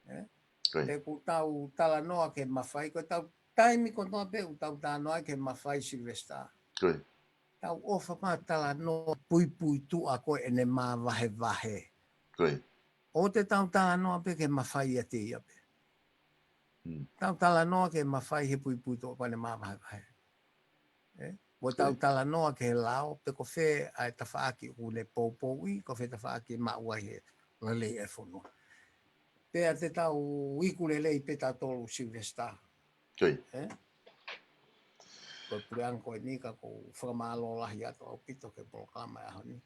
ʻE? He ʻoku tau talanoa ke mafai, ko ʻetau taimi kotoa pē ʻoku tau talanoa ke mafai Sylvester. Tau ʻofa pē talanoa puipuituʻa ko ʻene māvahevahe. ʻOua te tau talanoa pē ke mafai ʻiate ia pē. Tau talanoa ke mafai he puipuituʻa ko ʻene māvahevahe. ʻE? Mo tau talanoa ke he lao, pe ko fē ʻa e tafaʻaki ʻoku ne poupouʻi, ko fē tafaʻaki ʻe maʻu ai he lelei e fonua. Pea te tau iku lelei pē tautolu Sylvester. ʻE? Ko e puleʻanga ko eni ka ʻoku ou fakamālō lahi atu ʻaupito ki he polokalama ʻaho ni.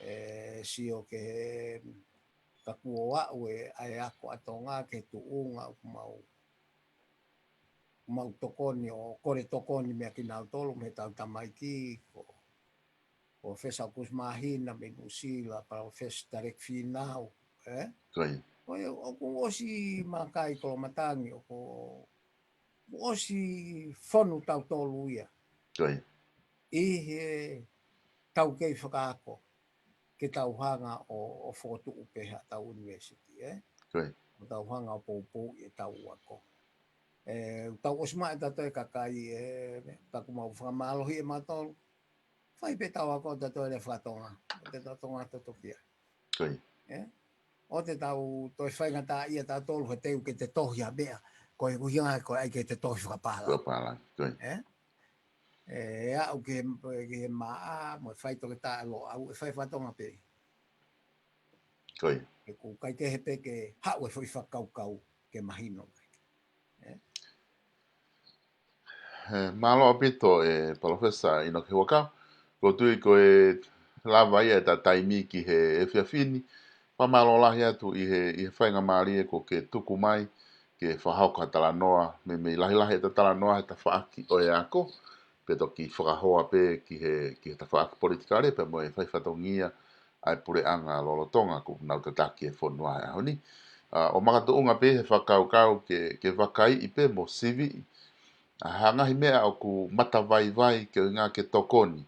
ʻE sio ki he ka kuo aʻu e ʻa e ako ʻa Tonga ki he tuʻunga ʻoku mau, mau tokoni ʻo kole tokoni meia kinautolu mei he tau tamaiki ko, ko Palōfesa Kusi Māhina mei Nuʻusila, Palōfesa Taleki Fīnau, ʻe? Ko ia. ʻOku ʻosi Makai Kolomatangi, ʻoku ʻosi fonu tautolu ia. ʻI he tau kei fakaako ke tau hanga ʻo, ʻo fokotuʻu pē haʻatau university, ʻe? ʻO tau hanga ʻo poupouʻi ʻetau ako. ʻE, tau ʻosi maʻu ʻe tautolu e kakai, ʻe, ka ʻoku mau fakamālohi ʻe mautolu. Fai pē tau ako tautolu e fakatonga. ʻO te tau tonga totokia. ʻE? ʻO te tau toe faingataʻaʻia tautolu he teu ke te tohi ha meʻa. Ko e ʻuhinga ko e ʻai ke te tohi fakapālangi. ʻE? ʻE aʻu ke, ke he maʻa, mo e fai toke taʻalo au, ʻe fai fakatonga pē. ʻE ʻoku ʻikai ke he pē ke haʻu e foʻi fakakaukau ke mahino. ʻE? Mālō ʻaupito e Palōfesa ʻInoke Huʻakau. ʻOku ou tui ko e lava ia ʻeta taimi ki he efiafi ni. Fakamālō lahi atu ʻi he, ʻi he faingamālie kuo ke tuku mai ke fakahoko ha talanoa, meimei lahilahi ʻeta talanoa he tafaʻaki ʻo e ako, pea toki fakahoa pē ki he, ki he tafaʻaki politikale, pea mo e fai fatongia ʻa e puleʻanga lolotonga kuo nau tataki e fonua he ʻaho ni. ʻA, ʻo makatuʻunga pē he fakakaukau ke, ke vakaiʻi pē mo siviʻi ʻa e ngaahi meʻa ʻoku matavaivai ke ʻuhinga ke tokoni.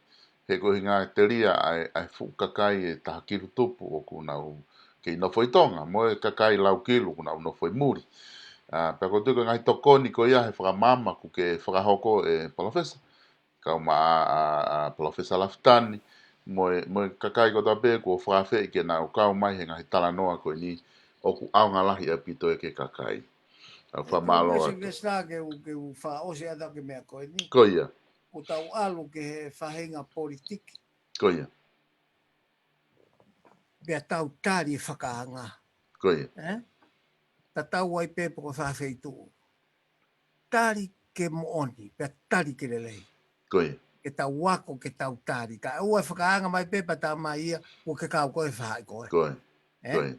He ko e ʻuhinga telia ʻa e, ʻa e fuʻu kakai ʻe taha kilu tupu ʻoku nau kei nofo ʻi Tonga, mo e kakai lau kilu ʻoku nau nofo ʻi muli. ʻA, pea ko e tuʻu ko e ngaahi tokoni ko ia he fakamaama ʻoku ke fakahoko ʻe Palōfesa, kau mai ʻa, ʻa, ʻa Palōfesa Lafitani, mo e, mo e kakai kotoa pē kuo fakafeʻi ke nau kau mai he ngaahi talanoa ko eni ʻoku ʻaonga lahi ʻaupito ia ki he kakai. ʻOku fakamālō atu. Silivesitā, ke u, ke u fakaʻosi atu ki he meʻa ko eni. Ko ia. ʻOku tau ʻalu ki he faʻahinga politiki. Ko ia. Pea tau tali e fakaanga. Ko ia. Eh? Tatau ai pē pe ko e fē feituʻu. Tali ke moʻoni, pea tali ke lelei. Ko ia. Ke tau ako, ke tau tali. Kae ʻoua ʻe fakaanga mai pē pea tā mai ia, ʻoku ke kau koe faʻahi koe. Ko ia. Eh? Ko ia.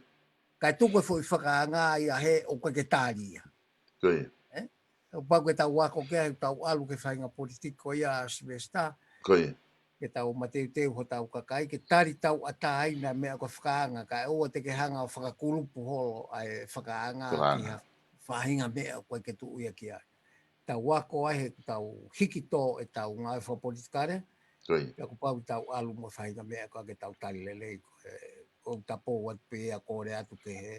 Kae tuku e foʻi fakaanga ia he ʻoku ke tali ia. Ko ia. Eh? ʻOku pau ke tau ako ki ai, tau ʻalu ki he faʻahinga politiki ko ia, Silivesitā. Ko ia. Ke tau mateuteu hotau kakai, ke tali tauʻatāina e meʻa ko e fakaanga, kae ʻoua te ke hanga ʻo fakakulupu holo ʻa e fakaanga. Fakaanga. Ki ha faʻahinga meʻa ʻoku ʻikai ke tuʻu ia ki ai. Tau ako ai he tau hiki tō ʻetau ngāue fakapolitikale. Ko ia. Pea kuo pau ke tau ʻalu mo e faʻahinga meʻa ko ia ke tau tali lelei, ko e, ʻoku tapou atu pē ia, kole atu ki he,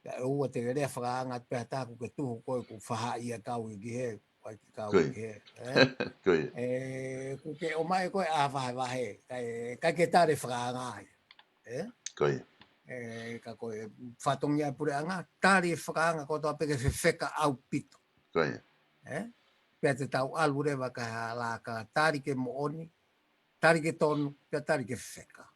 kae ʻoua te ke lea fakaanga atu pē ha taha ʻoku ke tuhu koe ʻoku faʻahi ia kau ia ki he, ʻikai ke kau ia ki he, eh? Ko ia. Eh, ʻoku ke ʻomai koe ʻa e vahevahe, kae, ʻikai ke tali e fakaanga ia. Eh? Ko ia. Eh, ka ko e fatongia e puleʻanga, tali e fakaanga kotoa pē ke fefeka ʻaupito. Ko ia. Eh? Pea te tau ʻalu leva ki ha laka tali ke moʻoni, tali ke tonu, pea tali ke fefeka.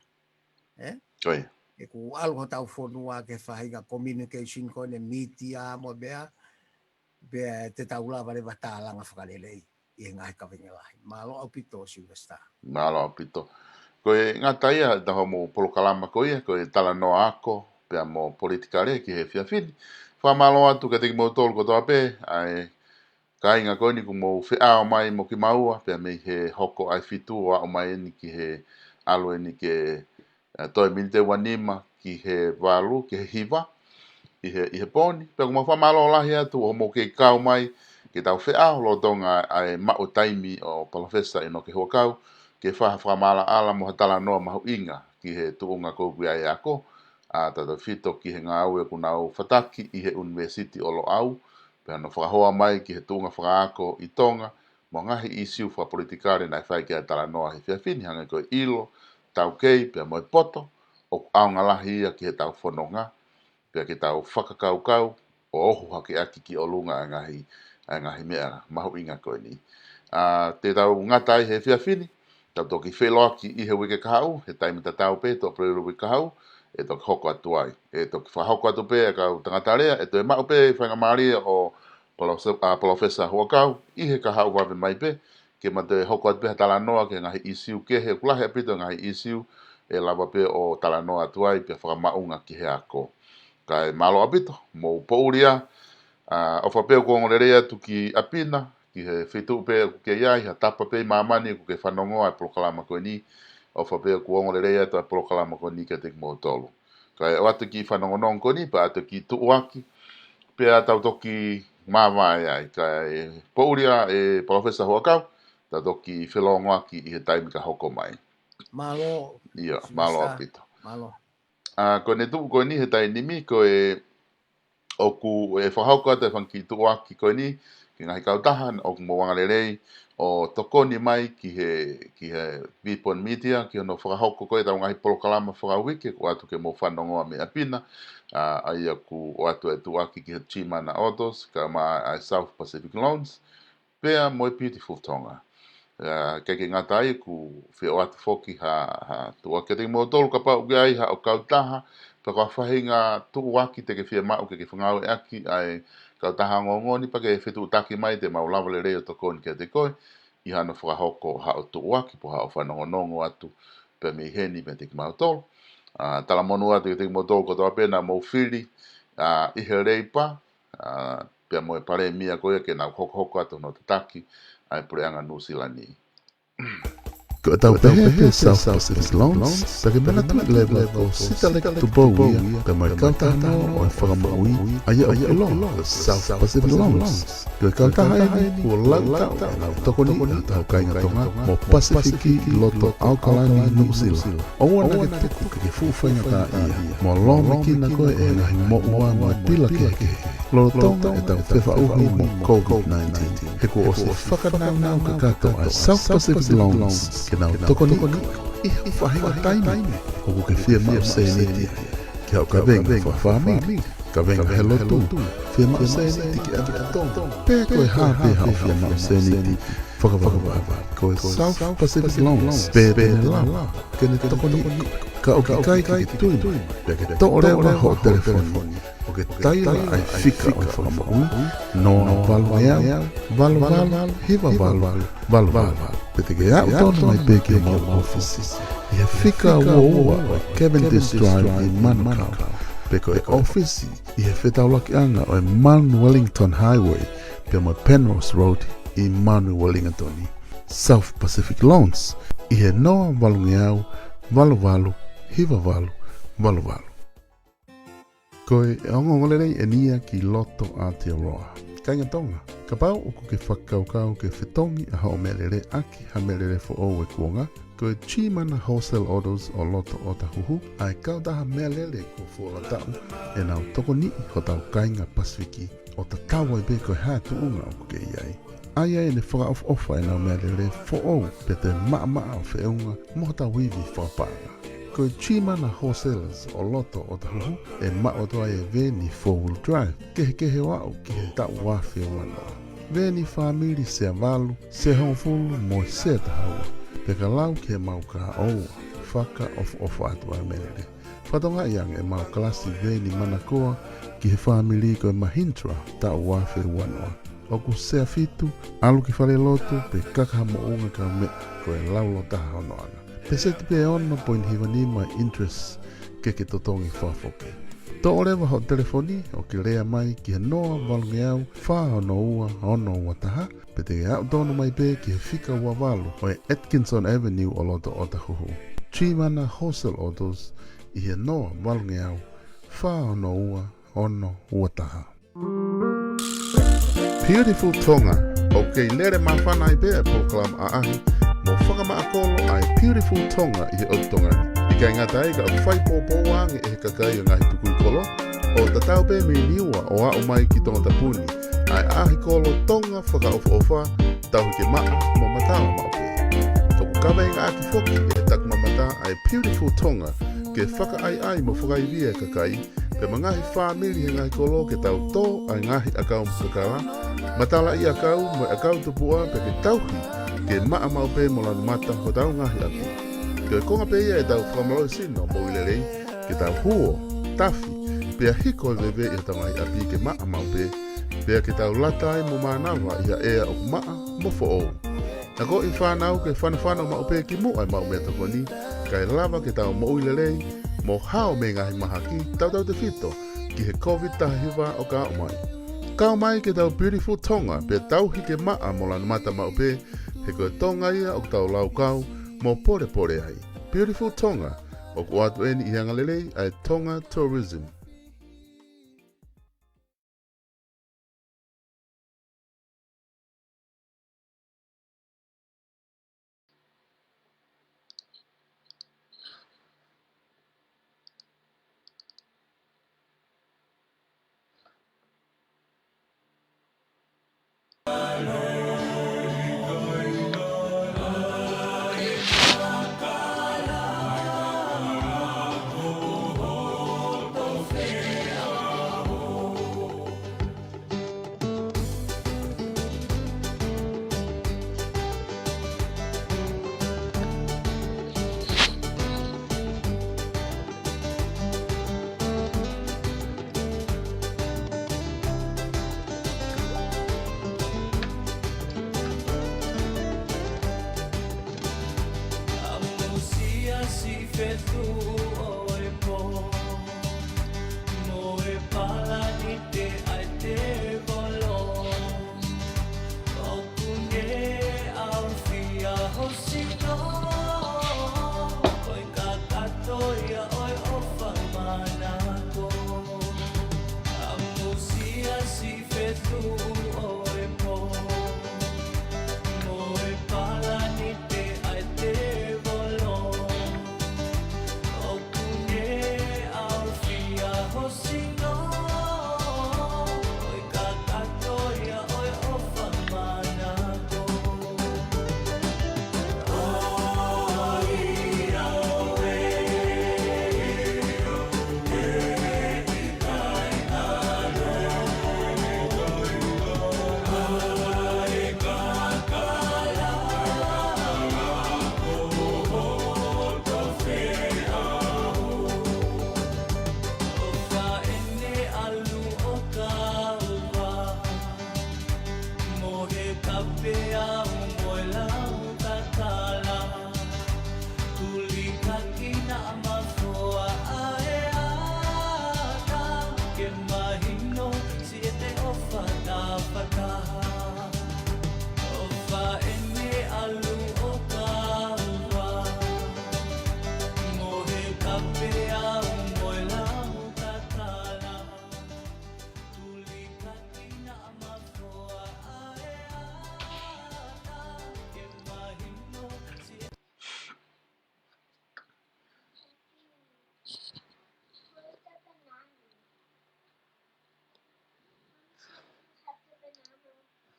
Eh? Ko ia. ʻOku ʻalu hotau fonua ki he faʻahinga communication ko eni, media mo e meʻa, pea te tau lava leva tālanga fakalelei ʻi he ngaahi kavenga lahi. Mālō ʻaupito, Silivesitā. Mālō ʻaupito. Ko e ngata ia ʻeta hoʻomou polokalama ko ia, ko e talanoa ako pea mo politikale ki he efiafi ni. Fakamālō atu kiate kimoutolu kotoa pē, ʻa e kāinga ko eni kuo mou feʻao mai mo kimaua, pea mei he hoko ʻa e fitu ʻo aʻu mai eni ki he ʻalu eni ke, eh, toe miniti ʻe ua nima ki he valu, ki he hiva, ʻi he, ʻi he pō ni. Pea ʻoku mau fakamālō lahi atu hoʻomou kei kau mai ke tau feʻao lolotonga ʻa e maʻu taimi ʻo Palōfesa ʻInoke Huʻakau, ke fai ha fakamaʻalaʻala mo ha talanoa mahuʻinga ki he tuʻunga ko ē ʻoku ʻi ai e ako, ʻa tautefito ki he ngāue ʻoku nau fataki ʻi he ʻUnivēsiti ʻo Loʻau, pea hono fakahoa mai ki he tuʻunga fakaako ʻi Tonga, mo e ngaahi ʻīsiu fakapolitikale naʻe fai ki ai e talanoa he efiafi ni, hangē ko e ʻilo, taukei, pea mo e poto, ʻoku ʻaonga lahi ia ki heʻetau fononga, pea ke tau fakakaukau ʻo ohu hake ʻaki ki ʻolunga ʻa e ngaahi, ʻa e ngaahi meʻa mahuʻinga ko eni. ʻA, te tau ngata ai he efiafi ni, tau toki feʻiloaki ʻi he uike kahaʻu, he taimi tatau pē, Tuʻapulelulu uike kahaʻu, ʻe toki hoko atu ai. ʻE toki fakahoko atu pē ʻa e kau tangata lea, ʻe toe maʻu pē faingamālie ʻo Palōse-, ʻa, Palōfesa Huʻakau, ʻi he kahaʻu vave mai pē, ke ma toe hoko atu pē ha talanoa ki he ngaahi ʻīsiu kehe, ʻoku lahi ʻaupito e ngaahi ʻīsiu ʻe lava pē ʻo talanoa atu ai, pea fakamaʻunga ki he ako. Kae mālō ʻaupito, mou poʻuli ā, ʻa, ʻofa pē ʻoku ongo lelei atu ki ʻapi na, ki he feituʻu pē ʻoku ke ʻi ai, ha tapa pē ʻi māmani ʻoku ke fanongo ai e polokalama ko eni, ʻofa pē ʻoku ongo lelei atu ʻa e polokalama ko eni kiate kimoutolu. Kae ʻoatu e kiʻi fanongonongo ko eni, pea ʻoatu e kiʻi tuʻuaki, pea tau toki māvae ai. Kae poʻuli ā ʻe Palōfesa Huʻakau, tau toki felōngoaki ʻi he taimi ka hoko mai. Mālō, ʻIo, mālō Silivesitā. ʻAupito. Mālō. ʻA, ko ʻene tuʻu ko eni he taimi ni, ko e ʻoku ʻe fakahoko atu e fanga kiʻi tuʻuaki ko eni ki he ngaahi kautaha ʻoku mou angalelei ʻo tokoni mai ki he, ki he Vipon Media, ki hono fakahoko ko ē ʻetau ngaahi polokalama fakauike, ʻoku ʻoatu ke mou fanongoa mei ʻapi na, ʻa, ʻa ia ʻoku ʻoatu e tuʻuaki ki he Chimana Autos, kae ʻumaʻā e South Pacific Loans, pea mo e Beautiful Tonga. ʻA, ʻikai ke ngata ai, ʻoku fie ʻoatu foki ha, ha tuʻuaki kiate kimoutolu kapau ʻoku ʻi ai haʻo kautaha, pe ko ha faʻahinga tuʻuaki te ke fiemaʻu ke ke fakangāueʻaki ʻa e kautaha ongoongo ni, pea ke fetuʻutaki mai te mau lava lelei ʻo tokoni kiate koe ʻi hano fakahoko haʻo tuʻuaki pe ko haʻo fanongonongo atu pē mei heni meiate kimautolu. ʻA, talamonū atu kiate kimoutolu kotoa pē naʻa mou fili, ʻa, ʻi he Leipa, ʻA, pea mo e palēmia ko ia ke nau hokohoko atu hono tataki ʻa e puleʻanga Nuʻusila ni. Ko ʻetau pehē pē South Pacific Loans, pea ke manatuʻi leva ko Sitaleki Tupou ia, pea mo e kautaha noa ʻo e fakamoʻui, ʻa ia ʻoku ʻiloa ko South Pacific Loans. Ko e kautaha eni kuo lau taʻu ʻenau tokoniʻi hotau kāinga Tonga mo Pasifiki ʻi loto ʻAokalani, Nuʻusila. ʻOua naʻa ke tuku ke ke fuʻu faingataʻaʻia mo lōmekina koe ʻe he ngaahi moʻua mo e pila kehekehe lolotonga ʻetau fefaʻuhi mo COVID nineteen. He kuo ʻosi fakanāunau kakato ʻa e South Pacific Loans ke nau tokoniʻi koe ʻi ha faʻahinga taimi ʻoku ke fiemaʻu sēniti ai. Ke haʻu kavenga fakafāmili, kavenga he lotu, fiemaʻu sēniti ke ʻave ki Tonga, pe ko e hā pē haʻo fiemaʻu sēniti fakavavevave, ko e South Pacific Loans pē te ne lava ke ne tokoniʻi koe. Ka ʻoku ʻikai ke ke tui mai, pea ke toʻo leva hoʻo telefoni ʻo ke taila ʻa e fika ʻo e fakamoʻui, noa valu ngeau, valu valu, hiva valu, valu valu. Pe te ke aʻu tonu mai pē ki homau ʻōfisi ʻi he fika ua ua ʻo e Cavendish Drive ʻi Manukau. Pe ko e ʻōfisi ʻi he fetaulakiʻanga ʻo e Mount Wellington Highway pea mo e Penrose Road ʻi Mount Wellington. South Pacific Loans ʻi he noa valu ngeau, valu valu, hiva valu, valu valu. Ko e ongoongolelei eni ia ki loto Aotearoa. Kāinga Tonga, kapau ʻoku ke fakakaukau ke fetongi ʻa hoʻo meʻalele ʻaki ha meʻalele foʻou ʻi he kuonga, ko e Chimana Wholesale Autos ʻo loto ʻOtahuhu, ʻa e kautaha meʻalele kuo fuoloa taʻu ʻenau tokoniʻi hotau kāinga Pasifiki, ʻo tatau ai pē ko e hā e tuʻunga ʻoku ke ʻi ai. ʻA ia ʻe ne fakaʻofoʻofa ʻenau meʻalele foʻou pea toe maʻamaʻa ʻo feʻunga mo hotau ivi fakapaʻanga. Ko e Chimana Wholesalers ʻo loto ʻOtahuhu ʻe maʻu atu ai e veeni four wheel drive kehekehe ʻo aʻu ki he taʻu ua afe ua noa. Veeni fāmili sea valu, sea hongofulu mo e sea taha ua. Pea ka lau ki heʻemau kahaʻu, fakaʻofoʻofa atu ʻa e meʻalele. Fakatokangaʻi ange ʻemau kalasi veeni manakoa ki he fāmili ko e Mahindra taʻu ua afe ua noa. ʻOku sea fitu, ʻalu ki falelotu, pe kaka ha moʻunga kaumeʻa, ko e laulau taha hono ʻoange. Peseti pē ono poini hiva nima interest ke ke totongi fakafoki. Toʻo leva hoʻo telefoni ʻo ke lea mai ki he noa valu ngeau, fā ono ua, ono ua taha, pe te ke aʻu tonu mai pē ki he fika ua valu ʻo e Atkinson Avenue ʻo loto ʻOtahuhu. Chimana Wholesale Autos ʻi he noa valu ngeau, fā ono ua, ono ua taha. Beautiful Tonga, ʻoku kei lele māfana ai pē ʻa e polokalama ʻaʻahi mo fakamaʻa kolo ʻa e Beautiful Tonga ʻi he ʻotu Tonga ni. ʻIkai ngata ai ka ʻoku fai poupou ange ʻe he kakai ʻo e ngaahi tukui kolo, ʻo tatau pē mei Niua ʻo aʻu mai ki Tongatapu ni, ʻa e ʻaʻahi kolo Tonga fakaʻofoʻofa, tauhi ke maʻa mo matala maʻu pē. ʻOku kaveingaʻaki foki ʻe he takimamata ʻa e Beautiful Tonga ke fakaʻaiʻai mo fakaivia e kakai, pea mo e ngaahi fāmili he ngaahi kolo ke tau tō ʻa e ngaahi ʻakau mokakala, matalaʻiʻakau mo e ʻakau tupuʻa pea ke tauhi ke maʻa maʻu pē mo lanu mata hotau ngaahi ʻapi. Ko e konga pē ia ʻetau fakamālohisino moʻui lelei, ke tau huo, tafi, pea hiko e veve ʻi hotau ngaahi ʻapi ke maʻa maʻu pē, pea ke tau lata ai mo mānava ʻi ha ʻea ʻoku maʻa mo foʻou. Naʻa ko e fānau ke fanofano maʻu pē ki muʻa e maʻu meʻatokoni, kae lava ke tau moʻui lelei mo hao mei he ngaahi mahaki tautautefito ki he COVID taha hiva ʻoku aʻu mai. Kau mai ki heʻetau Beautiful Tonga pea tauhi ke maʻa mo lanu mata maʻu pē, he ko e Tonga ia ʻoku tau laukau mo polepole ai. Beautiful Tonga, ʻoku ʻoatu eni ʻi he angalelei ʻa e Tonga Tourism. ʻAmusia si fetu ʻo e pō, mo e palani te ai te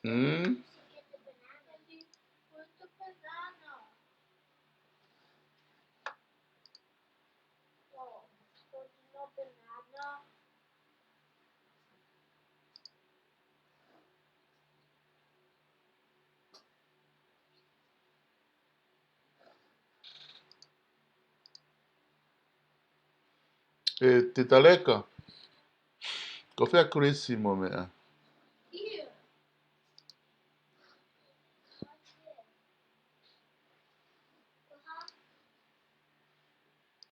Hmm? ʻE Titaleka, ko fē ʻa Kulisi mo meʻa?